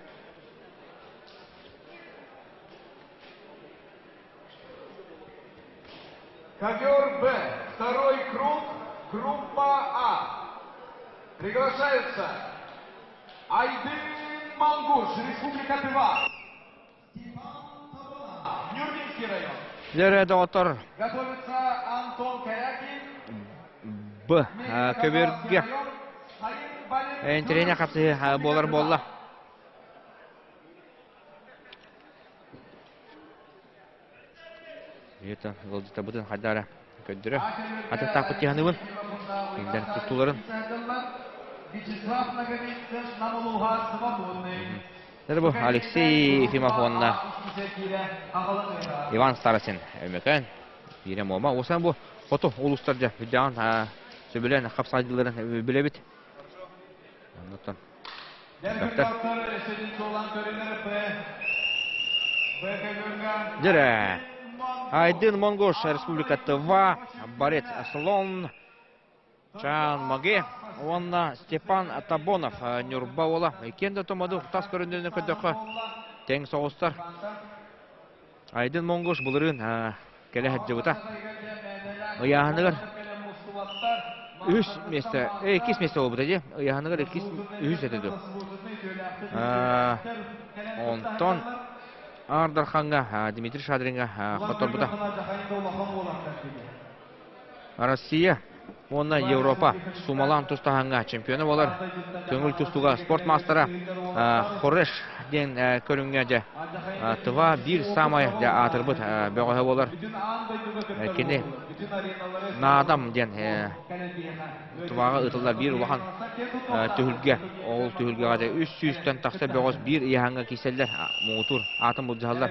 Ковер Б. Второй круг, группа А. Приглашаются Айдын Мангуш, Республика Тыва. Степан Табана, Нюрнбергский район. Лера доҕоттор Готовится Антон Корякин, Б көбүөргэ интэриэһинэй хапсыһыы буолар буолла. Ийэтэ ыалдьыттарбытын хайдах эрэ көрдөрө атахтаахпыт дии саныыбын. Кинилэр туттууларын. Вячеслав Наговицын Намулуха свободный. Это бу Алексей Ефимов уонна Иван Старостин Өймөкөөн биирэ Муома. Усан бу хоту улуустар дьэ үрдэҕин сөбүлээн хапсаайдыларын билэбит. Оннуттан Дьэрэ. Айдын Монгош Республика Тыва, Борец Слон, Чан Маге уонна Степан Табонов Ньурба уола. Иккиэн да томоду тас көрүннэринэн көрдөххө тэҥ соҕустар. Айдын Монгош былырыын кэлэ сылдьыбыта. Ыйааһыныгар үһүс миэстэ, иккис миэстэ буолбута дии. Ыйааһыныгар иккис, үһүс этэ дуу. Онтон Аар Дархаҥҥа Дмитрий Шадриҥҥа хотторбута. Россия уонна Европа сумалаан тустаһаҥҥа чемпиона буолар. Көҥүл тустууга спорт маастара Хореш диэн көрүҥҥэ дьэ Тыва биир саамай дьэ аатырбыт бөҕөһө буолар. Кини Наадам диэн Тываҕа ыытыллар биир улахан түһүлгэ. Ол түһүлгэҕэ дьэ үс сүүстэн тахса бөҕөс биир ыйааһыҥҥа киирсэллэр, муҥутуур аатын былдьаһаллар.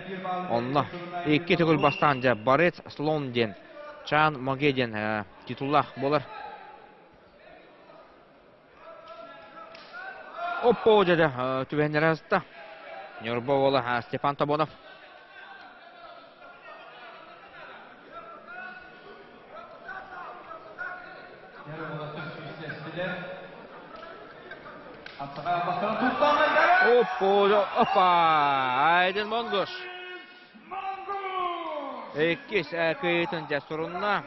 Онно икки төгүл бастаан дьэ Борец Слон диэн Чан Моге диэн титуллаах буолар. Оппо дьэ түбэһиннэрэ аста. Ньурба уола Степан Тобонов. Опа! Айдын Монгуш! Иккис кыйытын дьэ сурунна.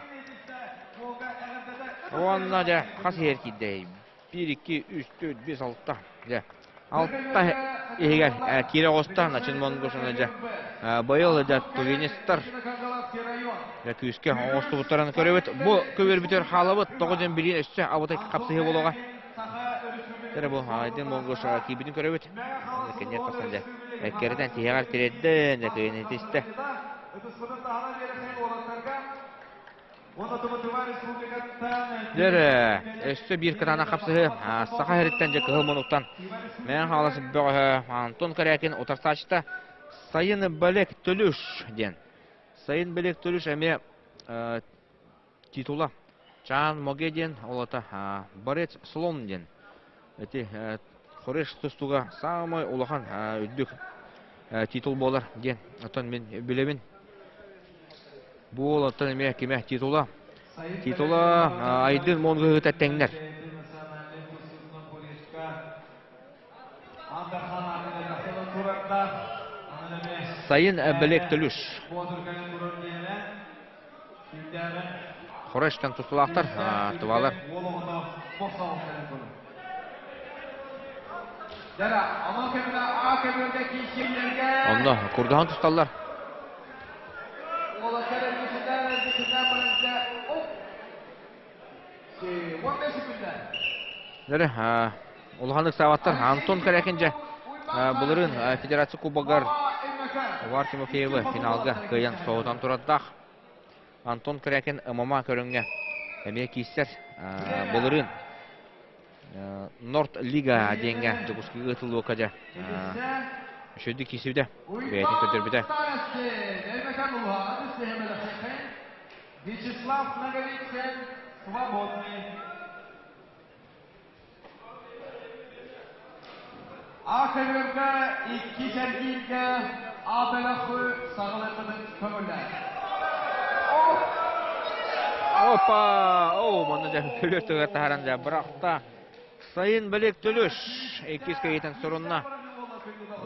Уонна дьэ хас иһэр киирдэй? 1, 2, 3, 4, 5, 6. Дьэ алта иһигэр киирэ оҕуста Начин Монгуш уонна дьэ быйыл дьэ тувинистар дьэ күүскэ оҥостубуттарын көрөбүт. Бу көбүөрбүтүгэр хаалабыт. Тоҕо дьэн билиин өссө абытай хапсыһыы буолуоҕа. Дьэ бу Айдын Монгуш киирбитин көрөбүт. Кэннигэр тахсан дьэ эккэритэн тиһэҕэр тириэрдэн дьэ кыайан итистэ. Дьэ өссө биир кытаанах хапсыһыы Саха сириттэн дьэ кыһыл мунуктан Мэҥэ Хаҥалас бөҕөһө Антон Корякин утарсааччыта Сайын Балек Төлүш диэн. Сайын Балек Төлүш эмиэ титула Чаан Моге диэн олото Борец Слон диэн. Ити Хореш тустууга саамай улахан үрдүк титул буолар диэн. Оттон мин билэбин. Бу уол оттон эмиэ кимэ титула? Титула Айдын Монгыһыта тэҥнэр. Сайын Белек Төлүш. Хорештан тустулаахтар, тывалар. Онно курдаһан тусталлар. Дөрө, улаханнык саабаттар. Антон Корякин дьэ былырыын Федерация Кубогар Увар Тимофеевы финалга кыайан соһутан турардаах. Антон Корякин ММА көрүҥҥэ эмиэ киирсэр. Былырыын Норд Лига диэҥҥэ Дьокуускайга ыытыллыбакка дьэ үчүгэйдик киирсибитэ, бэйэтин көрдөрбүтэ. Вячеслав Ноговицын свободный. А икки сэргииргэ А бөлөххү саҕалыырбытын көҥүллээн. Опа! Оо, манна дьэ көлүөр тыгар таһаран дьэ бырахта. Сайын Белек Төлөш иккис кэйитэн сурунна.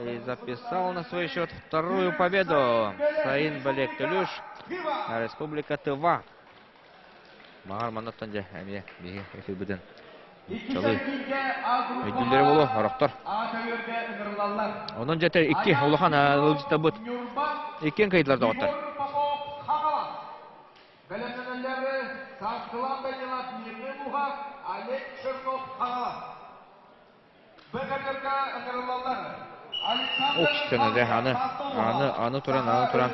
И записал на свой счет вторую победу. Сайын Белек Төлөш, Республика Тыва. Маар маннаттан дьэ эмиэ биһи эфирбитин чалый өйдүүллэрэ буолуо орохтор. Онон дьэ икки улахан ыалдьыттарбыт иккиэн кыайдылар доҕоттор. Бэлэмнэнэллэри Сааскылаан Данилов Мирный Муха, Олег Чернов Хаҥалас. Б-категорияга ыҥырыллаллар. Александр Уксаны аны аны аны туран аны туран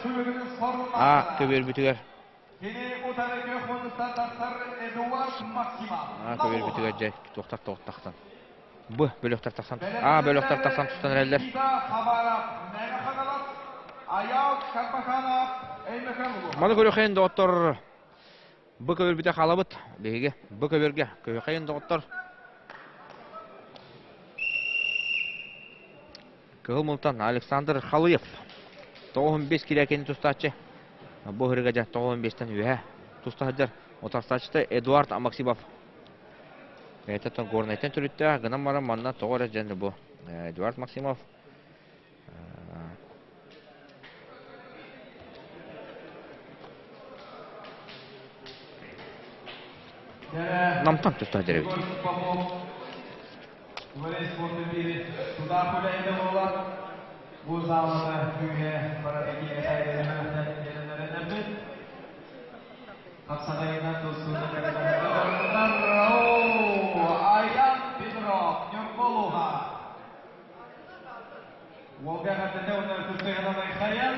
А көбүөрбүтүгэр Кини утары күөх муннуктан тахсар Эдуард Максимов. А көбүөрбүтүгэр дьэ туохтар тоҕуттахтан. Б бөлөхтөр тахсан А бөлөхтөр тахсан тустан эрэллэр. Хабаров Мэҥэ Хаҥалас, Аял Карбаканов Өймөкөөн улууһа. Маны көрүөххэйин доҕоттор Б көбүөрбүтэ хаалабыт биһиги Б көбүөргэ көрүөххэйин доҕоттор Кыһыл мунтан Александр Халыев 95 килэкини тустааччы бу ыһырыга дьэ 95-тэн үөһэ туста сылдьар утарсааччыта Эдуард Максимов бэйэтэ Горнайтан төрүттээх гынан баран манна тоҕо эрэ дьэн бу Эдуард Максимов Намтан туста сылдьар эбит. Бу залата күүһэ барар Хапсаҕайынан тустууна Аян Петров, Ньурболуха. Уолга эҕэрдэтэ уонна тустууга Хайан.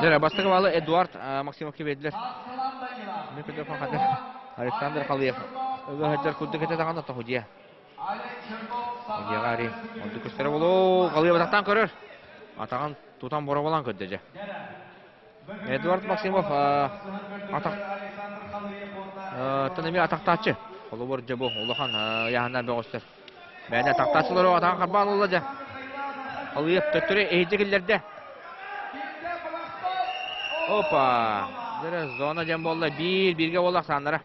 Дьэ, бастакы баалы Эдуард Максимовка биэрдилэр. Александр Халыев. Ыга сылдьар курдук этэ даҕаны тоһудьуйа. Удьуйаҕа ари. Ордук көстөрө болоо. Халыев атахтаан көрөр. Атаҕын тутан бороболоон көрдө дьэ. Эдуард Максимов атах тан эмиэ атахтааччы. Холобур дьэ бу улахан ыйааһыннар бөҕөстөр. Бэйэтэ атахтааччылар атаҕын харбаан ылла дьэ. Халыев төттөрү иһирдьэ киллэрдэ. Опа! Дьэ зона дьэн буолла. Биир бииргэ буолла ахсааннара.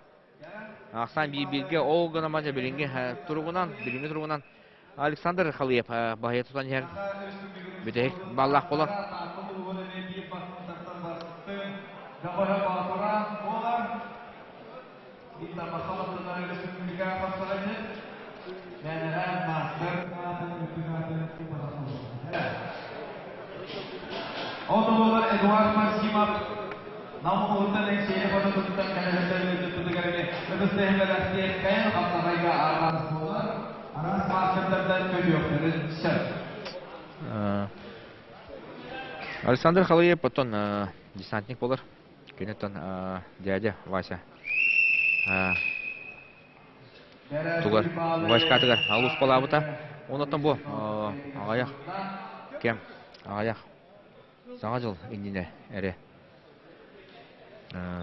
Ахсан биир-бииргэ ол гынан баран билиҥҥи туругунан, билиҥҥи туругунан Александр Халыев баһыйа тутан иһэр бүтэһик баллаах буолар. Отололор Эдуард Максимов Нам улууһуттан Эҥсиэли хототуттан кэлэһэрдэр ыалдьыппытыгар эмиэ ытыс тыаһын хаптаҕайга араас буолар, араас маастардардан көрүөхтэрин сөп. Александр Халыев оттон десантник буолар. Киниттэн дядя Вася тугар Васькатыгар алуспалаабыта. Онтон бу аҕыйах кэм аҕыйах Саҥа дьыл иннинэ эрэ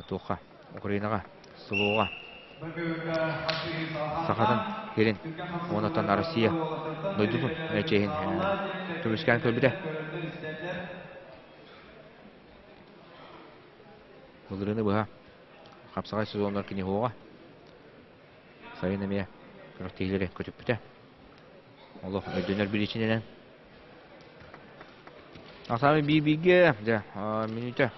туохха Украинаҕа СВО-ҕа Сахатын сирин уонна Россия дойдутун чиэһин көмүскээн көрбүтэ. Былырыыны быһа хапсаҕай сезоннар кини уһуоҕа. Сайын эмиэ күрэхтэһиилэри көтүппүтэ. Олох өйдөнөр биричиинэнэн. Асаами биир-бииргэ, дьэ, мүнүүтэ.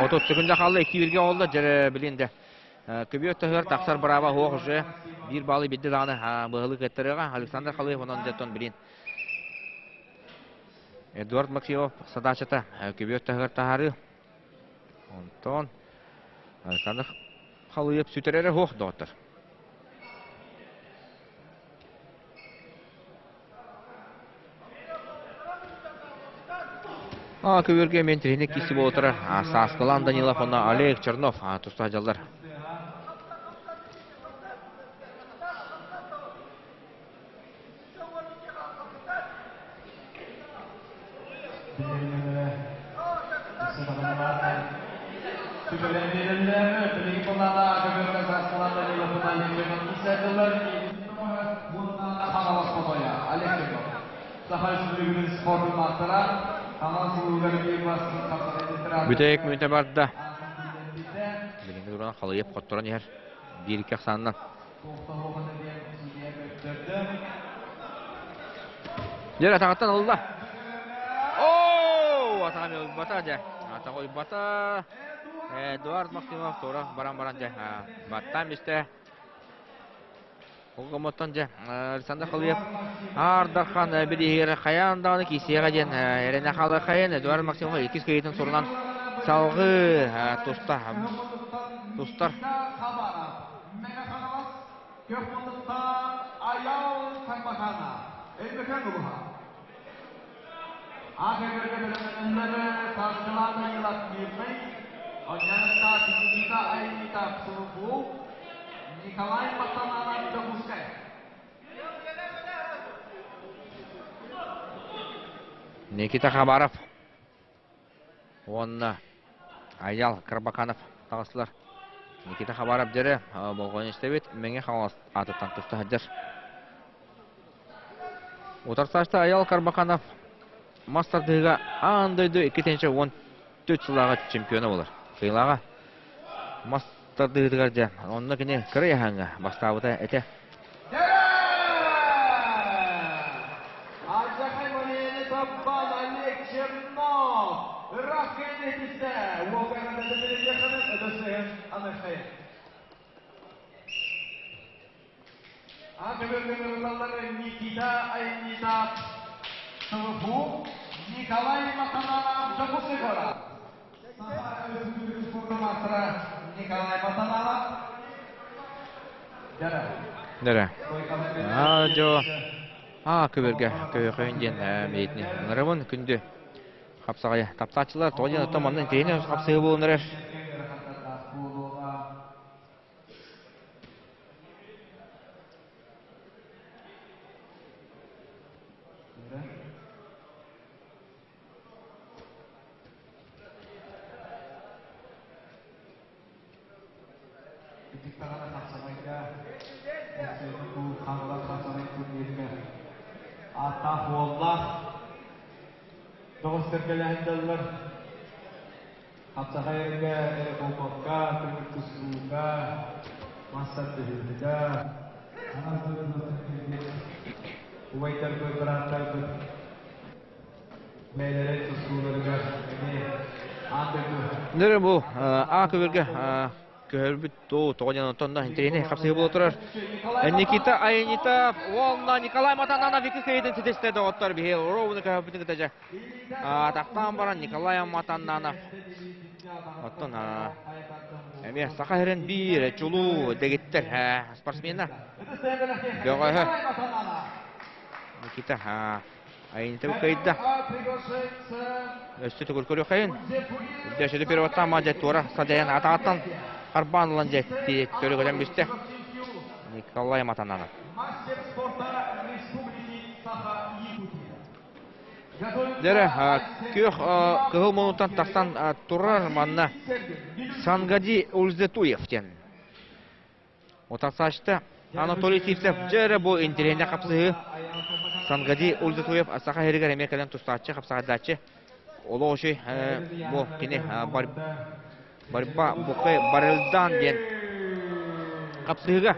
30 секунда хаалла, икки бииргэ олла, дьэ, билин дэ. Көбүөр таһыгар тахсар бырааба суох уже. Биир баалы бидде даҕаны быһылы кыттарыаҕа. Александр Халыев онон дьэ билин. Эдуард Максимов задачата көбүөр таһыгар таһаарыы. Онтон Александр Халыев сүтэрэрэ суох доҕоттор. Көбүөргэ эмиэ интэриэһинэй киирсии буола турар. Сааскылаан Данилов уонна Олег Чернов туста сылдьаллар. Бүтэһик мүнүүтэ барда. Билиҥҥи туран халыйып хотторон иһэр. Биир-икки ахсаанынан. Дьэ, атаҕыттан ылла. Оо, атаҕын ылбата дьэ. Атаҕы уйбата. Эдуард Максимов туора баран-баран дьэ баттаан бистэ. Ол дьэ Александр Халыев Аар Дархан бирииһигэр хайаан даҕаны киирсиэҕэ диэн эрэнэ хаалыаххайын Эдуард Максимов иккис кыайыытын сурунан салҕыы туста тустар. Николай Матананов Дьокуускай. Никита Хабаров уонна Айал Карбаканов таҕыстылар. Никита Хабаров дьэрэ болҕойон истэбит, Мэҥэ Хаҥалас аатыттан туста сылдьар. Утарсааччы Айал Карбаканов мас тардыһыыга аан дойду 2014 сыллааҕы чемпиона буолар. Кыайыылааҕа мас тардыһыытыгар дьэ, онно кини кыра ыйааһыҥҥа бастаабыта этэ. Алдьархай Марияны Таббан Олег Чернов ыраах кэннитистэ уолга өтөсөһөн анахайын. Никита Айнита СВФУ Николай Матананов Дьокуускай куорат. Саха Өрөспүүбүлүкэтин спордун маастара Николай Матананов. Дьара. Дьара. Аа, дьо. Аа, көбөргө көйөхөйүн диэн бэйэтини ыҥырабын күндү хапсаҕайа таптааччылар тоҕо диэн оттон манна интэриэһинэй хапсыһыы буолан эрэр. Итиктаҕана хапсаҕайга Россияны хаҥалас хапсаҕай турнирга ааттаах уоллаах доҕос кэргэлэһэн дьаллар Хапсаҕайга эрэ буолбакка, көҥүл тустууга. Нөрө бу А көбүргэ көһөрбүт тоо тоҕо диэн онтон да интэриэһинэй хапсыһыы буола турар. Никита Аянитов уонна Николай Матананов икки кыайыытын ситистэ доҕоттор биһи ровно көһөрбүтүн кытта дьэ атахтаан баран Николай Матананов оттон эмиэ Саха сирин биир чулуу дэгиттэр спортсмена бөҕөһө Никита Аянитов кыайда. Өссө төгүл көрүөххэйин. Дөшөдө переводтаан маа дьэ туора садайан атааттан харбаан ылан дьэ төрү көтөн бүстэ. Николай Матананов. Дэрэ күөх кыһыл мунуттан тахсан турар манна Сангади Ульзетуев диэн. Утарсааччыта Анатолий Сивцев дьэ эрэ бу интэриэһинэй хапсыһыы Сангади Ульзетуев Саха сиригэр эмиэ кэлэн тустааччы, хапсаҕайдааччы. Олох үчүй бу кини борьба букай барылдан диэн хапсыһыыга.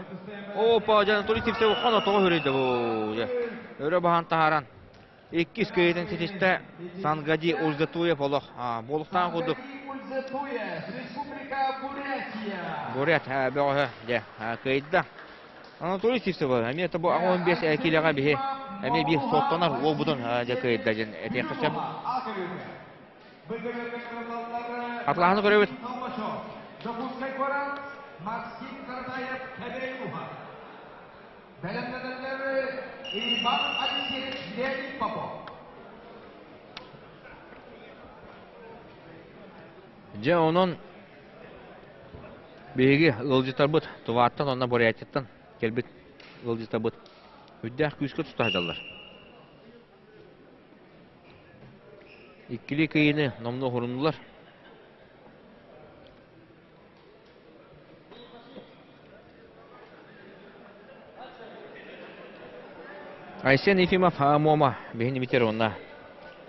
Опа, дьэ Анатолий Сивцев хоно тоҕо хүрүйдэ бу дьэ. Өрө баһан таһааран иккис кыайыытын ситистэ Сангади Ульзатуев олох буолуктаах курдук Бурят бөҕөһө дьэ кыайда. Анатолий Сивцев эмиэ бу 15 киилэҕэ биһи эмиэ биир суоттанар уолбутун дьэ кыайда диэн этиэххэ сөп. Атлаһаны көрөбүт. Дьокуускай куорат Максим Каратаев Кэбээйи уһа. Бэлэмнэнэллэр Иван Алексеевич Леонид Попов. Дьэ онон биһиги ыалдьыттарбыт Тувааттан уонна Бурятияттан кэлбит ыалдьыттарбыт үрдээх күүскэ тута сылдьаллар. Иккилии кыйыны номнуо хуруннулар. Айсен Ефимов Муома биһини битэр уонна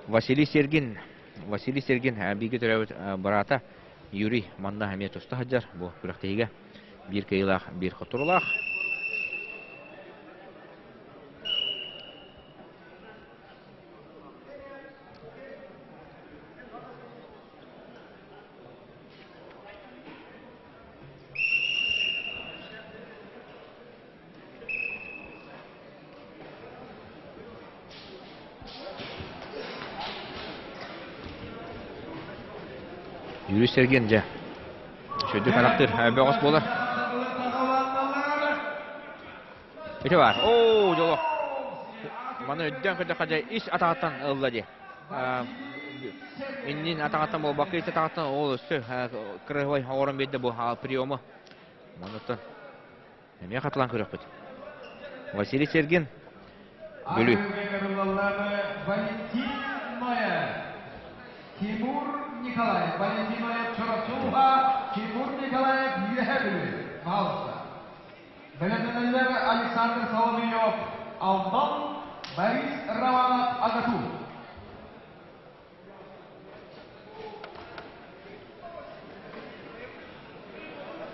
Василий Сергин Василий Сергин бииргэ төрөөбүт быраата Юрий манна эмиэ туста сылдьар бу күрэхтэһиигэ биир кыайыылаах биир хотторуулаах. Юрий Сергин дьэ үчүгэйдик харахтыыр бөҕөс буолар. Ити баар. Оо, дьоло. Маны өйдөөн көрдөххө дьэ ис атаҕыттан ылла дии. Иннин атаҕыттан буолбакка ис атаҕыттан ол өссө кырыһыбай оҥорон биэрдэ бу приему. Манныттан эмиэ хатылаан көрүөхпүт. Василий Сергин, Бүлүү. Валентин Ноев, Тимур Николаев, Валентин Ноев Чорочуга, Тимур Николаев Үөһэ Бүлүү. Пожалуйста. Бэлэмнэнэллэр Александр Соловьев, Алтан, Борис Романов, Агату.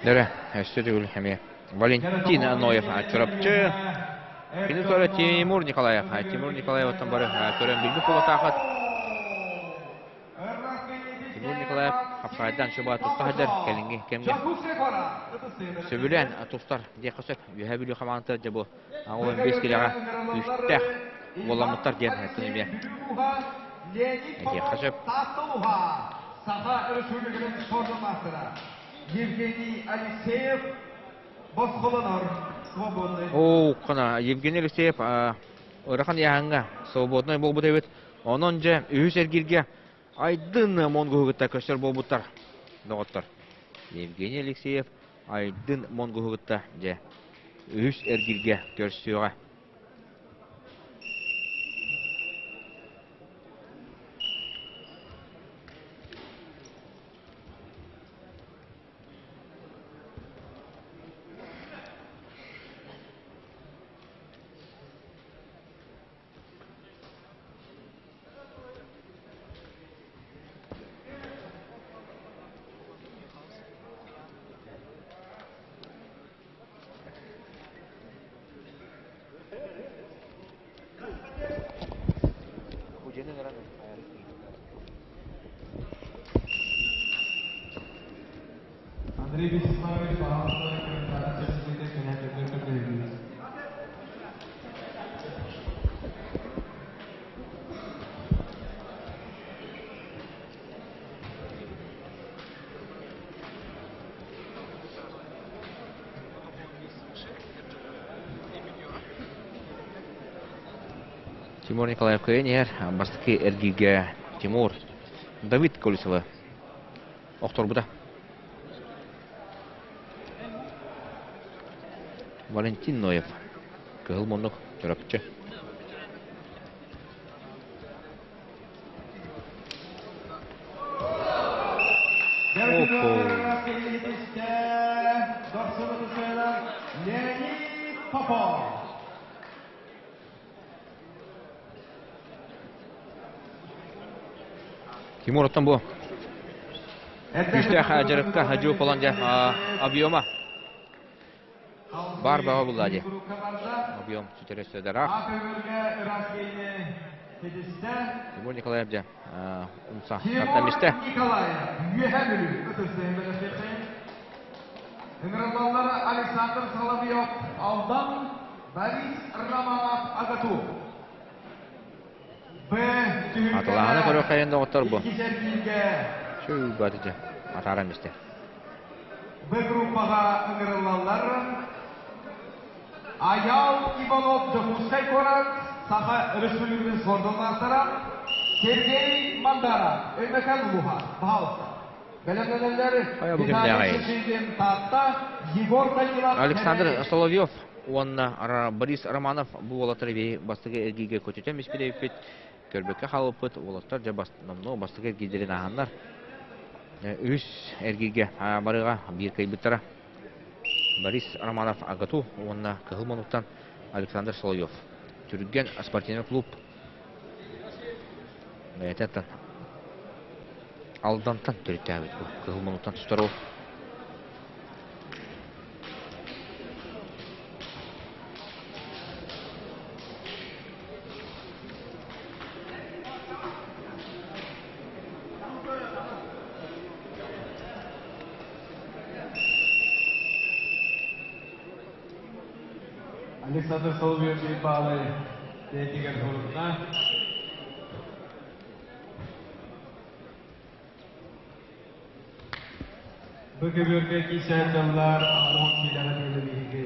Дөрө, өссө төгүл эмиэ Валентин Ноев Чурапчы. Кини көрө Тимур Николаев. Тимур Николаевтан бары көрөн билбит буолуохтааххыт. Тимур Николаев хапсаайдан шуба туста сылдьар кэлиҥҥи кэмҥэ сөбүлээн тустар диэххэ сөп. Үөһээ Бүлүү хамаандата дьэ бу 15 килэҕэ күүстээх уолламмыттар диэн эттин эмиэ этиэххэ сөп. Саха Өрөспүүбүлүкэтин спордун маастара Евгений Алексеев босхолонор свободный. Оо, хана Евгений Алексеев ыарахан ыйааһыҥҥа свободный буолбут эбит. Онон дьэ үһүс эргииргэ Айдын Монгуһу кытта көрсөр буолбуттар, доҕоттор. Евгений Алексеев Айдын Монгуһу кытта дьэ үһүс эргииргэ көрсүөҕэ. Тимур Николаев кыайан иһэр. Бастакы эргииргэ Тимур Давид Колесовы охторбута. Валентин Ноев кыһыл муннук чорапчы. Тимур оттон бу күүстээх дьарыкка хадьуу полон дьэ объема Бар баҕа булла дии. Объем сүтэрэ сөдөрөх. Тимур Николаев дьэ умса тартамисте. Николаев Үөһээ Бүлүү ытыстыын бэлэхтиэххэйин. Ыҥырыллаллар Александр Соловьев Алдан, Борис Романов Агату. Б Атылааһыны көрүөххэйин доҕоттор бу. иккис эргииргэ Чуй баты атааран истэ. Б группаҕа ыҥырыллаллар Айаал Иванов Дьокуускай куорат Саха Өрөспүүбүлүкэтин спордун маастара Сергей Мандаров Өймөкөөн улууһа пожалуйста бэлэмнэнэллэр Хайа бу Виталий кимнээҕий? Шишигин Таатта Егор Данилов Александр Кэбээйи Соловьев уонна Борис Романов бу уолаттар бастакы эргииргэ көтүтэн испит көрбөккө хаалбыппыт. Уолаттар дьэ номнуо бастакы эргиирдэрин ааһаннар үс эргииргэ барыга биир кыайбыттара. Борис Романов АГАТУ уонна Кыһыл Мунуктан Александр Соловьев. Түргэн спортивный клуб бэйэтэ Алдантан төрүттээбит бу Кыһыл Мунуктан тустар ол. Александр Соловьев баалы бэйэтигэр хорунна. Бу көбүөргэ киисээччаллар аҕыһын киилэҕэ диэри биһиги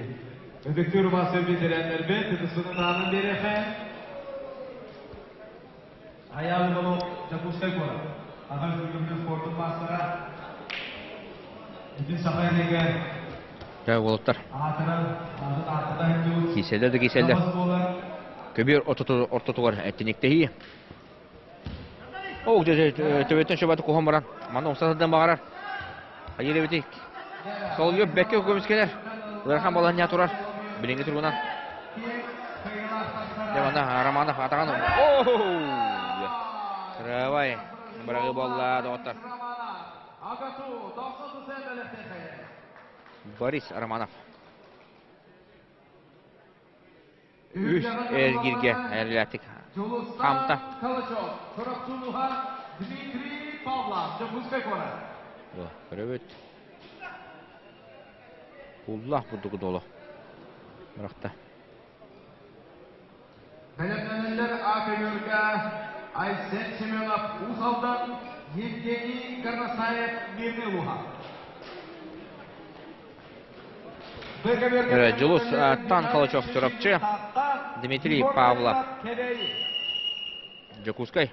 Өтөктүүр убаастыыр ветераннарбыт ытыспытын аанын биэриэхэ. Айаал Иванов, Дьокуускай куорат. Аҕа Республикатын спордун маастара. Бүтүн Саха сиригэр Дьэ, уолаттар. аатыран, аатын ааттата сылдьыбыт Кииселлэр да кииселлэр. табас буолар. Көбүөр ортотугар эттиниктэһии. Оо, төбөттөн шөбаты куһан баран, манна умса сылдьан баҕарар. Хайыр эбитий? Соловьев бэккэ көмүскэнэр. Ыарахан балаһынньа турар. Билиҥҥи туругунан. Дьэ, манна Романов атаҕын... Кырабай. Быраҕыы буолла, доҕоттор. Борис Романов. Үс эргииргэ эрэллээхтик хаамта. Көрөбүт. Куллаах бурдугу доло. Бырахта. Бэлэмнэнэллэр А көбүөргэ Айсен Семенов Уус Алдан, Евгений Горностаев Мирный улууһа. Дьулус Тан Калачев Чурапчы, Дмитрий Павлов Дьокуускай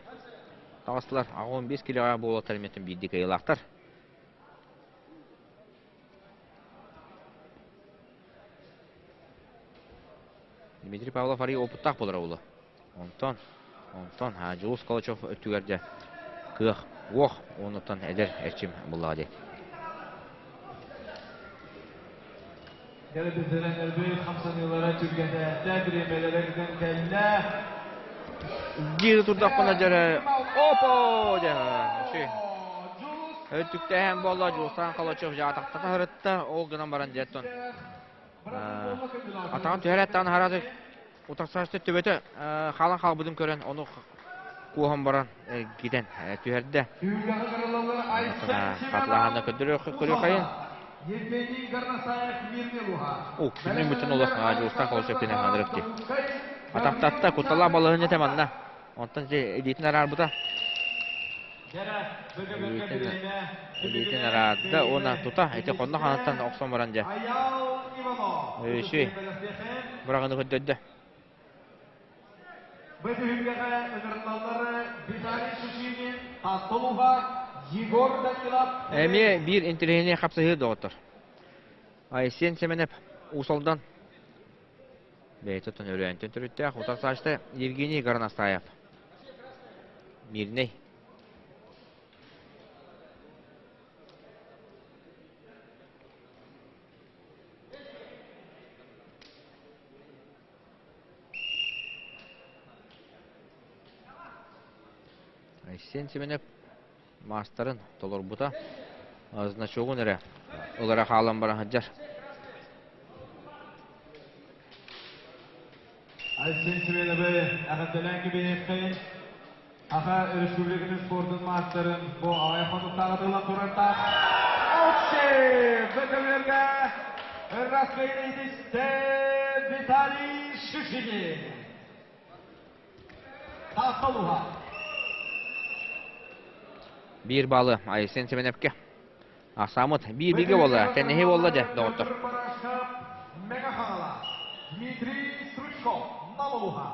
таҕыстылар. 15 килоҕа буолаттар эмиэтин биирдии кыайыылаахтар. Дмитрий Павлов арый опыттаах буолар уолу. Онтон, онтон Дьулус Калачев өттүгэр дьэ кыах уох уонуттан эдэр эрчим буллаҕа дии. Кэлэ бэтэрээннэрбит хамсаныылара түргэтээттэ, бириэмэлэрэ бүтэн кэллэ. Диир турдахпына дьэрэ опо дьэ Өттүктээһин буолла Дьулустаан Калачев дьаатахтата сырытта ол гынан баран дьэттон атаҕын түһэрээт даҕаны харааты утарсааччы төбөтө хаалан хаалбытын көрөн ону куоһан баран гитэн түһэрдэ. Хатылаһана көрдөрүөххэйин. О, күнүн бүтүн олох Дьулустаан Калачев кини ханырык дии. Атахтатта кутталаах балаһыанньа этэ манна. Онтон илиитин араарбыта. Илиитин араарда уонна тута ити хонно ханаттан охсон баран дьэ. Үсүй. Быраҕыны көрдөрдө. Бу түһүлгэҕэ ыҥырыллаллар Виталий Шишигин, Таатталуга Егор Данилов. Эмиэ биир интэриэһинэй хапсыһыы доҕоттор. Айсен Семенов Уус-Алдан бэйэтэ оттон Өлөөнтөн төрүттээх утарсааччыта Евгений Горностаев. Мирнэй. Айсен Семенов маастарын толорбута. Значогун эрэ ылара хаалан баран сылдьар. Айсен Семеновы эҕэрдэлээн кэбиһиэххэйин. Саха Республикатын спордун маастарын бу аҕыйах хонуктааҕы тылан турардаах Окси БКВ-га Распределительство Виталий Шишигин. Таатталуха. Биир баалы Айсен Семеневке. Асамыт биир бигэ буолла, тенниһи буолла дьэ, доҕоттор. Мэҥэ Хаҥалас, Дмитрий Стручков, Намылуха.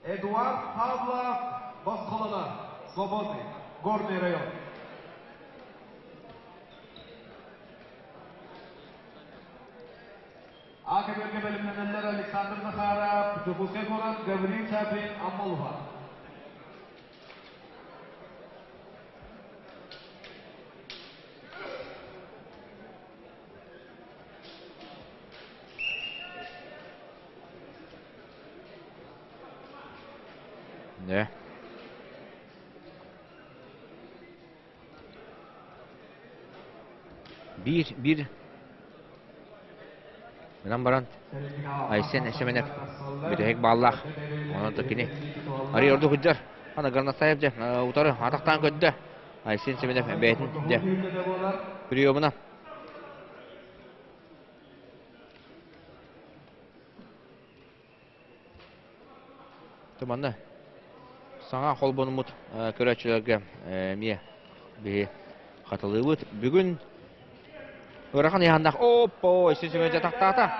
Эдуард Павлов босхолонор, Свободный, Горный район. АКБ бэлэмнэнэллэр Александр Захаров, Дьокуускай куорат Гаврил Чапин, Аммалуха. Дьэ. Биир, биир. Гынан баран Айсен Семенов бүтэһик бааллаах. Онон да кини арый ордук сылдьар. Аны Горностаев дьэ утары атахтаан көрдө. Айсен Семенов бэйэтин дьэ приемуна Манна саҥа холбонуммут көрөөччүлэргэ эмиэ биһи хатылыыбыт. Бүгүн ыарахан ыйаһыннаах оппо исин дьатахтаата.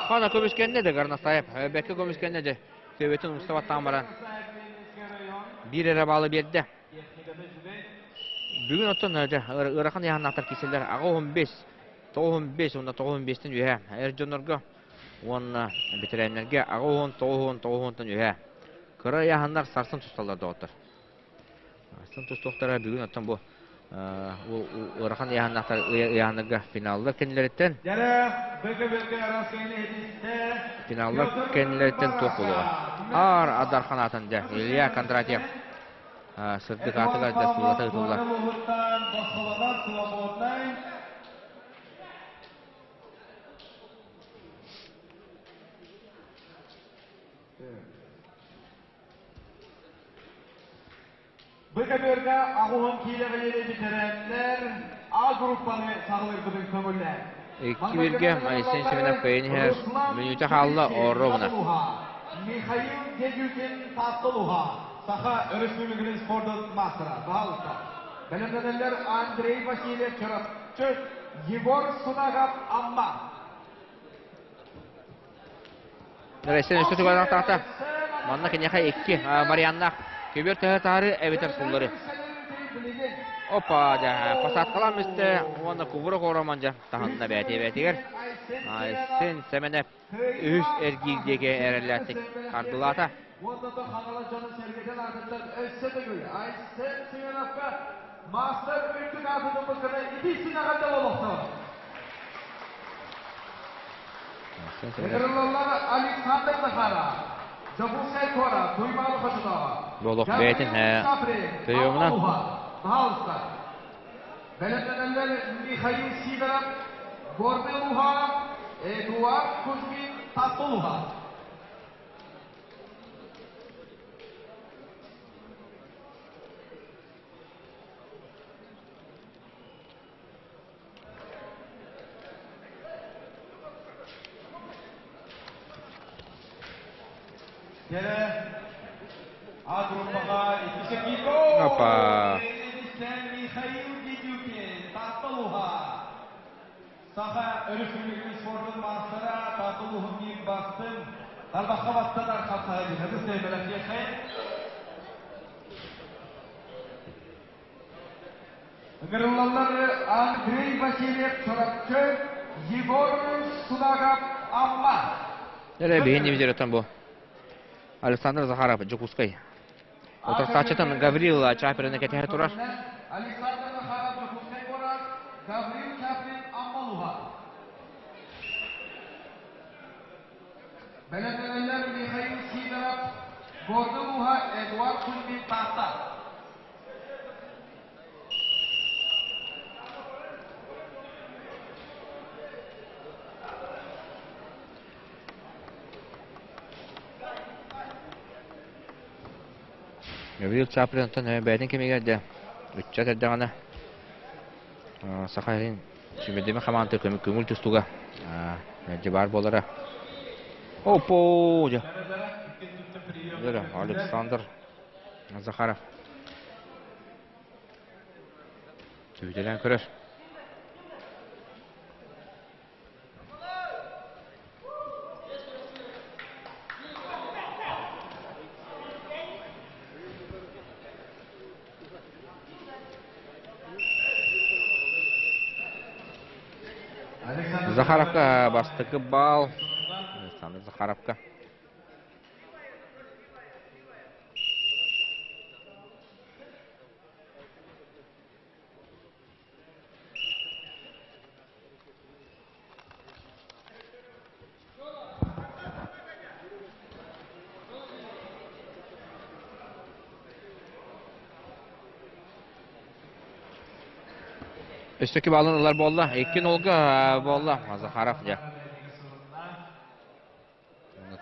Хана көмүскэннэ де Горностаев. Бэккэ көмүскэннэ де. Төбөтүн умста баттаан баран биир эрэ баалы биэрдэ. Бүгүн оттон ыарахан ыйаһыннаахтар киирсэллэр. Аҕа 15 95 уонна 95-тэн үһэ эр дьоннорго уонна бэтэрээннэргэ 89 90-тан үһэ кыра ыйааһыннар сарсын тусталлар доҕоттор. Сарсын тустуохтара бүгүн оттон бу ыарахан ыйааһыннаахтар ыйааһыннарга финаллар кэннилэриттэн финаллар кэннилэриттэн туох буолуоҕа. Аар Адархан аатын дьэ Илья Кондратьев сырдык аатыгар дьэ суулата ыытыллар. Бу көбүөргэ аҕыһын киилэҕэ бэтэрээннэр А группаны саҕалыырбытын көҥүллээн. Икки биргэ Айсен Семенов кыайан иһэр мүнүүтэ хаалла ровно. Михаил Дедюкин Таатталуха, Саха Өрөспүүбүлүкэтин спордун маастара. Баһаалыста. Бэлэмнэнэллэр Андрей Васильев Чурапчы, Егор Сунагов Амма. Россия өссө тугаанахтаата. Манна киниэхэ икки Марианнаах көбүөр төһө таары эбэтэр суллары. Опа, дьэ, посадкалаан мистэ уонна кубура хороман дьэ таһынна бэйэтэ бэйэтигэр. Айсен Сэмэнэп үһүс эргиир диэки эрэллээхтик хардылаата. Уонна да Хаҥалас дьонун-сэргэтин аатыттан өссө төгүл Айсен Семеновка маастар үрдүк аатын ылбыккына итии эҕэрдэ буолуохтун! Ыҥырыллаллар Александр Захаров, Дьокуускай куорат Туймаада хочотооҕо, Буолуох бэйэтин приемунан Пожалуйста. Бэлэмнэнэллэр Михаил Сидоров, Горный Луга, Эдуард Кузьмин, Тапталуга. Опа. Саха Өрөспүүбүлүкэтин спордун маастара Таатта улууһун Тарбахха баттанар хапсаҕай диэн ытыс бэлэмниэххэйин. Ыҥырыллаллар Андрей Васильев Чурапчы, Егор Сунагов Амма. Эрэ биһин дивизиятан бу. Александр Захаров Дьокуускай. Утарсааччытын Гаврил Чаперины кэтэһэ турар. Александр Захаров Дьокуускай куорат, Гаврил Чаприн Амма улууһа. Бэлэмнэнэллэр Михаил Сидоров, Горный улууһа, Эдуард Кузьмин Таатта. Гаврил Чаплинтан бэйэтин кэмигэр да ыччат эрдэҕинэ Саха сирин сүүмэрдэммит хамаандата көҥүл тустууга мэлдьи баар буолара. Оппоо дьэ. Александр Захаров түбүтэлээн көрөр. Захаровка бастакы баал. Александр Захаровка. Өссө кибалын ылар буолла. Икки нолга буолла. Захаров дьэ.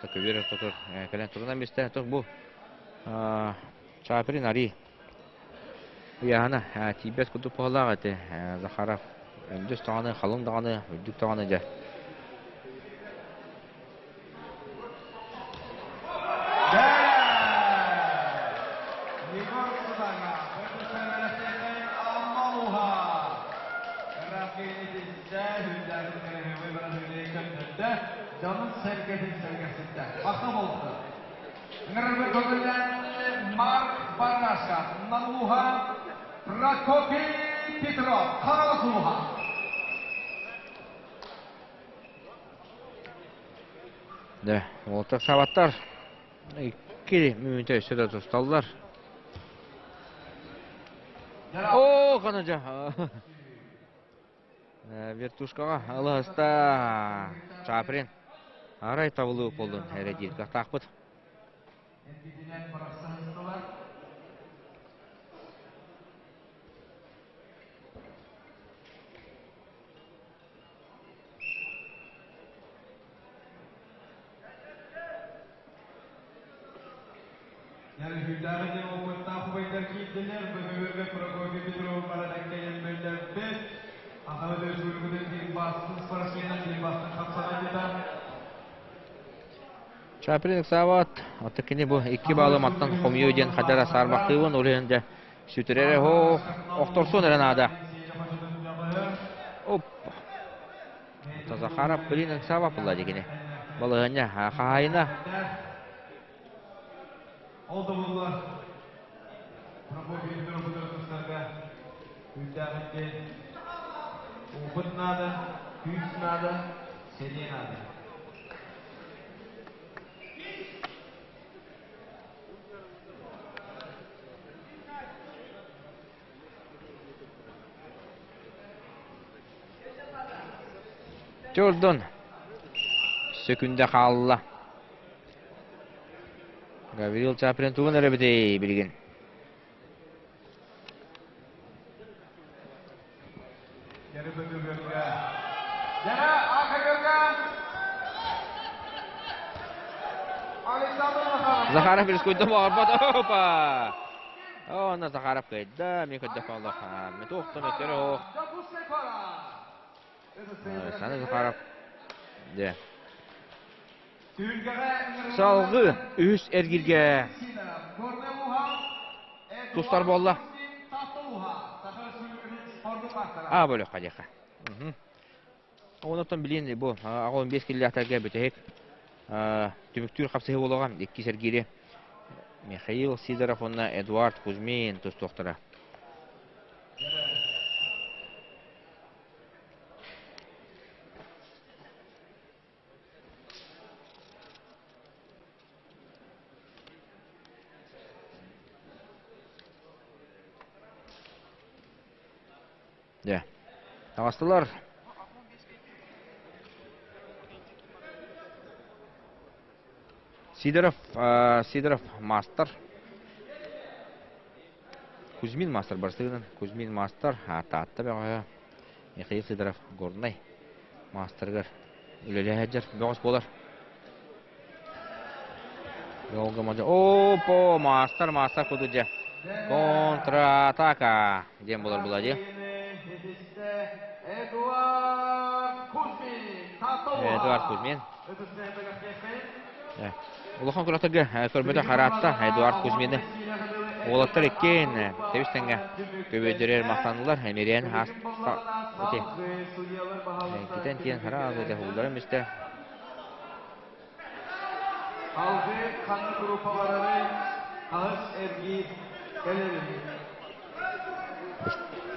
Көбүөр ортотугар кэлэн турунан миэстэ бу Чаприн Ари ыйааһына тиийбэт курдук быһыылаах этэ Захаров өндүс даҕаны халыҥ даҕаны үрдүк даҕаны дьэ Егор Сыбаҥа, Дьонун-сэргэтин сэргэхситтэ. Баха буолбута. Ыҥырырбыт көҥүллээн Марк Барашев, Намуха Прокопий Петров, Хаҥалас улууһа. Да, уолаттар саабаттар. Икки мүнүүтэ өссө да тусталлар. Оо, ханажа. Вертушкаҕа ылыһыста Чаприн. Арай табылыы буоллун эрэ диир кыахтаахпыт. Өрүһүйдээҕи диэн опыттаах убайдар киирдилэр. Бөһүөлэгэ Прокопий Петров баран кэлэн биллэрбит. Аха Өрөспүүбүлүкэтин биир бастыҥ спортсмена, биир бастыҥ хапсаҕайдьыта. Чаприн ыксаабат. Оттон кини бу икки баалы мантан хомуйуу диэн хадара саарбахтыыбын. Ол иһин дьэ сүтэрэрэ оһох охторсуон эрэ наада. Оп. Захаров блин ыксаабат буолла дии кини. Балаһыанньа хаһаайына. Ол да буоллар, Прокопий Петров тустарга күүстээҕин опыт наада, күүс наада, сэниэ наада. Дьордон сөкүндэ хаалла. Гаврил Чаприн тугун эрэ эбитий билигин? Захаров рискуйда баҕарбат. Опа! Онно Захаров кыайда, мен көрдөххө олох туохтан өтөр оһох. Александр Захаров дьэ. Салгыы үһүс эргилгэ тустар буолла. А бөлөххө диэххэ. Онтон билиэн бу 15 киллээхтэргэ бүтэһик. Түмүктүүр хапсыһыы буолуоҕа икки сэргиири Михаил Сидоров уонна Эдуард Кузьмин тустуохтара. Дьэ, таҕыстылар. Сидоров, Сидоров маастар. Кузьмин маастар барсыгынан Кузьмин маастар, Таатта бөҕөһө Михаил Сидоров Горнай маастарыгар үлэлэһэ сылдьар бөҕөс буолар. Опа, маастар, маастар курдук дьэ. Контратака диэн буолар була дии. Эдуард Кузьмин. Улахан күрэхтэргэ көрбөтөх араатта Эдуард Кузьмины. Уолаттар иккиэн тэбис тэҥҥэ көбүөддэрэр махтаннылар. Эмириэн хааста ити. Китен тиэн хараазы дьаһуулларын мистэ. Алгы ханнык группалары хаһыс эргиир кэлэрин.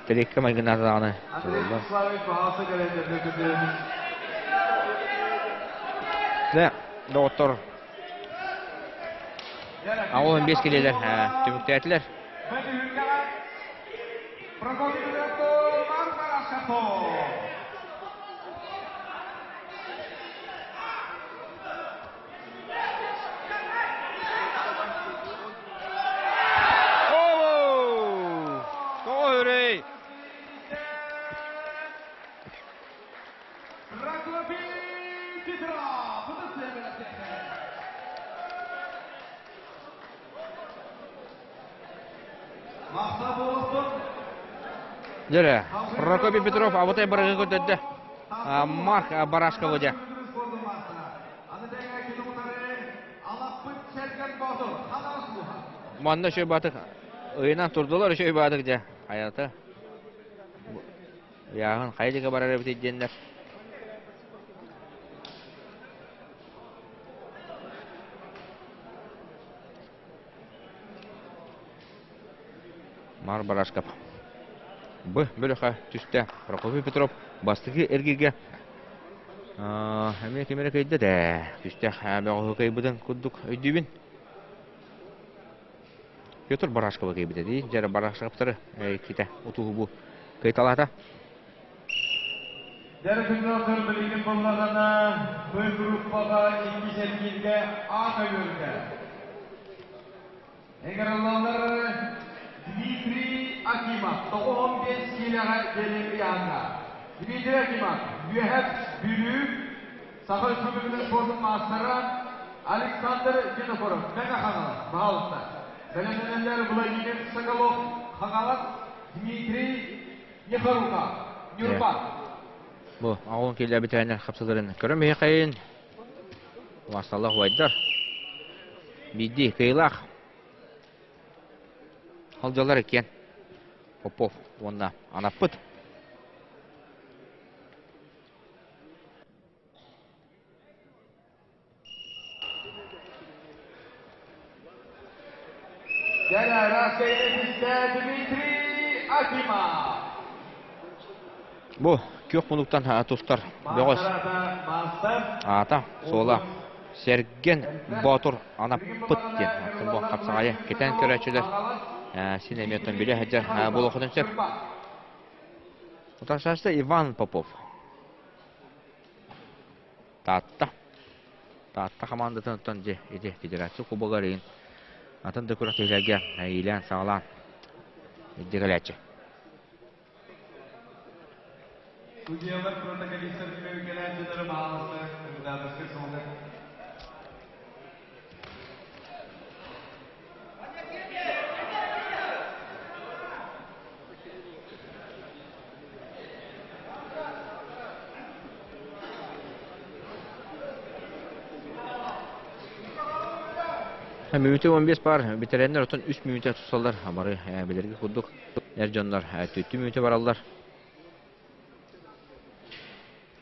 Тэлекке майгынаата даҕаны Андрей Вячеславович баҕалса кэлэллэргэ көрдөһөбүн. Дьэ, доҕоттор, 85 килэлэр түмүктээтилэр. Прокопий Петров, Марк Барашков. Тоҕо Прокопий Петров! Дьэрэ, Прокопий Петров абытай барыгы көрдөрдө. Марк Барашковы дьэ. Манна үчүгэй баатык ыйынан турдулар үчүгэй баатык дьэ. Хайата. Ыйааһын хайа диэки барар эбитий диэннэр. Мар Барашков Б бөлөхө түстэ. Прокопий Петров бастакы эргииргэ эмиэ ким эрэ кыйда да түстэ бөҕөһү кыйбытын курдук өйдүүбүн. Петр Барашковы кыйбыта дии. Дьэ Барашковтары китэ утуһу бу кыйталаата. Дьэ күннэр билигин буоллаҕына бу группаҕа иккис эргииргэ аат өлүөргэ. Ыҥырыллаллар Дмитрий Акимов 95 киилэҕэ диэри ыйааһыҥҥа. Дмитрий Акимов Үөһэт Бүлүү Саха Республикатын спордун маастара Александр Винокуров Мэҥэ Хаҥалас баһылыкта. Бэлэмнэнэллэр Владимир Соколов Хаҥалас Дмитрий Нехорука, Ньурба. Бу аҕын киллэрбитинэн хапсаларын көрөн биһиэхэйин Вассаллах убайдар биирдии кыайыылаах Холдьоллор иккиэн Попов уонна Анаппыт. Бу күөх мунуктан тустар бөҕөс аата суола Сэргэн Боотур Анаппыт диэн бу хапсаҕайы кэтэн көрөөччүлэр син эмиэ оттон билэ сылдьар буолуоххутун сөп. Утарсааччы Иван Попов. Таатта. Таатта хамаандатын оттон дьэ ити федерация кубогар иһин атын да күрэхтэһиилэргэ иилээн-саҕалаан илдьэ кэлээччи. Судьялар протоколистар кэлээччилэри баалыста кандидатскай суолга Мүнүүтэ 15 бар, бэтэрэннэр оттон 3 мүнүүтэ тусаллар, бары билэргэ курдук эр дьоннор түттү мүнүүтэ бараллар.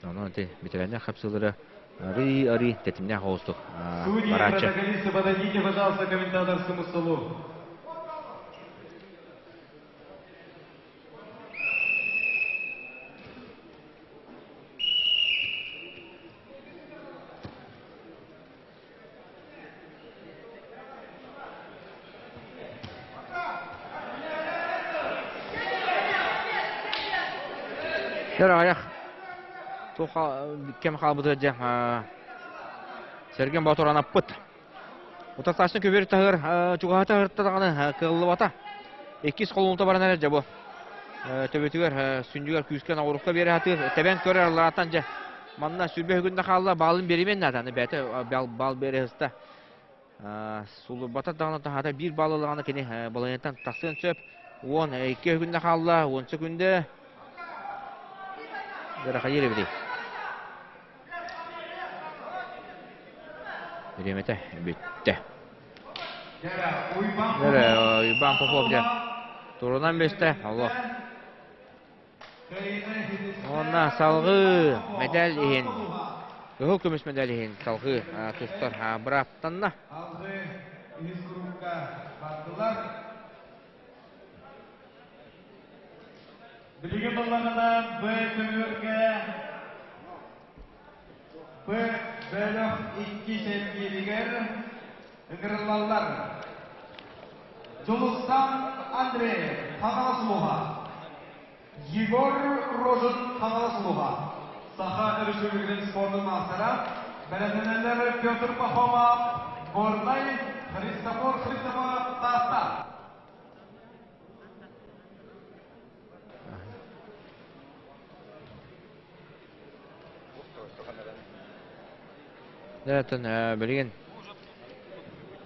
Онон ити бэтэрэннэр хапсыылара Арый-арый тэтимнээх оҕустук Судьи, барааччы. протоколисты, подойдите, пожалуйста, к комментаторскому столу. Дэр аҕыйах туох кэм хаалбытыгар дьэ Сэргэн Боотур анаппыт. Утарсааччы көбүөр таһыгар чугаһата ыһырта даҕаны кыаллыбата. Иккис холунута баран эрэр дьэ бу. Төбөтүгэр сүнньүгэр күүскэ ноҕурукка биэрэ сатыыр. Тэбэн көрөр алларатан дьэ манна сүрбэ үһүгүндэ хаалла баалын биэримэн наада. Аны бэйэтэ баал биэрэ сыста. Сулурбата даҕаны таһаата биир баал ыллаҕына кини балаһыанньаттан тахсыан сөп. 12 үһүгүндэ хаалла, 10 секүндэ. Дьэ, эбитий. Бириэмэтэ бүттэ. Дьэ, Уйбаан Попов дьэ турунан бистэ. Олох. Уонна салгыы мэдээл иһин, кыһыл көмүс мэдээл иһин салгыы тустар бырааптанна. Алгы үһүс курукка бардылар. Билигин буллаҕына Б көбүөргэ Б бөлөх иккис эргииригэр ыҥырыллаллар. Дьулустан Андреев, Хаҥалас улууһа. Егор Рожин, Хаҥалас улууһа. Саха Өрөспүүбүлүкэтин спордун маастара, бэлэмнэнэллэр Петр Пахомов, Горнай, Христофор Христофоров, Таатта. Дьэ, билигин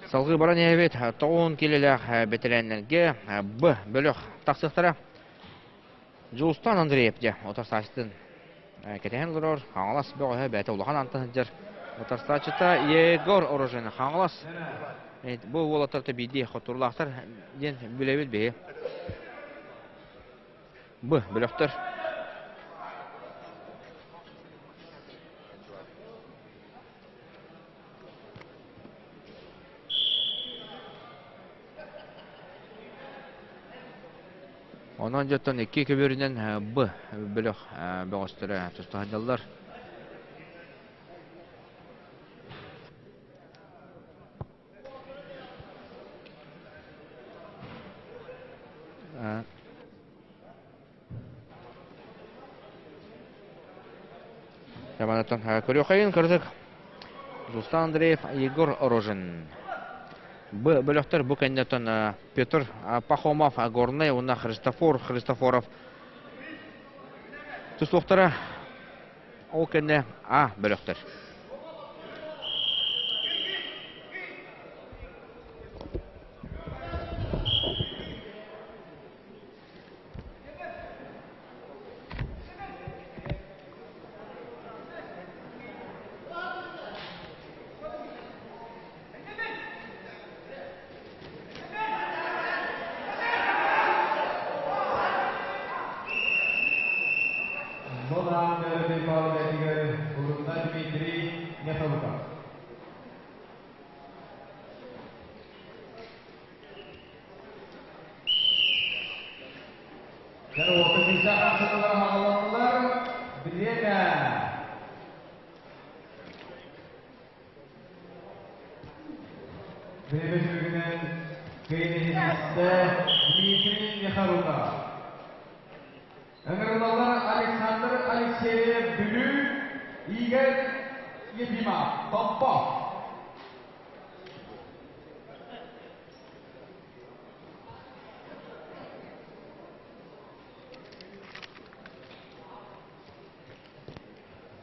салгыы баран иһэбит. 90 киилэлээх бэтэрээннэргэ Б бөлөх тахсыахтара. Дьулустан Андреев дьэ утарсааччытын кэтэһэн олорор. Хаҥалас бөҕөһө бэйэтэ улахан антан сылдьар утарсааччыта Егор Орожин Хаҥалас. Бу уолаттар биирдии хотурлаахтар диэн билэбит биһи. Б бөлөхтөр. Онон дьоттон икки көбүөрүнэн Б бөлөх бөҕөстөрө туста сылдьаллар. Яманаттан көрүөххэйин кырдык Руслан Андреев, Егор Рожин. Б бөлөхтөр бу кэнниттэн Петр Пахомов, Горнай уонна Христофор Христофоров тустуохтара. Ол кэннэ А бөлөхтөр. Зона Мэрби Павловичыгар Урунна Дмитрий Нехалуков. Бириэмэ кыайыһыста Дмитрий Михайлов. Ыҥырылалар Александр Алексеев Бүлүү, Игорь Ефимов Томпо.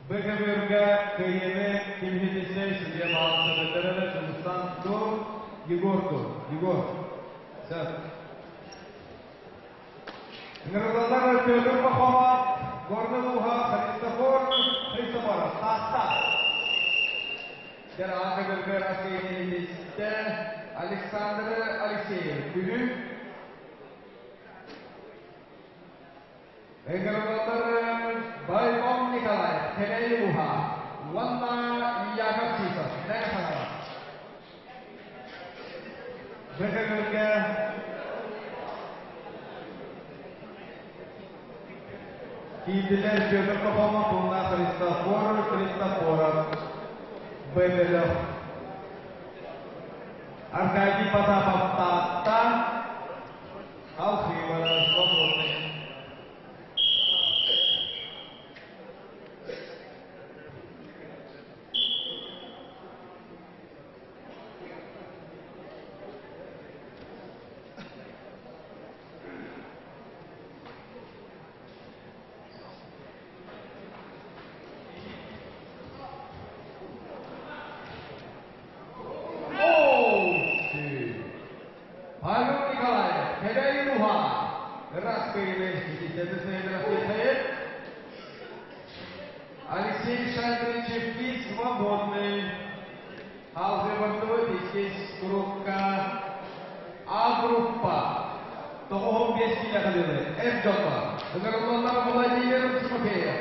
БКБ-га кыайыыны кимһитисэй судья баалсабыттара Дьулустан Ту, Егор Ту. Егор. Сөп. Ыҥырылалар Петр Пахомов, Горный Луха, Христофор Христофоров, Таатта. Дьараакы Россия Александр Алексеев, Бүлүү. Ыҥырылалар Байбон Николаев, Кэлэй Луха уонна Бөкөгөргө киирдилэр Петр Пахомов уонна Христофор Христофоров. Бөбөлөх. Аркадий Потапов Таатта. Алхимова свободный. Павел Николаев, Кэбээйи Уһа, ыраас кыайыыны Алексей Шадричевский свободный. Хаалгыбардыбыт иккис курукка А группа 95 киилэ кылыылы эр дьонно ыҥырыллаллар Владимир Тимофеев,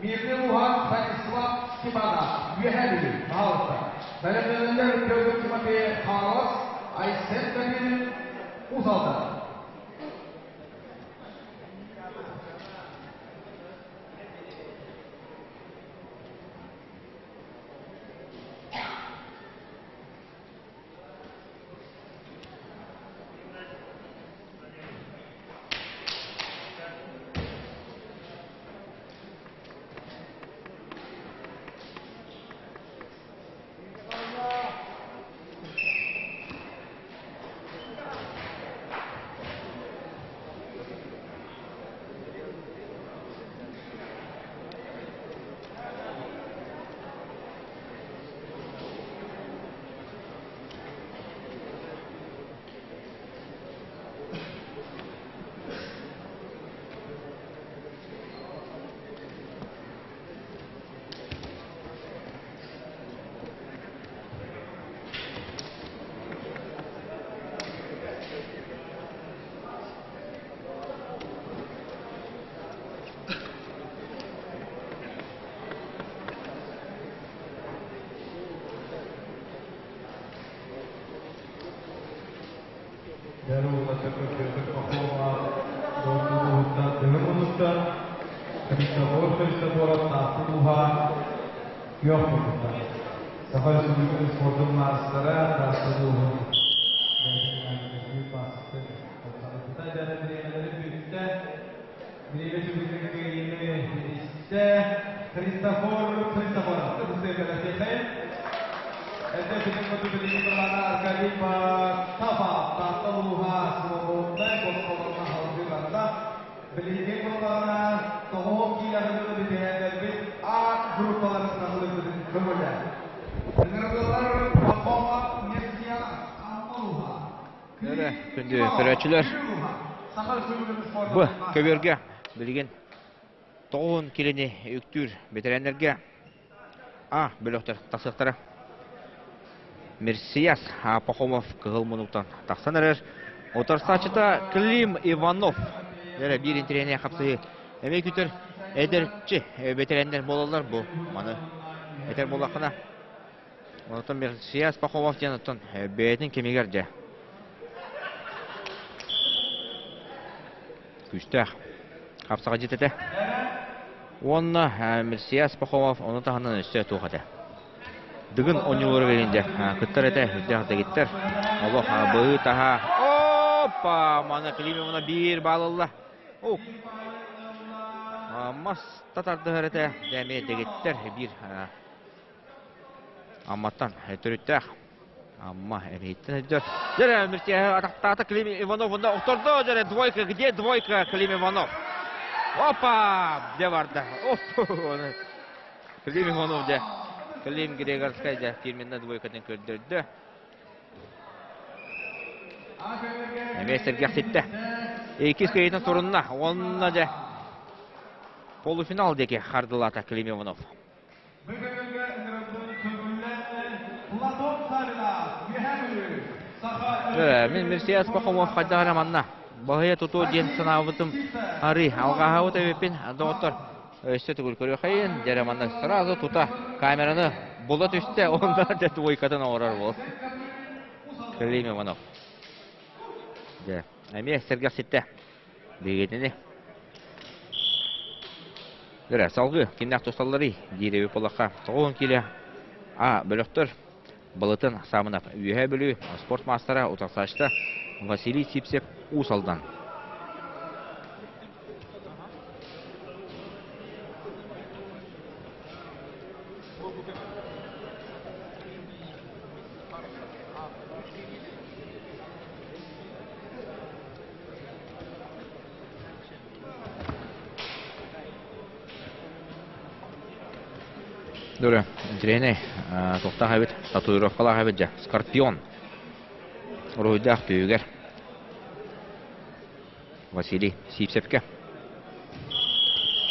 Мирный Луган Станислав Степанов, Үөһээ Бүлүү, пожалуйста. Бэлэмнэнэллэр Петр Тимофеев Хаҥалас, Айсен Калинин Уус Алдан. Саха Республикатын спордун маастара Таатта улууһун Бириэмэ түмүгүн кыайыыны ситистэ Христофор Христофоров. Эрдэ бүтүн хоту билигин былаана Аркадий Потапов Таатта улууһа свободнай босхолорго салгыы барда. Билигин буоллаҕына тоҕуһун киилэҕин бүтэһэннэрбит А группаларын саҕалыырбытын көҥүлэ. Ыҥырыллар Попова Мерсия Амма улууһа. Өрө күндү көрөөччүлэр бу көбүөргэ билигин тоҕуһун килини үктүүр бэтэрээннэргэ А бөлөхтөр тахсыахтара. Мерсияс Пахомов кыһыл мунуктан тахсан эрэр. Утарсааччыта Клим Иванов. Эрэ биир интэриэһинэй хапсыһыы. Эмиэ күтэр эдэрчи бэтэрээннэр буолаллар бу. Маны этэр буоллаххына. Онтон Мерсияс Пахомов диэн оттон бэйэтин кэмигэр дьэ күүстээх хапсаҕайдьыт этэ. Уонна Мерсияс Пахомов ону таһынан өссө туох этэ. Дыгын оонньуулара кэлин дьэ кыттар этэ, үрдээх дэгиттэр. Олох быһыы таһаа. Опа! Маны Климовна биир баал ылла. О! Мас татардыһар этэ. Дьэ эмиэ дэгиттэр биир Амматтан төрүттээх Амма эмиһиттэн өйдөр. Дьэрэ Миртиэһэ атахтаата Клим Иванов онно охтордо дьэрэ двойка где двойка Клим Иванов. Опа! Дьэ барда. Оп! Клим Иванов дьэ. Клим Грегорскай дьэ фирменная двойкатын көрдөрдө. Эмиэ сэргэхситтэ. Иккис кыайыытын турунна. Уонна дьэ полуфинал диэки хардылаата Клим Иванов. Бөкөгөргө ыҥырыллыбыт көҥүллээх Платон Савинов, Үөһээ Бүлүү, Саха Мин Мерсиас Пахомов хайдах эрэ манна баһыйа тутуо диэн санаабытым арыы алҕаһаабыт эбиппин доҕоттор өссө төгүл көрүөххэйин дьэ манна сразу тута камераны була түстэ онно дьэ двойкатын оҥорор буол Клим Иванов. Дьэ, эмиэ сэргэхситтэ. Биһигитини. Дөрө, салгыы кимнээх тусталларый диир эбит буоллахха, 90 киилэ А бөлөхтөр Балытын Саамынап Үөһээ Бүлүү спорт маастара утарсааччыта Василий Сипсев Уус Алдан. Дөрө, интириэһинэй туохтаах эбит, татуировкалаах эбит дьэ, Скорпион уруһуйдаах түһүгэр Василий Сивцевкэ.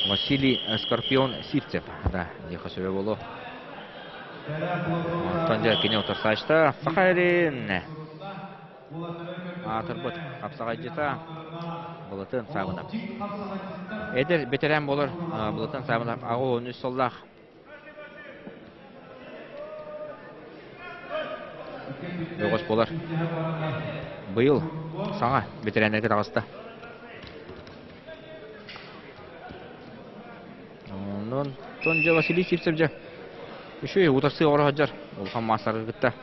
Василий Скорпион Сивцев, да, диэххэ сөбө буолуо. Онтон дьэ кини утарсааччыта Саха Эрин аатырбыт хапсаҕайдьыта Былатын Саабынап. Эдэр бэтэрээн буолар Былатын Саабынап 83 сыллаах бөҕөс буолар. Быйыл саҥа бэтэрээннэргэ таҕыста. Онон дьэ Василий Сивцев дьэ үчүгэй утарсыы оҕоро сылдьар улахан маастарга кытта.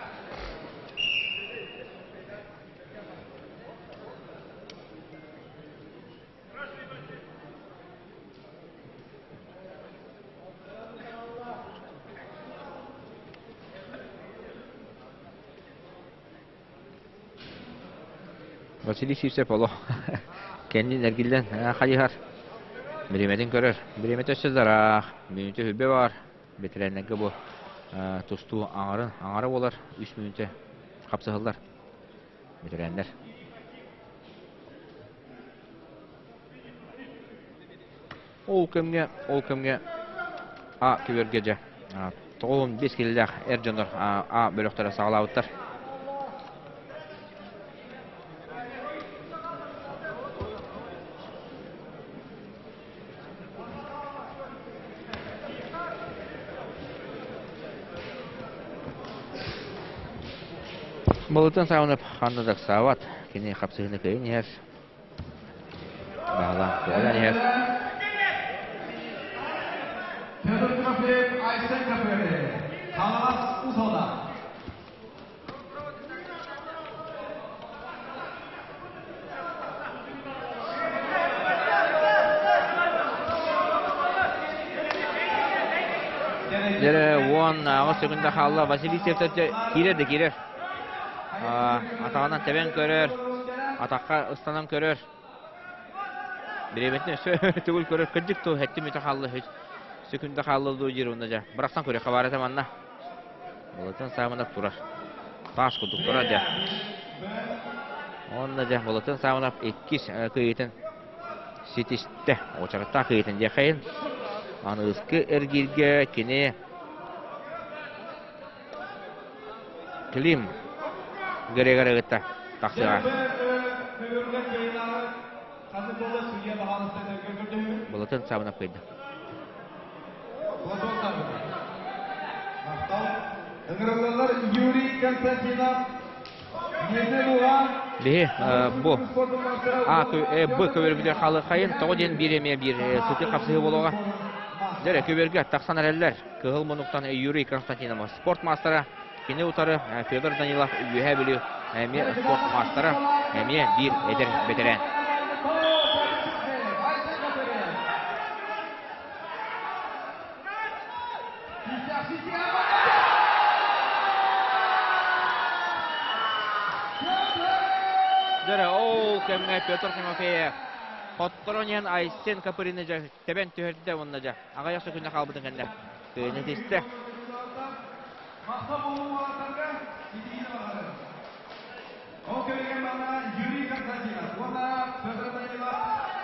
Василий Сивцев олох кэннин эргиллэн хайыһар. Бириэмэтин көрөр. Бириэмэтэ өссө ыраах. Мүнүүтэ сүрбэ баар. Бэтэрээннэргэ бу тустуу аҥарын аҥара буолар. Үс мүнүүтэ хапсыһыллар. Бэтэрээннэр. Ол кэмҥэ, ол кэмҥэ А көбүөргэ дьэ 95 киилэлээх эр дьоннор А бөлөхтөрө саҕалаабыттар. Балытын саҕанып ханна да ыксаабат, кини хапсыһыыны кыайан иһэр. Баҕалаах көҕүлээн иһэр. Петр Тимофеев, Айсен Кафере, Хаҥалас Усода. Дьэ, 18 секунда хаалла. Василий Сивцев киирэр да киирэр. Атаҕынан тэбэн көрөр, атахха ыстанан көрөр. Бириэмэтин өссө төгүл көрөр. Кырдьык тыл хэттим үтэ хаалла сөкүндэ хаалла дуу диир уонна дьэ бырахсан көрүөххэ баар этэ манна. Болотун Саамынап турар. Таас курдук турар дьэ. Уонна дьэ Болотун Саамынап иккис кыйыытын ситистэ. Уочараттаах кыйыытын диэххэйин. Аныгыскы эргииргэ кини Клим Грегоры кытта тахсыаҕа. Былытын сабынап кыйда. Ыҥырыллаллар Юрий Константинов, Биһи бу А, Б көбүөрбүтүгэр хаалыаххайын, тоҕо диэн биир эмиэ биир сытыы хапсыһыы буолуоҕа. Дьэ, көбүөргэ тахсан эрэллэр. Кыһыл муннуктан Юрий Константинов спорт маастара, кини утары Федор Данилов Үөһээ Бүлүү эмиэ спорт маастара, эмиэ биир эдэр бэтэрээн. Дьэ, ол кэмҥэ Петр Тимофеев хотторон Айсен Копырины дьэ тэбэн түһэрдэ уонна дьэ аҕыйах сөкүндэ хаалбытын кэннэ кыайан этистэ.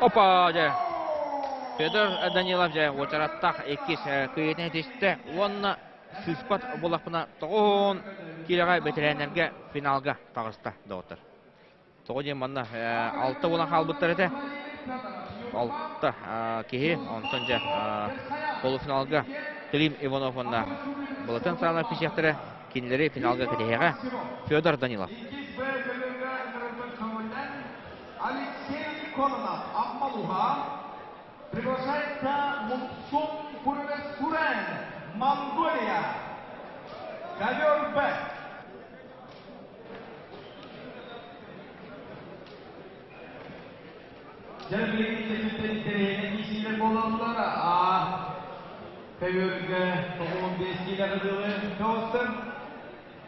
Опа, дьэ. Федор Данилов дьэ уочараттаах иккис кыайыытын этистэ уонна сыыспат буоллахпына 90 киилэҕэ бэтэрээннэргэ финалга таҕыста доҕоттор. Тоҕо диэн манна алта буолан хаалбыттар этэ. Алта киһи, онтон дьэ полуфиналга Клим Иванов уонна Балатын Саанов кисиэхтэрэ. Кинилэри финалга кэтэһиэҕэ Федор Данилов. Приглашается Муксум Пурвескурен, Монголия. Ковер Б. Дьэ билигин түмүктэн интэриэһинэй киирсиилэр буолаллар. А көбүөргэ 95 киилэҕэ дылы көҕүстэр.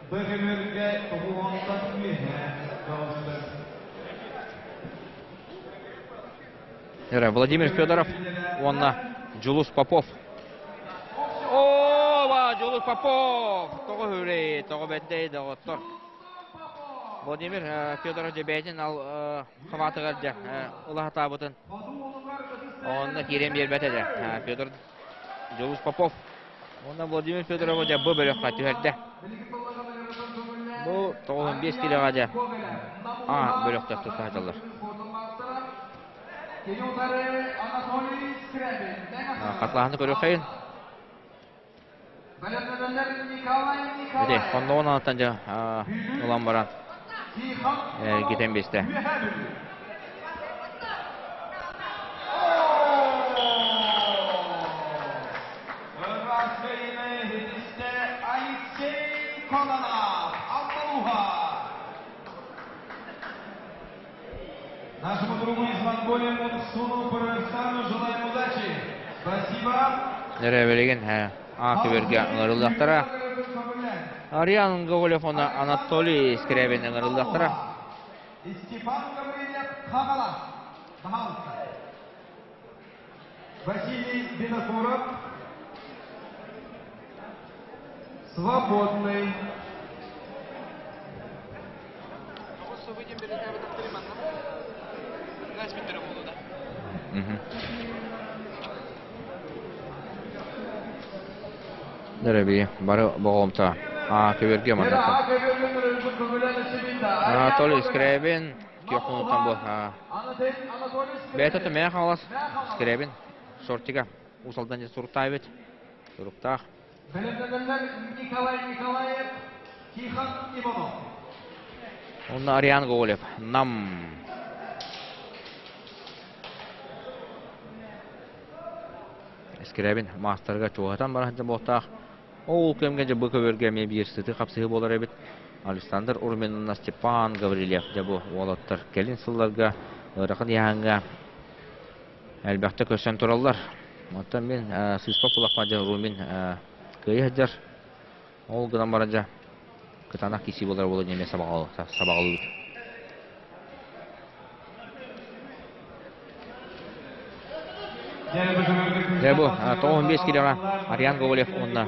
Б көбүөргэ 90-тан үөһэ көҕүстэр. Владимир Федоров уонна Дьулус Попов. Ова, Дьулус Попов! Тоҕо хүрэй, тоҕо бэрдэй доҕоттор. Владимир Федоров дьэ ал хабаатыгар дьэ улаатаабытын онно киирэн биэрбэтэ дьэ. Федор Дьулус Попов уонна Владимир Федорова дьэ бу бөлөххө түһэрдэ. Бу 95 килоҕа дьэ А бөлөхтөр тута сылдьаллар. Хатлааһыны көрүөххэйин. Ити хонноҕун аныттан дьэ ылан баран эргитэн биэстэ. Нашему другу из Монголии Мунсуну Пырырстану желаем удачи. Спасибо. Нөрөбөлүгүн А көбөргө ыҥырыллахтара. Ариан Гоголев уонна Анатолий Скрябин ыҥырыллахтара. Степан Гаврильев Хабалас. Пожалуйста. Василий Винокуров. Свободный. Дөрөбүй, бары боҕомто. А, көбөргө манната. Анатолий Скрябин, киохунуттан бу. Бэйэтэ төмөйө хаалас Скрябин Шортига Уус-Алдан дьэ суруктаабыт. Суруктаах. Бэлэмнэнэллэр Николай Николаев, Тихон Иванов. Онно Ариан Гоголев, Нам. Скрябин маастарга чугаһатан баран буолтаах. Ол кэмгэ дьэ бу көбөргө эмиэ биир сыты хапсыһыы буолар эбит. Александр Урмин уонна Степан Гаврильев дьэ бу уолаттар кэлин сылларга ыарахан ыйааһыҥҥа элбэхтэ көрсөн тураллар. Оттон мин сыыспат булахпа дьэ Румин кыайа сылдьар. Ол гынан баран дьэ кытаанах киирсии буолар буолуо диэн эмиэ сабаҕалыыбыт. Дьэ бу 95 килоҕа Ариан Гоголев уонна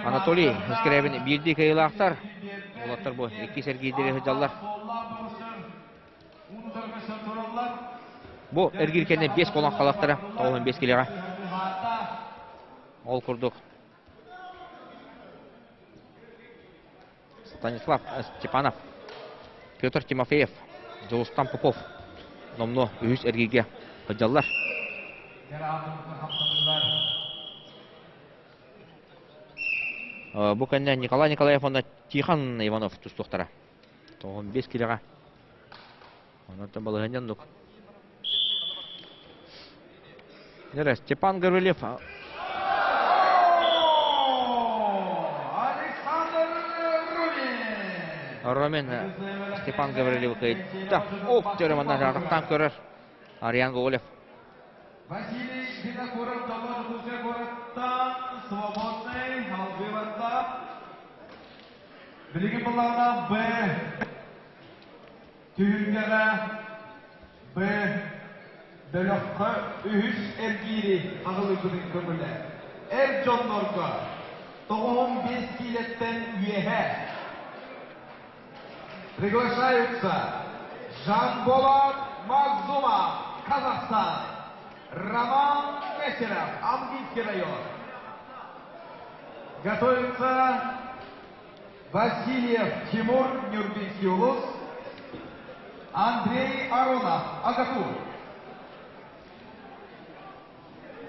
Анатолий Скрябин биирдии кыайыылаахтар. Уолаттар бу иккис эргиирдэрэ сылдьаллар. Бу эргиир кэннэ 5 колон халахтара 95 килоҕа. Ол курдук Станислав Степанов, Петр Тимофеев, Дьулустан Попов номнуо үһүс эргииргэ сылдьаллар. Бу кэннэ Николай Николаев уонна Тихон Иванов тустуохтара. 95 килоҕа. Онон балаһыанньа оннук. Нера Степан Гаврильев Ромин Степан Гаврильев кыйда. Ох, дьөрө манна атахтаан көрөр. Ариан Гоголев. Василий Винокуров Домон Кузя городтан свободный алгы Билигин былаана Б түһүлгэҕэ Б бөлөххө үһүс эргиири аҕылыыбытын көҥүлэ эр дьоннорго 95 киилэттэн үөһэ приглашаются Жанболат Магзумов, Казахстан, Роман Нестеров, Амгинский район. Готовится Васильев Тимур, Нюрбинский улус, Андрей Аронов, Агатур.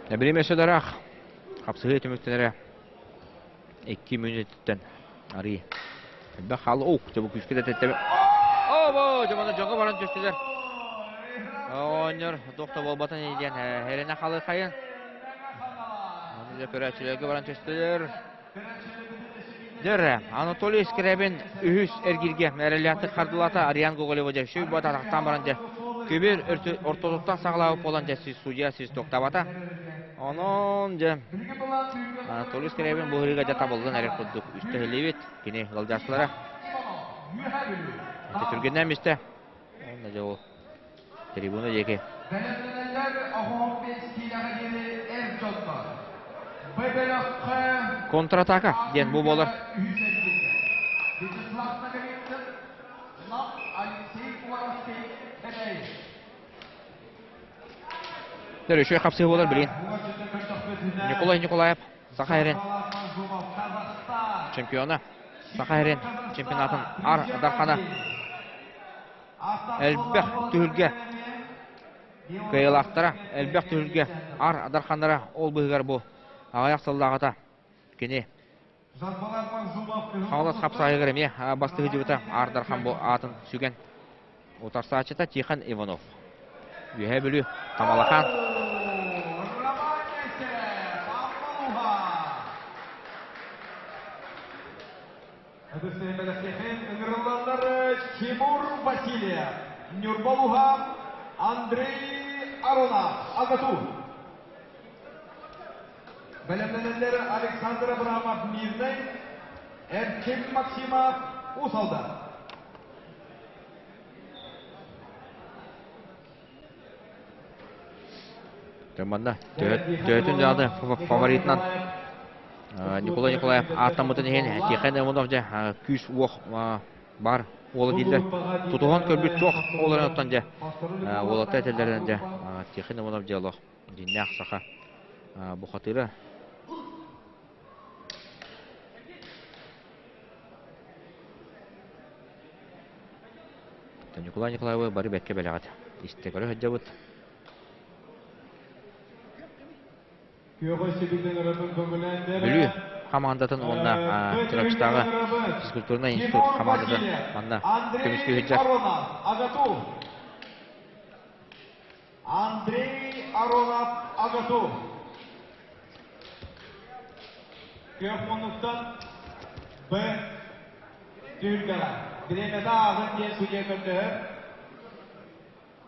Бириэмэ өссө дараах. Хапсыһыы түмүктэнэрэ 2 мүнүүттэн арыы. Элбэх хаалы оу, дьэ бу күүскэ да тэттэ. Обо, дьэ маны дьоҥҥо баран түстүлэр. Оонньор туох да буолбатын диэн эрэнэ халыхайын. Оны да көрөөччүлэргэ баран түстүлэр. Дьэ, Анатолий Скрябин үһүс эргииргэ эрэллээхтик хардылата Ариан Гоголева дьэ үчүгэй буолта атахтаан баран дьэ көбүөр ортотуттан саҕалаабыт буолан дьэ судья свисток-табата. Онон дьэ Анатолий Скрябин бу ырыыга дьэ табыллан эрэр курдук үстэһилибит кини ыалдьааччылара. Түргэннээн истэ. Онно дьэ ол трибуна диэки. Контратака диэн бу буолар. Үчүгэй хапсыһыы буолар билигин. Николай Николаев Саха Эрин чемпиона. Саха Эрин чемпионатын Ар Дархана элбэх түһүлгэ кыайыылаахтара, элбэх түһүлгэ Ар Дарханнара ол быһыгар бу аҕыйах сыллааҕыта кини Хаҥалас хапсаайыгар эмиэ бастыһыдьыбыта Аар Дархан бу аатын сүгэн утарсааччыта Тихон Иванов. Үөһээ Бүлүү Тамалакаан. Тимур Васильев, Нюрбалуха, Андрей Аронов, Агату. Бэлэмнэнэллэр Александр Абрамов Мирнэй, Эрчим Максимов Уус Алдан. Манна төһөтүн дьаады фаворитынан Николай Николаев ааттаммытын иһин Тихон Иванов дьэ күүс-уох бар уола дииллэр. Тутуһан көрбүт суох олорон дьэ уолатта этэллэринэн дьэ Тихон Иванов дьэ олох дьиннээх саха бухатыыра. Николай Николаевы бары бэркэ бэлэҕит. Истэ көрө сылдьабыт. Бүлүү хамаандатын уонна Чурапчытааҕы физкультурнай институт хамаандатын манна көмүскүү сылдьар. Андрей Аронов Агату. Күөх муннуктан Б. Түһүлгэҕэ. Бириэмэтэ ааҕын диэн судья көрдөһөр.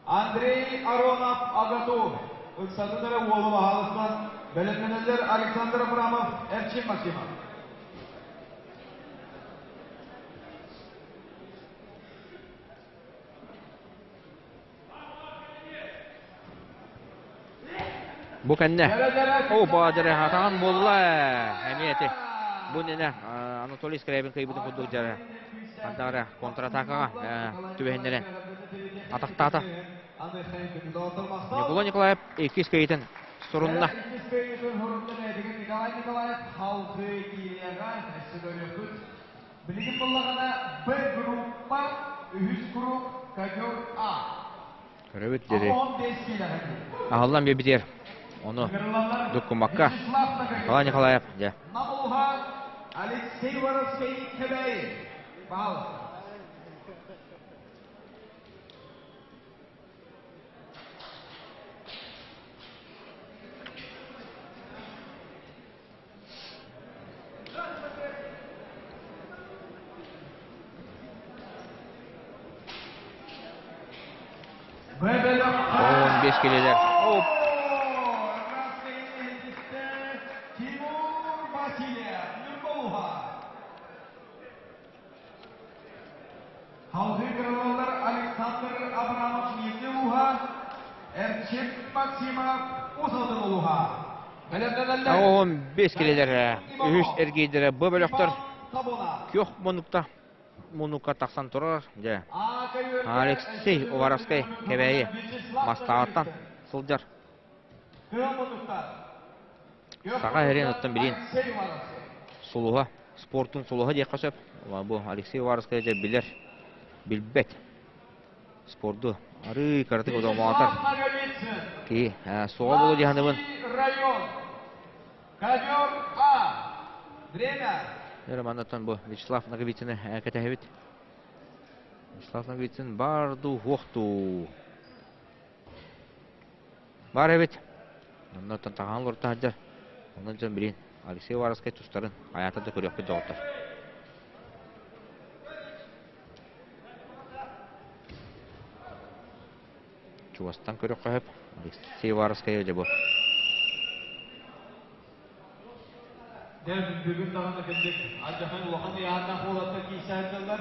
Андрей Аронов Агату. Ыксатын эрэ уолу баһаалыстан бэлэмнэнэллэр Александр Абрамов, Эрчим Максимов. Бу кэннэ О, баадыры хатаҕын буолла эмиэ ити. Бу нene Анатолий Скрябин кыйбытын курдук дьара. Хантаара контратакаҕа түбэһиннэрэн атахтаата. Николай Николаев иккис кыйытын сурунна. Николай Николаев халгы киириэҕэ өссө көрүөхпүт. Билигин буллаҕына Б группа, үһүс круг, ковер А. Көрөбүт дири. Аһыллан биэрбитигэр ону дуккумакка Николай Николаев дьэ. Алексей Воровский Кэбэйи. Пожалуйста. 15 келелер. Оп. Тимур Васильев, Нұрболуға. Халқы Крылолар Александр Абрамов Нефтеуға, Эрчим Максимов Усалдырулуға. 15 келелер үһүс эргийдэрэ бу бөлөхтөр күөх муннукта муннукка тахсан турар дьэ Алексей Уваровскай Кэбээйи Мастаҕаттан сылдьар Саха сирин оттон билин сулуһа спортун сулуһа диэххэ сөп бу Алексей Уваровскай дьэ билэр билбэт спорду арыый кыратык удумаатар киһи суоҕа буолуо дии саныыбын. Ковер А. Время. Романнаттан бу Вячеслав Ноговицыны кэтэһэбит. Вячеслав Ноговицын бар дуу, хуох дуу. Бар эбит. Оннуттан таһаан олорто сылдьар. Онон дьон билин Алексей Уваровскай тустарын хайаата да көрүөхпүт доҕоттор. Чугастан көрүөххэ сөп. Алексей Уваровскай дьэ бу. Дьэ, бүгүн даҕаны кырдьык алдьархай улахан ыйааннаах уолаттар киирсэ сылдьаллар.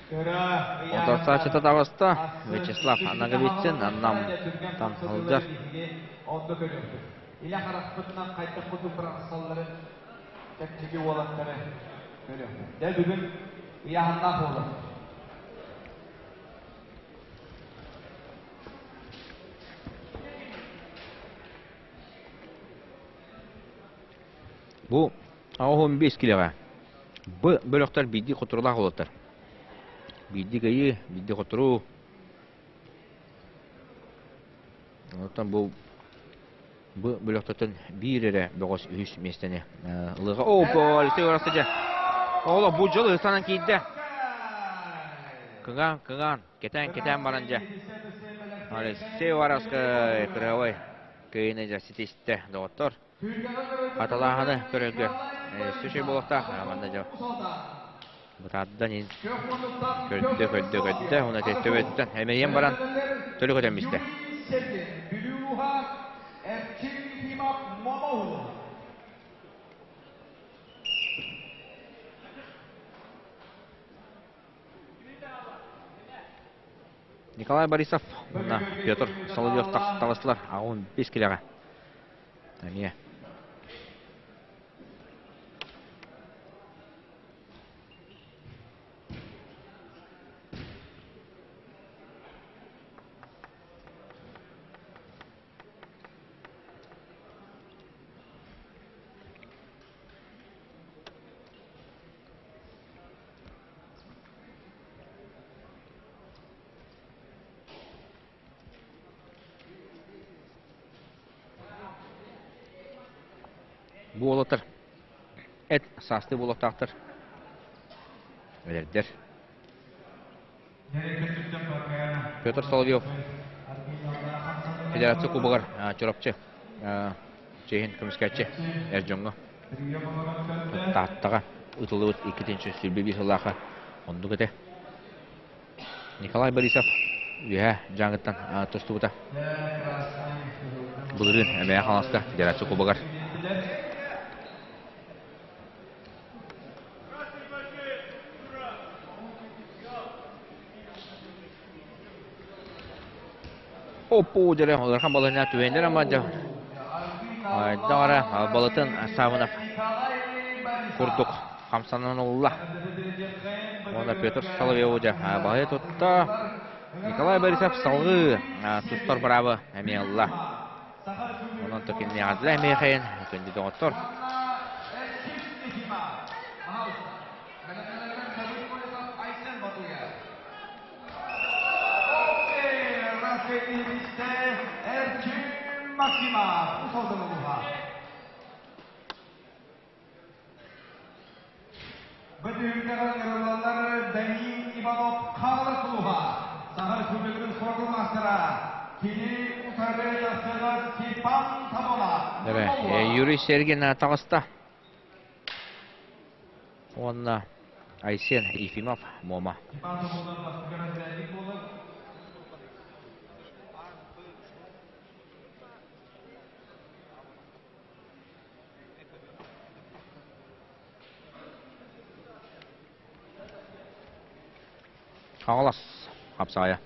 Кыра Отарсааччыта ыйааһыннаахтар таҕыста. ахсын Вячеслав үс Ноговицын хаһалар Аннам дьэ түргэн тан хамсатыылары сылдьар. биһиги онно көрүөхпүт. Илэ харахпытынан хайдах курдук бырахсалларын чэпчэки уолаттары көрүөхпүт. Дьэ бүгүн ыйааһыннаах уолаттар. Бу 85 килэҕэ Б бөлөхтөр биирдии хотуруулаах уолаттар. Биирдии кыайыы, биирдии хотуруу. Оттон бу Б бөлөхтөртөн биир эрэ бөҕөс үһүс миэстэни ылыаҕа. О, Алексей Уваровскай Оҕолор бу дьыл ыстанан киирдэ. Кыҥаан, кыҥаан, кэтээн, кэтээн баран дьэ. Алексей Уваровскай кырыабай кыайыыны дьэ ситистэ, доҕоттор. Хатылааһыны көрөргө сүшүй буолуохтаах. Манна дьэ бытаардан ин көрдө, көрдө, көрдө, уна төбөттөн эмэйэн баран төлө көтөн бистэ. Николай Борисов уонна Петр Соловьев таҕыстылар 85 килэҕэ. Эмиэ. Буолатар эт саастыы буолуохтаахтар эдэрдэр. Петр Соловьев Федерация Кубогар Чурапчы чиэһин көмүскээччи эр дьоҥҥо Тааттаҕа ыытыллыбыт 221 сыллаахха оннук этэ. Николай Борисов Үөһээ Дьааҥыттан тустубута. Былырыын Мэҥэ Хаҥаласка Федерация Кубогар. Оппу дьэрэ ыарахан балыһына түһэннэр ама дьэ даҕара балытын Саввинов курдук хамсанан ылла. Уонна Петр Соловьеву дьэ баһыйа тутта. Николай Борисов салгыы тустар быраабы эмиэ ылла. Онон токинниаҕа эмиэ хайын күндү доҕоттор. Бөтүһүктэҕэ ыҥырыллаллар Данил Иванов Хаҥалас сулуһа, Саха Республикатын спордун маастара, кини утары тахсыаҕа Степан Табола. Юрий Сергин таҕыста. Уонна Айсен Ефимов Муома. Степан Табола бастакы разрядник буолар. Хаҥалас хапсаайа.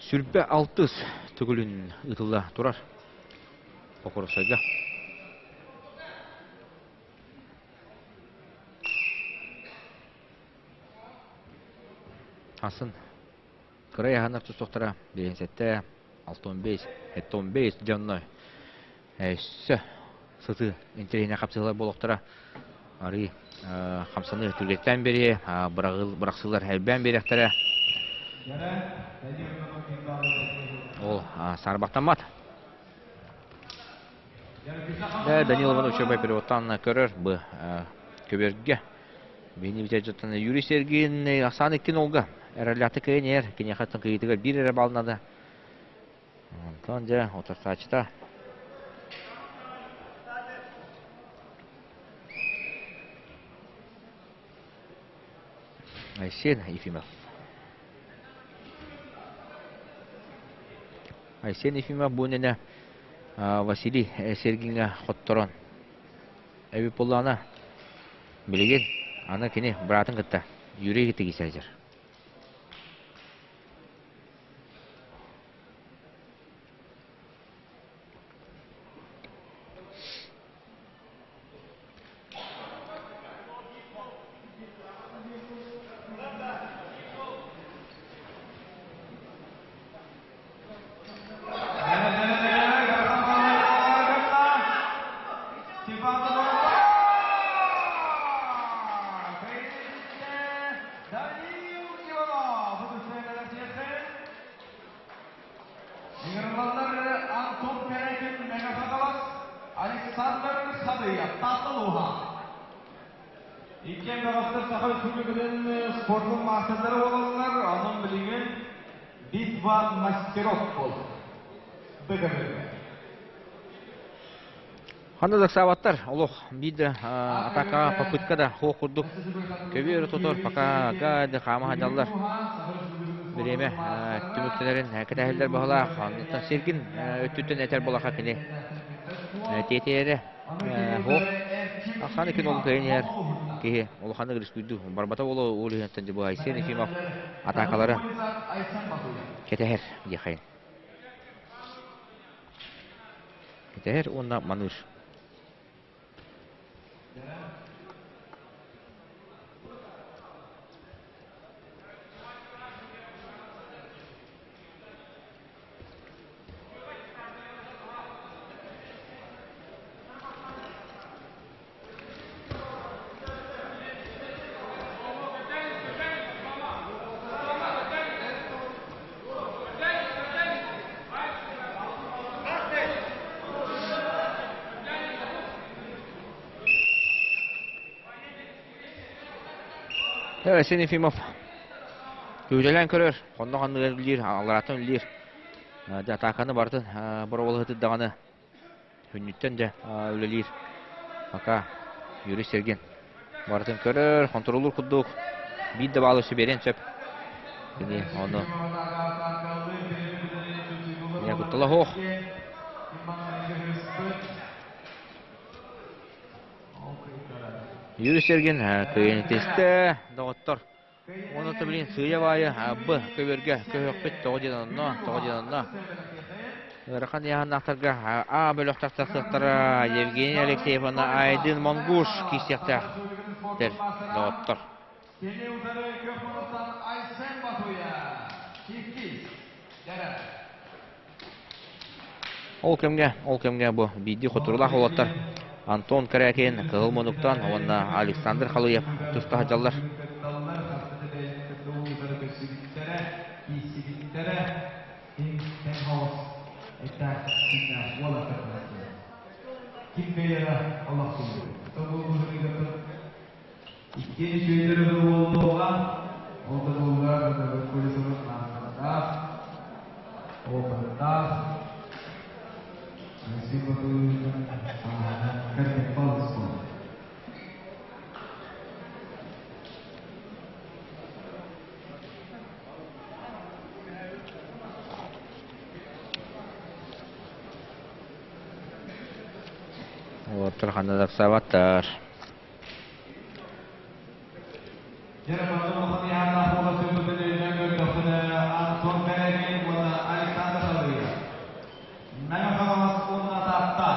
Сүрбэ алтыс төгүлүн ыытылла турар. Покровскайга. Асын кыра яһанар тустуохтара 57, 65, 75 дьонно өссө сытыы интэриэһинэй хапсыһыылар буолуохтара. Арыы хамсаныы түргэттээн биэриэ, бырахсыылар элбээн биэриэхтэрэ. Ол саарбахтаммат. Данил Иванович переводтан көрөр бу көбүөргэ. Биһини бүтэр дьоттон Юрий Сергин Оксана иккин олга эрэллээхтик кыайан иһэр. Киниэхэ кыйыытыгар биир эрэ баллнада. Онтон дьэ утарсааччыта Айсен Ефимов. Айсен Ефимов бу иннинэ Василий Сергиҥҥэ хотторон эбит буоллаҕына, билигин аны кини быраатын кытта Юрий кытта сылдьар. Ыҥырыллаллар Антон Кэрэтин Мэҥэ Хаҥалас, Александр Садыев, Таатта улууһа. Иккиэн бөҕөстөр Саха Республикатын спордун маастардара буолаллар, онон билигин битва мастеров буолар. Быгабыга. Ханна да ыксаабаттар, олох биир да атака, попытка да суох курдук көбүөрү тутар, пока гайды хаама сылдьаллар. Бириэмэ түмүктэнэрин кэтэһэллэр баһылаах. Оннуттан сиргин өттүттэн этэр буолаха кини тиэтийэрэ суох. Ахсааны күн ол кыайан иһэр киһи улаханнык рискуйдуу барбата буолуо ол иһинтэн дьэ бу Айсен Ефимов атаакалары кэтэһэр диэххайын. Кэтэһэр уонна маныыр. Арсен Ефимов күүтэлээн көрөр, хоннох анныгар үлэлиир, алларааттан үлэлиир. Дьэ, атааканы барытын боруобалаһытыр даҕаны Күннүттэн дьэ үлэлиир. Пока Юрий Сергин барытын көрөр, хонтуруолуур курдук биир да баалы өссө биэриэн сөп. Кини ону не куттала суох. Юрий Сергин кыайан доҕоттор. Уонна то билин сыыйа-баайы б көбүөргэ көһүөхпүт тоҕо диэн онно, тоҕо диэн онно. Ыарахан ыйааһыннаахтарга А бөлөх тахсыахтара Евгений Алексеев уонна Айдын Монгуш киирсиэхтээхтэр доҕоттор. Кини утары көх мунуттан Айсен Батуя, иккис, дэрэ. Ол кэмҥэ, ол кэмҥэ бу биирдии хотурулаах уолаттар Антон Корякин, Кыһыл Мунуктан уонна Александр Халыев туста сылдьаллар. Иккиэн үчүгэйдэр буолуоҕа, ол да буоллар Колесовын маастардаах, опыттаах, Алексей Батуевичтан кэргэн балыс. Уолаттар ханна да ыксаабаттар. Антон Бэрэгин уонна Александр Халыев. Мэҥэ Хаҥалас уонна Таатта.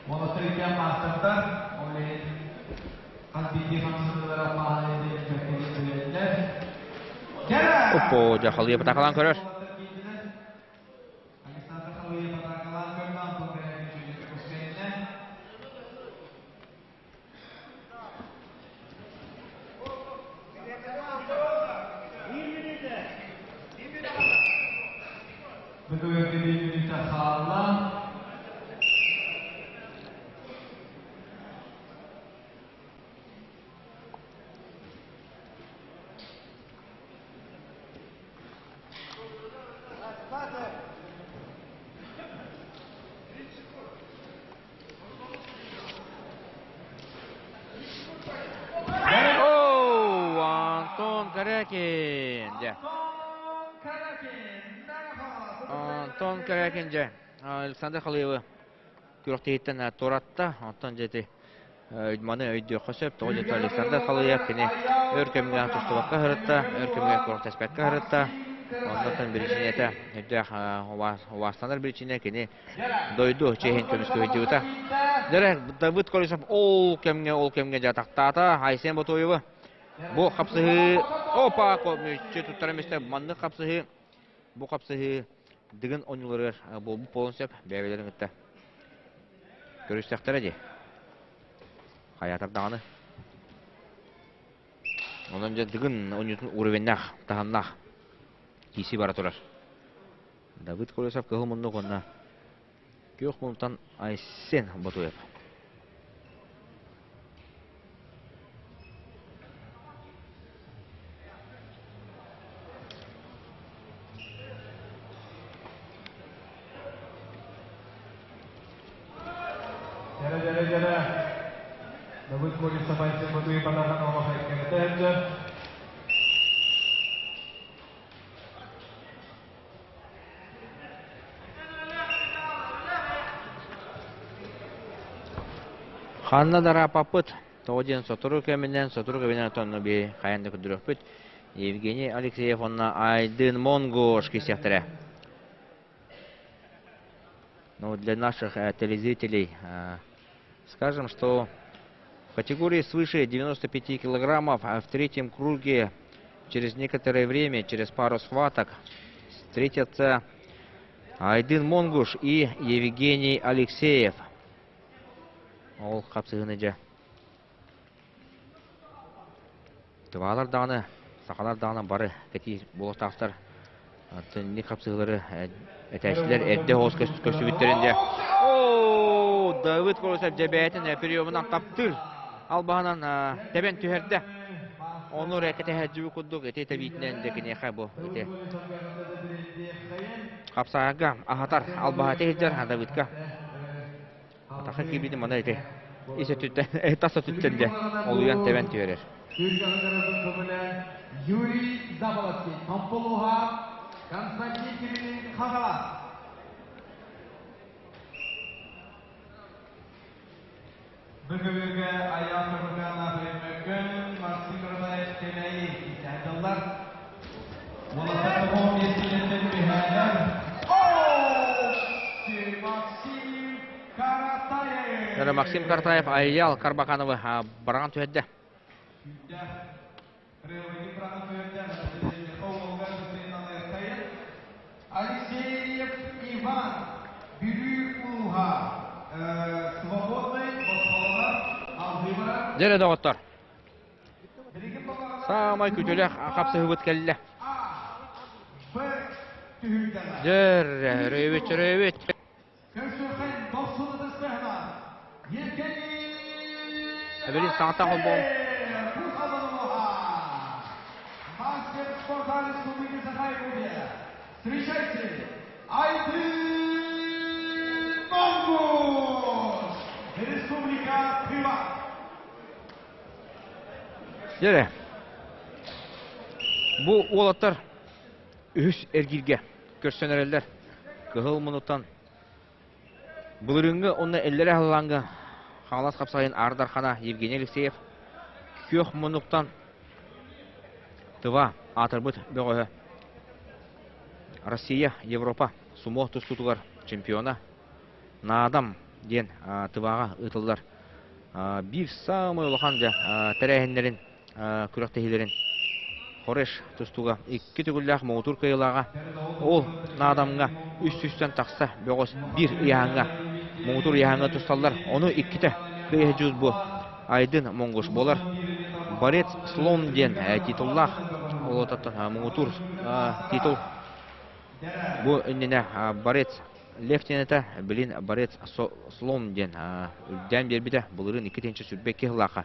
Монастырьга маастардар, ол иһин хас биирдии хамсаныылара маһын билэллэр. Оппо, дьэ Халыев атаакалаан көрөр. Александр Халыев атаакалаан көрдө, Антон Бэрэгин сүүрдүккэ көстүөннэ. Бүгүҥҥү хаалла. Корякин дьэ. Антон Корякин дьэ Александр Халыевы күрэхтэһииттэн туоратта. Онтон дьэ ити маны өйдүөххэ сөп. Тоҕо диэтэ Александр Халыев кини өр кэмҥэ тустубакка сырытта, өр кэмҥэ күрэхтэспэккэ сырытта. Оннуттан биричиинэтэ өйдөөх убаастанар биричиинэ кини дойду чиэһин көмүскүһүйдүбүтэ. Дьэ, Давыд Колесов ол кэмҥэ ол кэмҥэ дьатахтаата Айсен Ботуевы. Бу хапсыһыы опа мүччү туттара мистэ маннык хапсыһыы бу хапсыһыы Дыгын оонньууларыгар буолбут буолуон сөп бэйэлэрин кытта көрүстэхтэрэ дии. Хайаатар даҕаны. Онон дьэ Дыгын оонньуутун уровеннаах, таһымнаах киирсии бара турар. Давыд Колесов кыһыл муннук уонна күөх муннуктан Айсен Ботуев. Дьэрэ, дьэрэ, дьэрэ. Давыд Колесов Айсен Ботуев анахан олох эккирэтэ Ханна да арааппаппыт, тоҕо диэн сотору кэминэн, сотору кэминэн отонно биһи хайаан да көрдөрүөхпүт. Евгений Алексеев уонна Айдын Монгош киирсиэхтэрэ. Ну, для наших телезрителей скажем, что в категории свыше 95 килограммов в третьем круге через некоторое время, через пару схваток, встретятся Айдын Монгуш и Евгений Алексеев. Ол хапсыһыны дьэ. Тываалар даҕаны, сахалар даҕаны бары кэтии буолуохтаахтар. Инник хапсыһыылары этээччилэр эрдэ оҕус көрсүбүттэрин дьэ. Оо, Давыд Колосов дьэ бэйэтин приемунан таптыыр албаһынан тэбэн түһэрдэ. Ону эрэ кэтэһээччи курдук ити тэбиитинэн дьэ киниэхэ бу ити хапсаҕайга аһатар албаһа сылдьар Давыдка. Атахха киирбитин мана ити ис өттүттэн, тас өттүттэн дьэ олуйан тэбэн түһэрэр. Юрий Заболоцкий, Томполуха, Константин Кириллин, Хагалас. Бүгүҥҥү айаан Нургана Бөймөкөн, Максим Рыдаев Кэлэйи кисээтэллэр. Уолаттар миэстэлэртэн үһээлэр. Максим Каратаев! Максим Каратаев Айял Карбакановы бараҕан түһэрдэ. Алексеев Иван, Бүлүү улууһа, Свободный босхолонор алгыыбара. Дьэ доҕоттор, саамай күтүлэх хапсыһыбыт кэллэ. Дьэр, өрөйбүт, өрөйбүт. Эбэрин саҥата холбоон. Мастер спорта Республики Саха-Якутия. Встречайте, Айдын Монгуш! Республика Тыва. Дьэ, бу уолаттар үһүс эргииргэ көрсөн эрэллэр. Кыһыл мунуттан былырыыҥҥы уонна эллэрэ халлааҥҥа Хаҥалас хапсаҕайын Аар Дархана Евгений Алексеев күөх муннуктан Тыва аатырбыт бөҕөһө Россия, Европа сумо тустуутугар чемпиона Наадам диэн Тываҕа ыытыллар биир саамай улахан дьэ тэрээһиннэрин күрэхтэһиилэрин Хореш тустууга икки төгүллээх муҥутуур кыайыылааҕа ол Наадамҥа үс сүүстэн тахса бөҕөс биир ыйааһыҥҥа муҥутуур ыйааһыҥҥа тусталлар. Ону иккитэ кыайа дьуус бу Айдын Монгуш буолар. Борец слон диэн титуллаах олототтон муҥутуур титул бу иннинэ борец Лев диэн этэ, билин борец слон диэн үрдээн биэрбитэ. Былырыын 2022 сыллаахха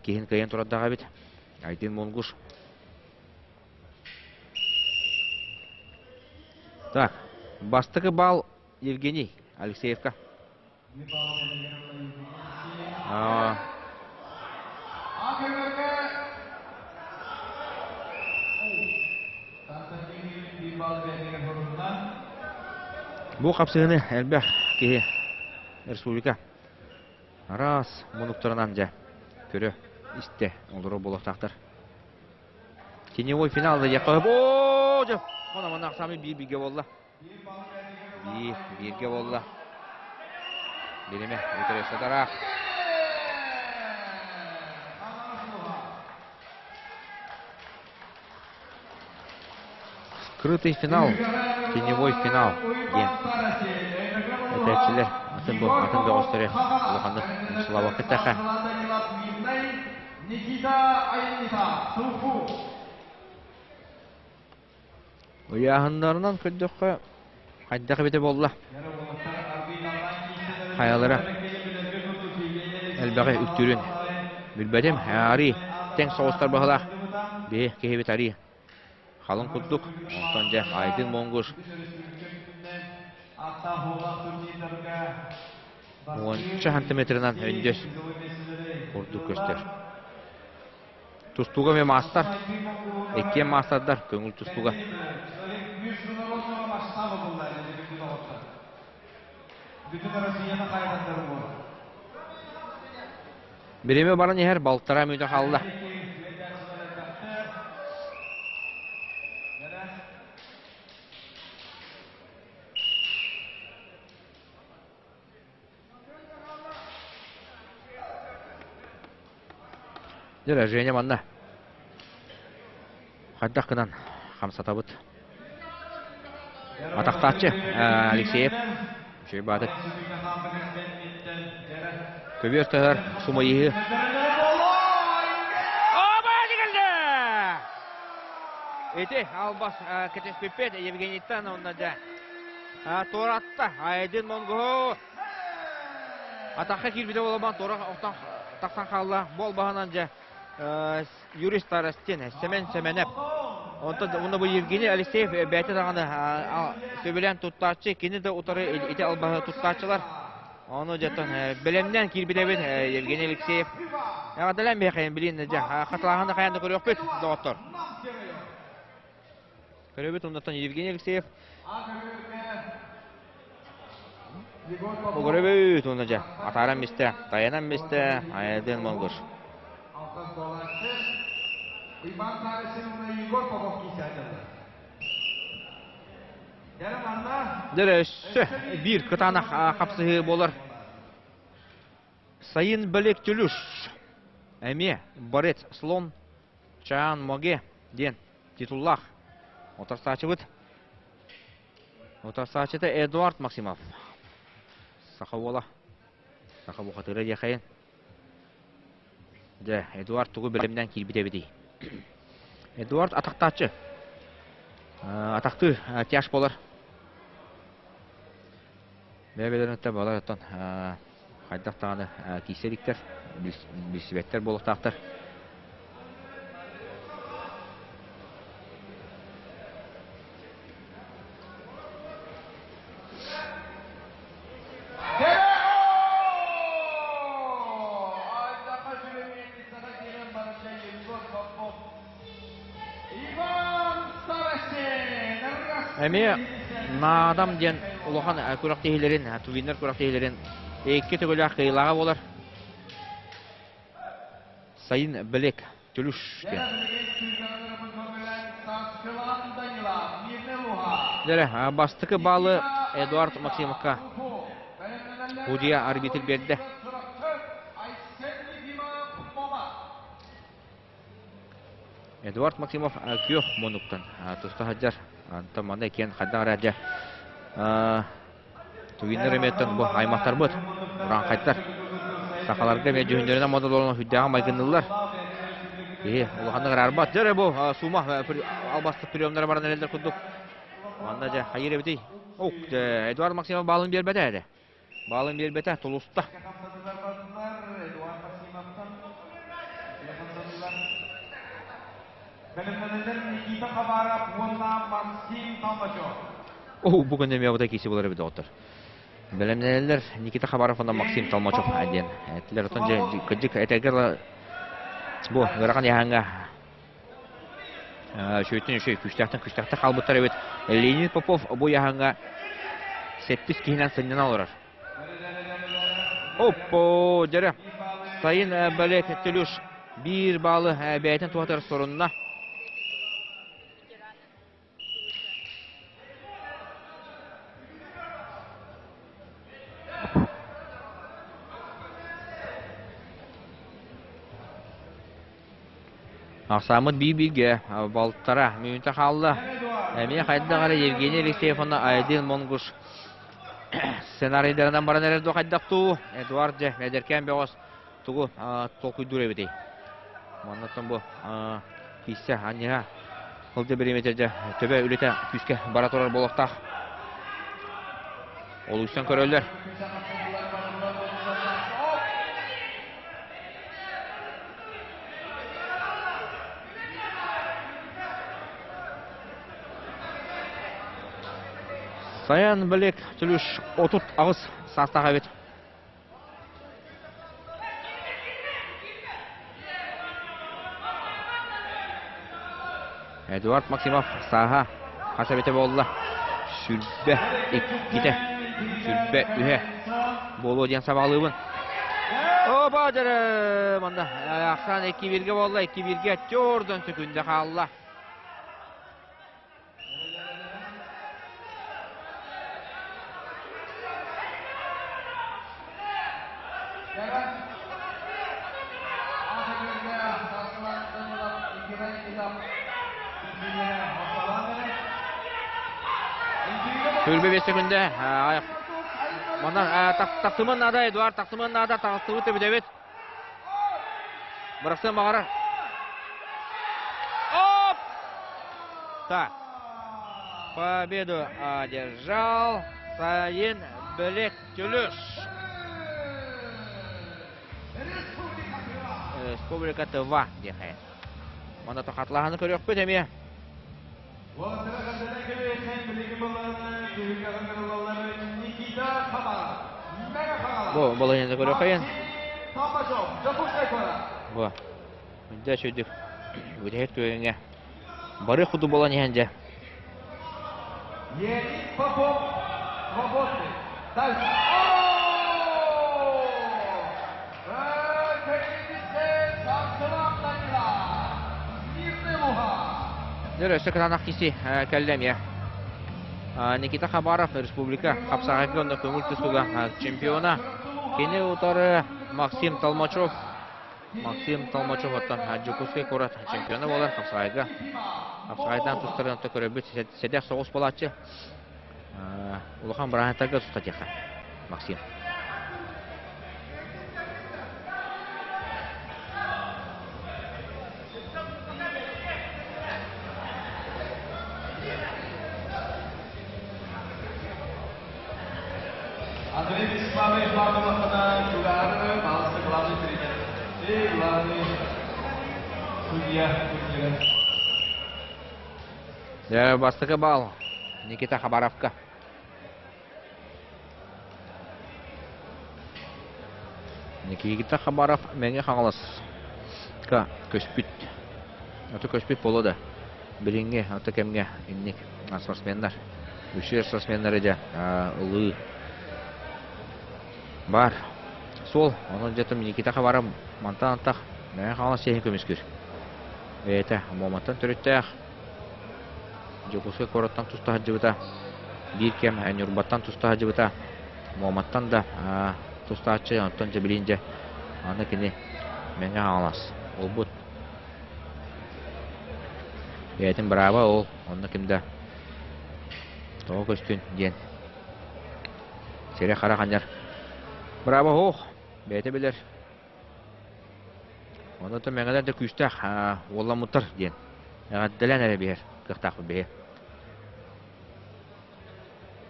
киһин кыайан турардаах эбит. Айдын Монгуш. Так, бастакы бал Евгений Алексеевка. Бу хапсыһыны элбэх киһи республика араас мунуктарынан дьэ көрө истэ олорор буолуохтаахтар. Теневой финал да диэххэ Оо, дьэ, онон манна ахсаамы биир бииргэ буолла. Биир бииргэ буолла. Биримэ өтөрө сатараах. Скрытый финал, теневой финал диэн этээччилэр атын бу атын бөҕөстөрү улаханнык умсулаабакка эттэххэ. Никита Айнита, Суфу. Ыйааһыннарынан көрдөххө, хайдах эбитэ буолла? Хайалара элбэҕи үктүүрүн билбэтим. Арыы тэҥ соҕустар баһылаах биһи киһибит арыы халыҥ курдук. Онтон дьэ Айдын Монгуш уонча сантиметрынан өндөс курдук көстөр. Тустууга эмиэ маастар. Иккиэн маастардар көҥүл тустууга. Бириэмэ баран иһэр балтараа мүнүүтэ хаалла. Дьэ, Женя манна хайдах гынан хамсатабыт? Атахтааччы Алексеев үчүгэй баатык. Көбүөр таһар сумайыһы. Ити албас кэтэспиппит Евгенийтан онно дьэ туоратта Айдын Монгоһу Атахха киирбитэ буолан туора охтон тахсан хаалла. Бол баһынан дьэ Юрий Старостин, Сэмэн Сэмэнэп. Онтон уонна бу Евгений Алексеев бэйэтэ даҕаны сөбүлээн туттааччы, кини да утары ити албаһы туттааччылар. Ону дьэ бэлэмнээн киирбитэбит Евгений Алексеев. Эҕэрдэлээн биһиэхэ билин дьэ хатылааһын да хайаан да көрүөхпүт доҕоттор. Көрөбүт оннуттан Евгений Алексеев. Көрөбүт уонна дьэ атааран мистэ, тайанан мистэ, Айдын Монгуш. Дьэ өссө биир кытаанах хапсыһыы буолар. Сайын Бэлек Тюлюш эмиэ борец слон Чаан Моге диэн титуллаах утарсааччыбыт. Утарсааччыта Эдуард Максимов. Саха уола. Саха бухатыыра диэхэйин. Дьэ, Эдуард тугу бэлэмнээн киирбит эбитий? Эдуард атахтааччы. Атахтыы тяж буолар. Бэйэ-бэйэлэрин балар оттон хайдах даҕаны киирсэ иликтэр, билсибэттэр буолуохтаахтар. Эмиэ Наадам диэн улахан күрэхтэһиилэрин, тувиннар күрэхтэһиилэрин икки төгүлээх кыайыылааҕа буолар. Сайын Белек Түлүш диэн. Дэрэ, бастакы баалы Эдуард Максимовка судья арбитр биэрдэ. Эдуард Максимов күөх муннуктан туста сылдьар. Онтон манна иккиэн хайдах эрэ дьэ тугиннар эмиэттэн бу аймахтарбыт урааҥхайдар сахаларга эмиэ дьүһүннэринэн модулларын сүрдээҕин майгынныыллар. Киһи улаханнык араарбат. Дьэ эрэ бу суума албастык приемнара баран эрэллэр курдук. Манна дьэ хайыыр эбитий? Ок, Эдуард Максимов баалын биэрбэтэ эрэ. Баалын биэрбэтэ, тулуста. Никита Хабаров уонна Максим Толмачев. О, бу күн эмиэ бу киси булар эбит доҕоттор. Бэлэмнэнэллэр Никита Хабаров уонна Максим Толмачев диэн. Этилэр отон дьэ кырдьык этэргэ бу ыарахан яһаҥҥа үчүгэйтэн үчүгэй, күүстээхтэн күүстээхтэр хаалбыттар эбит. Леонид Попов бу яһаҥҥа Сэттис киһинэн сынньана олорор. Оппо, дьэрэ. Сайын балет Төлүш биир баалы бэйэтин туһатар сорунна. Ахсааммыт биир-бииргэ балтара мүнүүтэ хаалла. Эмиэ хайдах эрэ Евгений Алексеев уонна Айдын Монгуш сценарийдарынан баран эрэр дуо хайдах дуу? Эдуард дьэ эдэркээн бөҕөс тугу толкуйдуур эбитий? Маннаттан бу киисэ анньыһа сылдьа бириэмэтэ дьэ төбө үлэтэ күүскэ бара турар буолуохтаах. Олуйсан көрөллөр. Саян Балек Түлүш 38 саастаах эбит. Эдуард Максимов сааһа хас эбитэ буолла? Сүрбэ иккитэ, сүрбэ үһэ буолуо диэн сабаҕалыыбын. Опа, дьэрэ, манна ахсаан икки бииргэ буолла, икки бииргэ төрдөн сөкүндэ хаалла. Сүүрбэ биэс секунда. Манна тахсымын наада, Эдуард тахсымын наада, таҕыстыбыт эбитэбит. Бырахсыан баҕарар. Оп! Так. Победу одержал Саин Белек Тюлюш. Республика Тыва диэхэ. Манна хатылаһаны көрүөхпүт эмиэ. Бу балаһыанньаны көрүөххэйин. Бу. Дьэ сүдүк. Бүтэһик түгэҥҥэ бары куду буолан иһэн дьэ. Леонид Попов свободный. Дальше. Дьэ, өссө кытаанах киси кэллэ эмиэ. Никита Хабаров республика хапсаҕайга уонна көҥүл тустууга чемпиона. Кини утары Максим Толмачев. Максим Толмачев оттон Дьокуускай куорат чемпиона буолар хапсаҕайга. Хапсаҕайдан тустарын отто көрөбүт сэдэх соҕус буолааччы. Улахан бырааһынтарга туста диэххэ Максим. Андрей Вячеславович Бардовахана Чугары, пожалуйста, главный тренер и главный судья турнира. Бастакы бал Никита Хабаровка. Никита Хабаров Мэҥэ Хаҥаласка көспүт. Аты көспүт буолуо да. Билиҥҥи аты кэмҥэ инник спортсменнар. Үчүгэй спортсменнары дьэ ылыы баар. Суол. Онон дьэ Никита Хабаров мантан антах Мэҥэ Хаҥалас чиэһин көмүскүүр. Бэйэтэ Муоматтан төрүттээх. Дьокуускай куораттан туста сылдьыбыта. Биир кэм Ньурбаттан туста сылдьыбыта. Муоматтан да тустааччы, онтон дьэ билигин дьэ аны кини Мэҥэ Хаҥалас буолбут. Бэйэтин бырааба ол, онно ким да тоҕо көстүн диэн сирэ-хара ханньар. Бырааба суох, бэйэтэ билэр. Онон мэҥэлэр да күүстээх уолламмыттар диэн эҕэрдэлээн эрэ биһэр кыахтаахпыт биһи.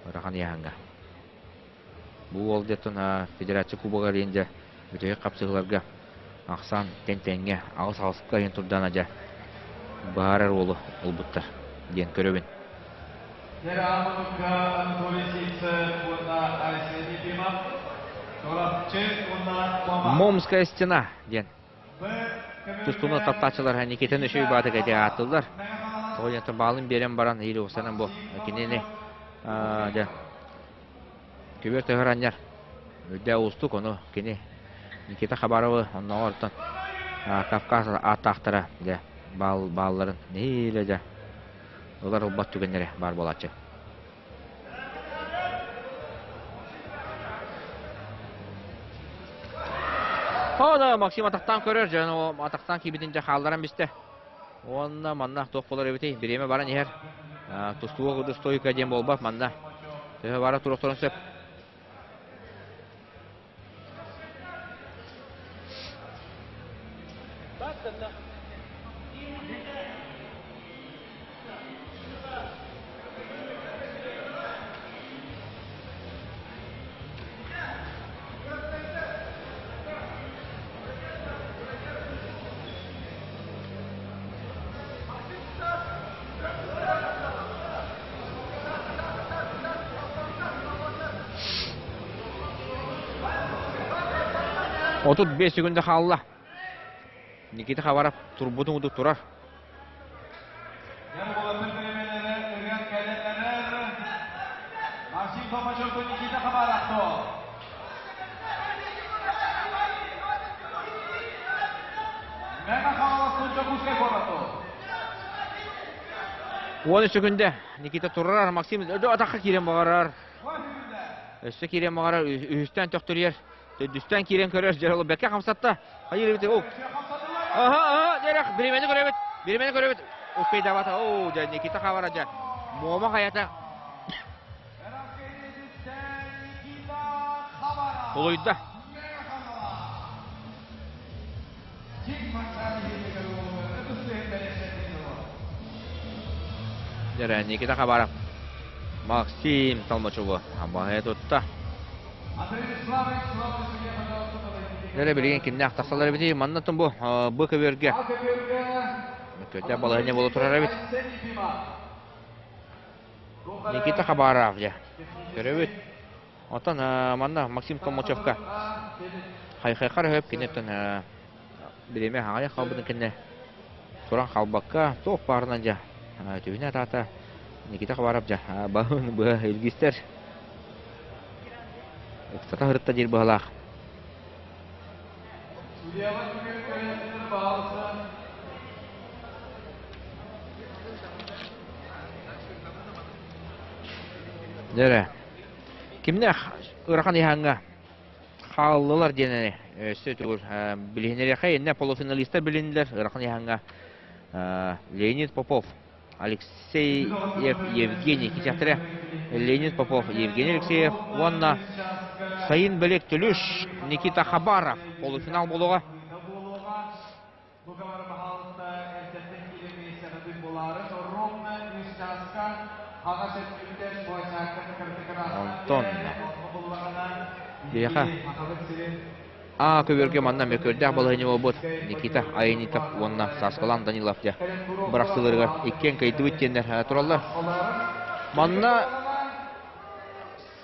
Ыарахан ыйааһыҥҥа. Бу уол дьэ федерация кубогар диэн дьэ бүтэһик хапсыһыыларга ахсаан тэҥ-тэҥҥэ аҕыс аҕыска иһин турдаана дьэ быһаарар уолу ылбыттар диэн көрөбүн. Керамовка Анатолий Сивцев уонна Айсен Ефимов, Чурапчы уонна Муома. Момская стена диэн тустууну таптааччылар Никитин үчүгэй баатык эти ааттыыллар. Тоҕо диэн баалын биэрэн баран или уопсайынан бу кинини дьэ Көбүөр төһөр анньар. Үрдэ уустук, ону кини Никита Хабаровы оннооҕор оттон Кавказ ааттаахтара дьэ баал баалларын нэһиилэ дьэ ылар ылбат түгэннэрэ баар буолааччы. О, Максим атахтаан көрөр, дьэ атахтаан киирбитин дьэ хаалларан бистэ. Уонна манна туох буолар эбитий? Бириэмэ баран иһэр. Тустууга курдук стойка диэн буолбат манна. Төһө бара туруохтарын сөп. 35 секунда хаалла. Никита Хабаров турбутун курдук турар. Максим Фомачевку Никита Хабаров. Мэҥэ Хаҥаластан Дьокуускай куораты. 13 секунда Никита турар, Максим атахха киирэн баҕарар. Өссө киирэн баҕарар, үһүстэн төхтөрүйэр. Төрдүстэн киирэн көрөр, дьэ бэккэ хамсатта. Хайыр эбит, о. Аха, аха, дьэрэх, биримэни көрөбүт, биримэни көрөбүт. Успейдабата, о, дьэ, Никита Хабара, дьэ, Муома хайата. Тулуйда. Дьэ, Никита Хабаров Максим Толмачеву абаһы тутта. Дьэ, билигин кимнээх тахсалар эбитий? Манна бу бу көбүөргэ көтө балаһыанньа буола турар эбит. Никита Хабаров дьэ көрөбүт. Оттон манна Максим Толмачевка хайхайхар өһөп киниттэн бириэмэ хаҥайа хаалбытын кэннэ туран хаалбакка туох баарынан дьэ түһүнэ атаата Никита Хабаров дьэ баһын быһа илгистэр ыксата сырытта диир быһалаах. Дьэ кимнээх ыарахан ыйааһыҥҥа хааллылар диэн өссө тугур билиһиннэриэххэ иннэ полуфиналистар билиннилэр ыарахан ыйааһыҥҥа Леонид Попов, Алексей Евгений кичэхтэрэ Леонид Попов, Евгений Алексеев уонна Сайын Бэлек Төлүш Никита Хабаров полуфинал буолуоҕа. Дугабар баһаалыста эрдэттэн киирэн миэстэҕитин булаарын ровно үс чааска хаҕас өттүттэн площадканы Онтон биһиэхэ А көбүөргэ манна мөкүөрдээх балаһыанньа буолбут Никита Аянитов уонна Саскалан Данилов дьэ бырахсыыларыгар иккиэн кыайдыбыт диэннэр тураллар. Манна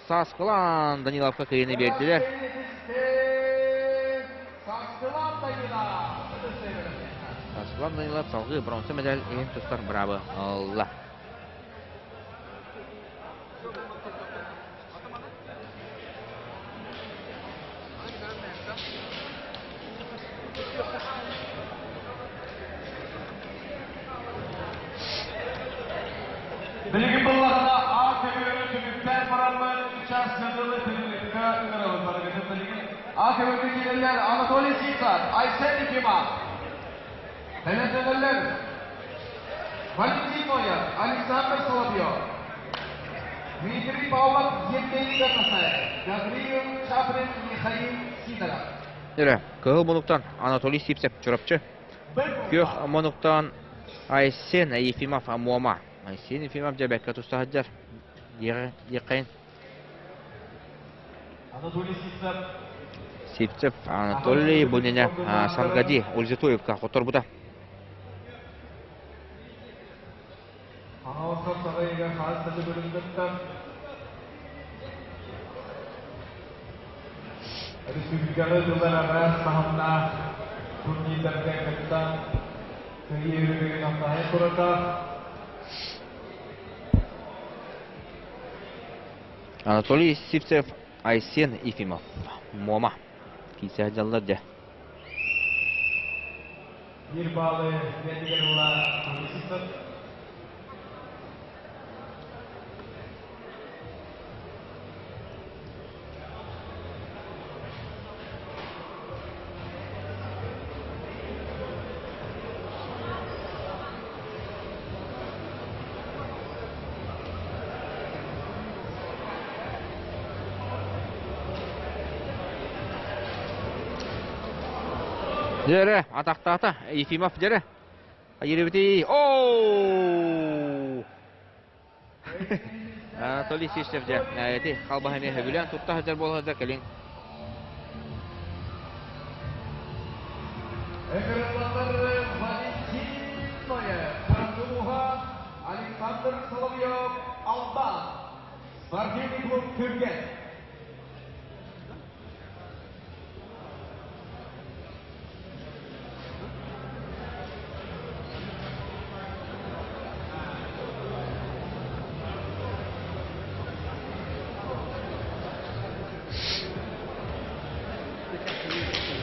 Саскалан Даниловка кыайыыны биэрдилэр. Саскалан Данилов салгыы бронза медаль иһин тустар быраабы ылла. Билигин буллахына А көбүөрү түмүктээн бараммын час сылы түмүккэ ыҥырабын барыгытын билигин А көбүөргө киирэллэр Анатолий Сивцев, Айсен Ефимов. Бэлэмнэнэллэр Валентин Ноев, Александр Соловьев, Дмитрий Павлов, Евгений Горностаев, Гавриил Чаприн, Михаил Сидоров. Эрэ, кыһыл мунуктан Анатолий Сивцев Чурапчы. Күөх мунуктан Айсен Ефимов Муома. Айсен Ефимов дьэ бэккэ туста сылдьар. Диэххин. Анатолий Сивцев. Сивцев Анатолий Бунина Сангади Ульзитуевка хоторбута. Хаҥаластар саҕайыга хаас саты бөлүммүттэр. Республикаҕа ыытыллар араас таһымнаах турнирдарга кыттан кыайыы өрөгөйүн алтаһай турата. Анатолий Сивцев. Айсен Ефимов, Муома. Киирсэ сылдьаллар дьэ. Биир баалы бэйэтигэр ылла Анисимов. Дьэрэ, атахтаата Ефимов дьэрэ. Айырыбыти. Оо! Анатолий Сищев дьэ, эти халбаһа эмиэ сөбүлээн тутта сылдьар буола сылдьар кэлин. Ыҥырыллаллар Валентин Ноев, Пандумуха, Александр Соловьев, Алдан, спортивный клуб Түргэн.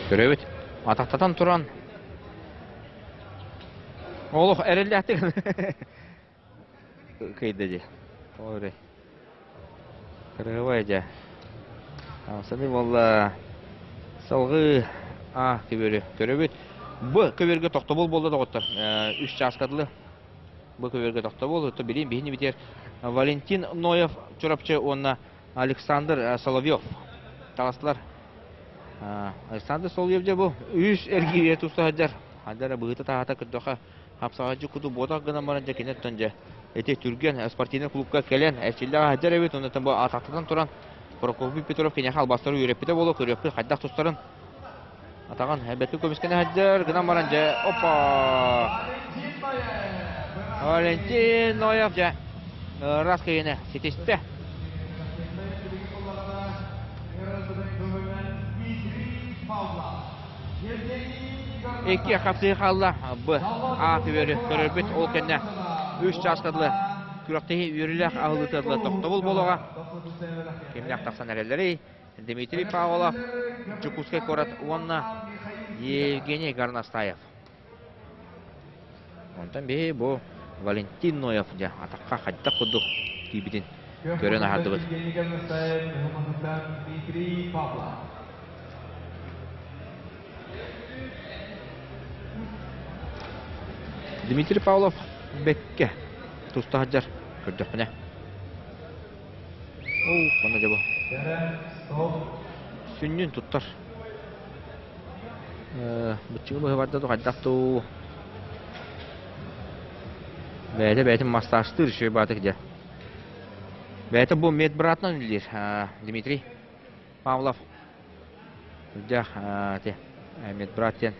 Көрөбүт. Атахтатан туран олох эрэллээхтик кыйда дии. Ори. Кырыһыбай дьэ. Саны буолла. Салгыы а көбүөрү көрөбүт. Бу көбүөргө тохтобул буолла доҕоттор. Үс чааска дылы. Бу көбүөргө тохтобул. То билин биһини битер Валентин Ноев Чурапчы уонна Александр Соловьев таҕыстылар. Александр Соловьев дьэ бу үс эргииргэ туста сылдьар. Ханна эрэ быһыыта таһаата көрдөхө хапсаҕайдьы куту буотах гынан баран дьэ киниттэн дьэ ити түргэн спортивнай клубка кэлэн эрчиллэ сылдьар эбит оннуттан бу атахтатан туран Прокопий Петров киниэхэ албастары үөрэппитэ буолуо көрүөхпүт хайдах тустарын атаҕын бэркэ көмүскэнэ сылдьар гынан баран дьэ опа Валентин Ноев дьэ раз кыйыны ситистэ. Икки хапсыы хаалла Б А көбүөрү көрөрбүт ол кэннэ үс чааска дылы күрэхтэһии үөрүүлээх аһыллыыта дылы тохтобул буолуоҕа. Кимнээх тахсан эрэллэрий? Дмитрий Павлов, Дьокуускай куорат уонна Евгений Горностаев. Онтон биһи бу Валентин Ноев дьэ атахха хайдах курдук тиийбитин көрөн аһардыбыт. Дмитрий Павлов. Дмитрий Павлов бэккэ туста сылдьар көрдөхпүнэ. Оо, манна дьэ бу. Сүнньүн туттар. Быччыҥы быһыбарда хайдах дуу. Бэйэтэ бэйэтин массажтыыр үчүгэй баатык дьэ. Бэйэтэ бу медбратынан үлэлиир Дмитрий Павлов. Үрдээх ити медбрат диэн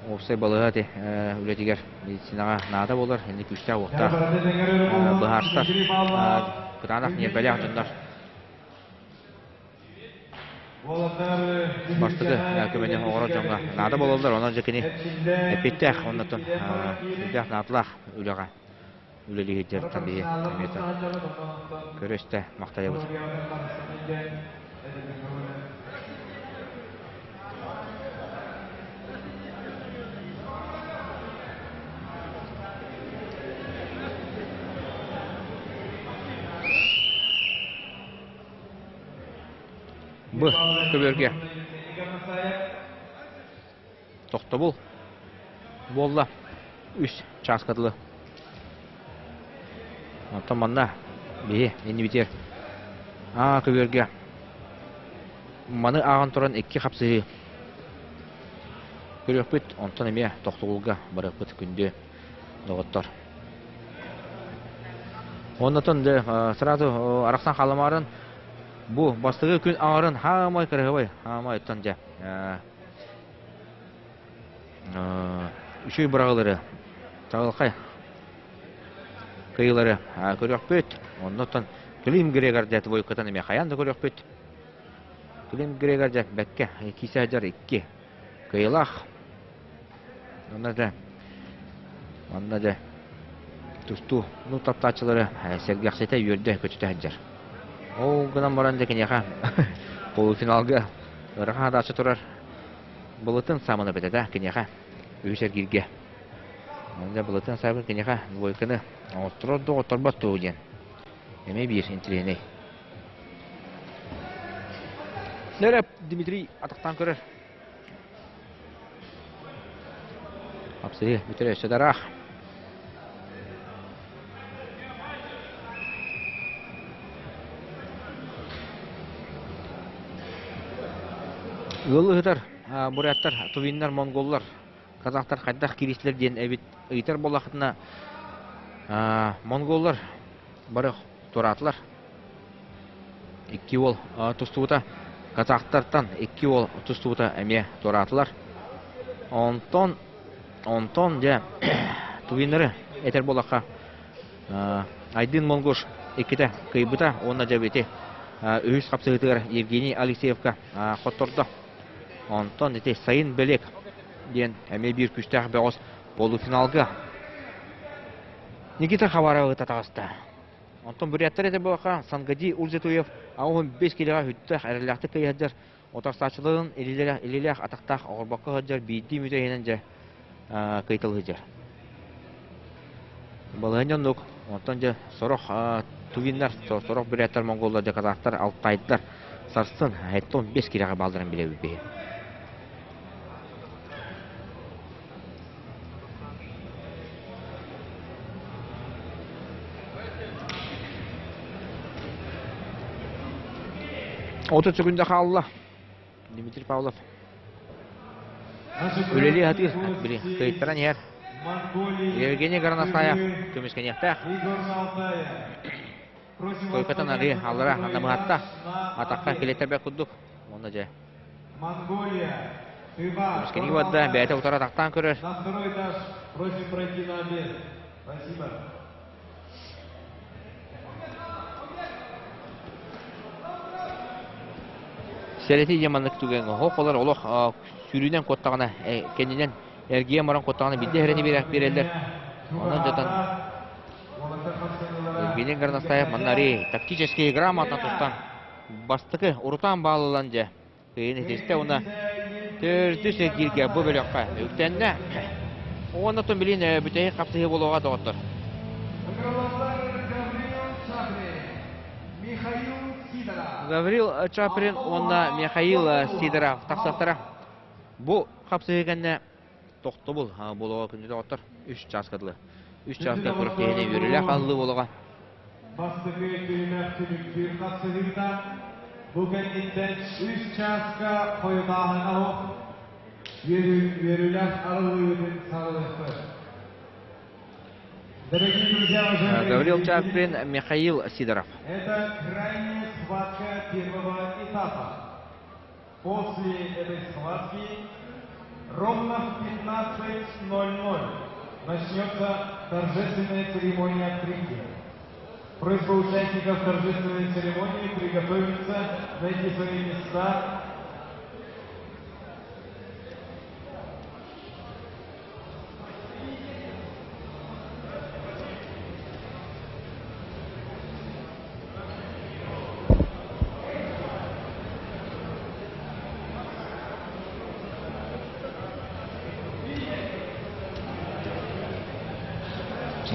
уопсай балыыһа ити үлэтигэр медицинаҕа наада буолар, инник күүстээх уохтаах быһаарсар кытаанах ньиэрбэлээх дьоннор бастакы көмөнү оҥорор дьоҥҥо наада буолаллар. Онон дьэ кини эппиэттээх оннуттан сүрдээх наадалаах үлэҕэ үлэлиир биһи эмиэ көрө-истэ махтайабыт. Бу көбүөргэ тохтобул буолла үс чааска дылы. Оттон манна биһи иннибитигэр аа көбүөргэ маны ааҕан туран икки хапсыһыы көрүөхпүт, онтон эмиэ тохтобулга барыахпыт күндү доҕоттор. Оннотон дьэ сразу арахсан халамаарын бу бастакы күн аҥарын хаамай кыраһыбай хаамай оттон дьэ үчүгэй быраҕылары чаҕылхай кыйылары көрүөхпүт. Оннуттан Клим Грегор дьэ двойкатын эмиэ хайаан да көрүөхпүт. Клим Грегор дьэ бэккэ киисэ сылдьар икки кыайыылаах. Онно дьэ манна дьэ тустуу ну таптааччылары сэргэхситэ үөрдэ көтүтэ сылдьар. Ол гынан баран дьэ киниэхэ полуфиналга ыарахан адааччы турар былытын саамана бэтэтэ киниэхэ үһүс эргииргэ. Онно былытын саабын киниэхэ двойканы оҥотторор да оҥотторбот дуу диэн эмиэ биир интириэһинэй. Нөрөп Дмитрий атахтаан көрөр. Хапсыһыы бүтэр өссө да ыраах. Ыал ыһытар буряттар, тувиннар, монголлар, казахтар хайдах кииристилэр диэн эбит ыйытар буоллахытына, монголлар бары туораатылар. Икки уол тустубута. Казахтартан икки уол тустубута эмиэ туораатылар. Онтон, онтон дьэ тувиннары этэр буоллахха, Айдын Монгуш иккитэ кыайбыта уонна дьэ ити үһүс хапсыһыытыгар Евгений Алексеевка хоттордо. Онтон ити Сайын Белек диэн эмиэ биир күүстээх бөҕөс полуфиналга Никита Хабаровы таҕыста. Онтон буряттар этэ буоллахха Сангади Ульзатуев 85 килоҕа хүттээх эрэллээхтик кыайа сылдьар утарсааччыларын илиилээх атахтаах оҕорбокко сылдьар биирдии мүтэ иһинэн дьэ кыйтал сылдьар. Балаһыанньа оннук. Онтон дьэ сорох тувиннар, сорох буряттар, монголлар, дьэ казахтар, алтайдар сарсын 75 килоҕа баалларын билэбит биһи. 30 секунда хаалла. Дмитрий Павлов. Үлэлии сатыыр. Били кыайтаран иһэр. Евгений Горностаев көмүскэниэхтээх. Койкатан арыы аллара намыһатта. Атахха килэтэрбэт курдук. Уонна дьэ Монголия, Тыва, Көмүскэнии барда, бэйэтэ утары атахтаан көрөр. На второй этаж просим пройти на обед. Спасибо. Сэрэтии диэн маннык түгэҥҥэ оһох олор олох сүүрүүнэн куоттаҕына кэннинэн эргийэн баран куоттаҕына биирдэ иһэрэни биэрэллэр. Онон дьатан Евгений Горностаев манна арыы тактический грамотно тустан бастакы урутаан баалылан дьэ кыайын итистэ уонна төрдүс эргииргэ бу бөлөххө үктэннэ. Уонна тон билин бүтэһик хапсыһыы буолуоҕа доҕоттор. Гаврил Чаприн уонна Михаил Сидоров тахсахтара. Бу хапсыһыы кэннэ тохтобул буолуоҕа күндү доҕоттор. Үс чааска дылы. Үс чааска күрэхтэһиини үөрүүлээх аллыы буолуоҕа. Бастакы түһүмэх түмүктүүр хапсыһыыта бу кэнниттэн үс чааска хойутааһын оһох үөрүүлээх арыллыытын саҕалыахпыт. Дорогие друзья, уважаемые Гаврил Чапин, Михаил Сидоров. Это крайняя схватка первого этапа. После этой схватки ровно в 15.00 начнется торжественная церемония открытия. Просьба участников торжественной церемонии приготовиться, найти свои места.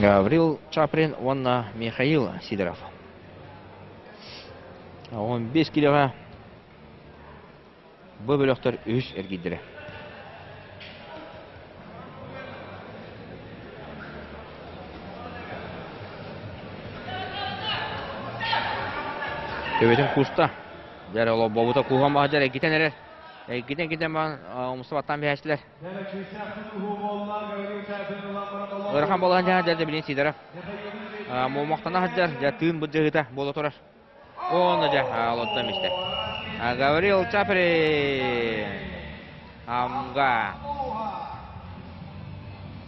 Гаврил Чаприн уонна Михаил Сидоров. 15 килоҕа Бу бөлөхтөр үһүс эргийдэрэ. Төбөтүн куста. Дьэр олобобута кууһан баһа дьэр эргитэн эрэр. Эргитэн эргитэн баан умса баттаан биһээччилэр. Ыарахан буолан дьаһа дьэр билин Сидоров. Муомахтана сылдьар, дьэ тыын былдьаһыыта буола турар. Уонна дьэ олордон истэ. Гаврил Чаприн. Амга.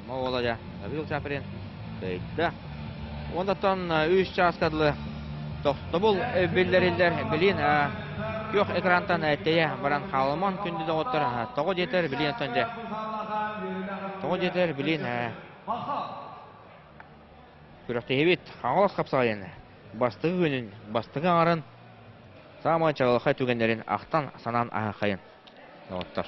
Моҕоло дьэ Гаврил Чаприн кыайда. Онтон үс чааска дылы тохтобул биллэриллэр. Билин күөх экрантан тэйэ баран хаалыман күндү доҕоттор тоҕо диэтэр билин оттон дьэ тоҕо диэтэр билин күрэхтэһибит Хаҥалас хапсаҕайын бастакы күнүн, бастакы аҥарын Саамай чаҕылхай түгэннэрин ахтан санаан аһахайын доҕоттор.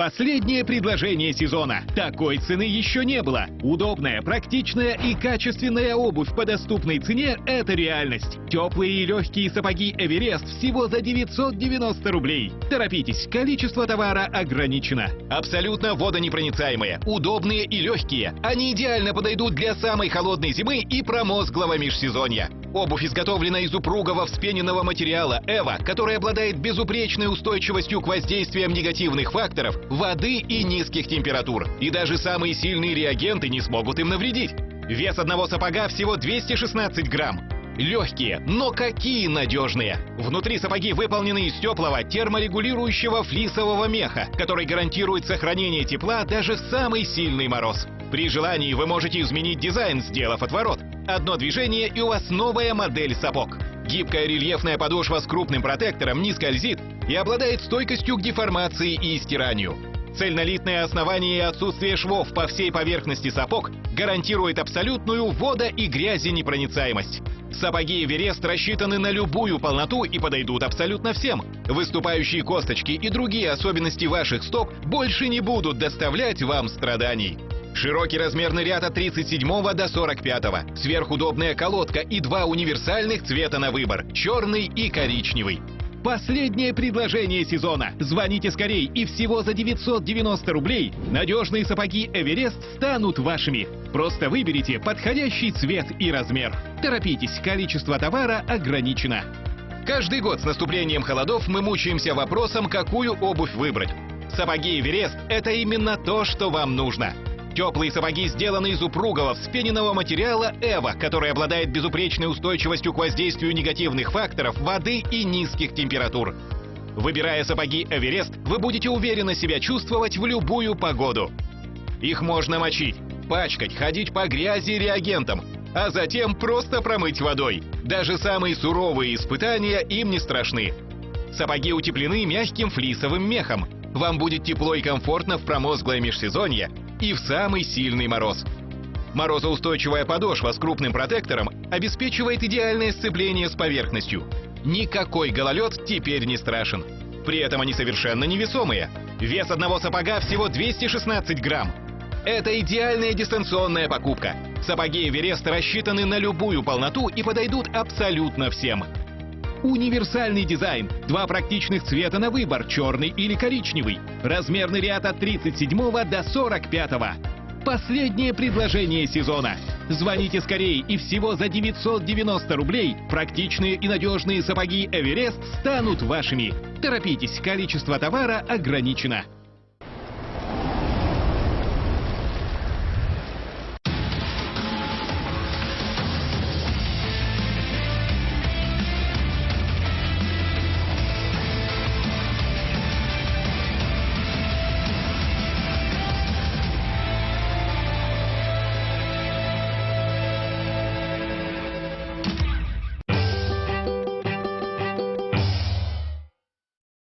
Последнее предложение сезона. Такой цены еще не было. Удобная, практичная и качественная обувь по доступной цене – это реальность. Теплые и легкие сапоги «Эверест» всего за 990 рублей. Торопитесь, количество товара ограничено. Абсолютно водонепроницаемые, удобные и легкие. Они идеально подойдут для самой холодной зимы и промозглого межсезонья. Обувь изготовлена из упругого вспененного материала «Эва», который обладает безупречной устойчивостью к воздействиям негативных факторов, воды и низких температур. И даже самые сильные реагенты не смогут им навредить. Вес одного сапога всего 216 грамм. Легкие, но какие надежные! Внутри сапоги выполнены из теплого терморегулирующего флисового меха, который гарантирует сохранение тепла даже в самый сильный мороз. При желании вы можете изменить дизайн, сделав отворот. Одно движение, и у вас новая модель сапог. Гибкая рельефная подошва с крупным протектором не скользит и обладает стойкостью к деформации и стиранию. Цельнолитное основание и отсутствие швов по всей поверхности сапог гарантирует абсолютную водо- и грязенепроницаемость. Сапоги «Эверест» рассчитаны на любую полноту и подойдут абсолютно всем. Выступающие косточки и другие особенности ваших стоп больше не будут доставлять вам страданий. Широкий размерный ряд от 37 до 45. Сверхудобная колодка и два универсальных цвета на выбор – черный и коричневый. Последнее предложение сезона. Звоните скорей, и всего за 990 рублей надежные сапоги «Эверест» станут вашими. Просто выберите подходящий цвет и размер. Торопитесь, количество товара ограничено. Каждый год с наступлением холодов мы мучаемся вопросом, какую обувь выбрать. Сапоги «Эверест» — это именно то, что вам нужно. Теплые сапоги сделаны из упругого вспененного материала «Эва», который обладает безупречной устойчивостью к воздействию негативных факторов воды и низких температур. Выбирая сапоги «Эверест», вы будете уверенно себя чувствовать в любую погоду. Их можно мочить, пачкать, ходить по грязи реагентом, а затем просто промыть водой. Даже самые суровые испытания им не страшны. Сапоги утеплены мягким флисовым мехом. Вам будет тепло и комфортно в промозглое межсезонье. и в самый сильный мороз. Морозоустойчивая подошва с крупным протектором обеспечивает идеальное сцепление с поверхностью. Никакой гололед теперь не страшен. При этом они совершенно невесомые. Вес одного сапога всего 216 грамм. Это идеальная дистанционная покупка. Сапоги Эверест рассчитаны на любую полноту и подойдут абсолютно всем. Универсальный дизайн. Два практичных цвета на выбор, черный или коричневый. Размерный ряд от 37 до 45. Последнее предложение сезона. Звоните скорее, и всего за 990 рублей практичные и надежные сапоги «Эверест» станут вашими. Торопитесь, количество товара ограничено.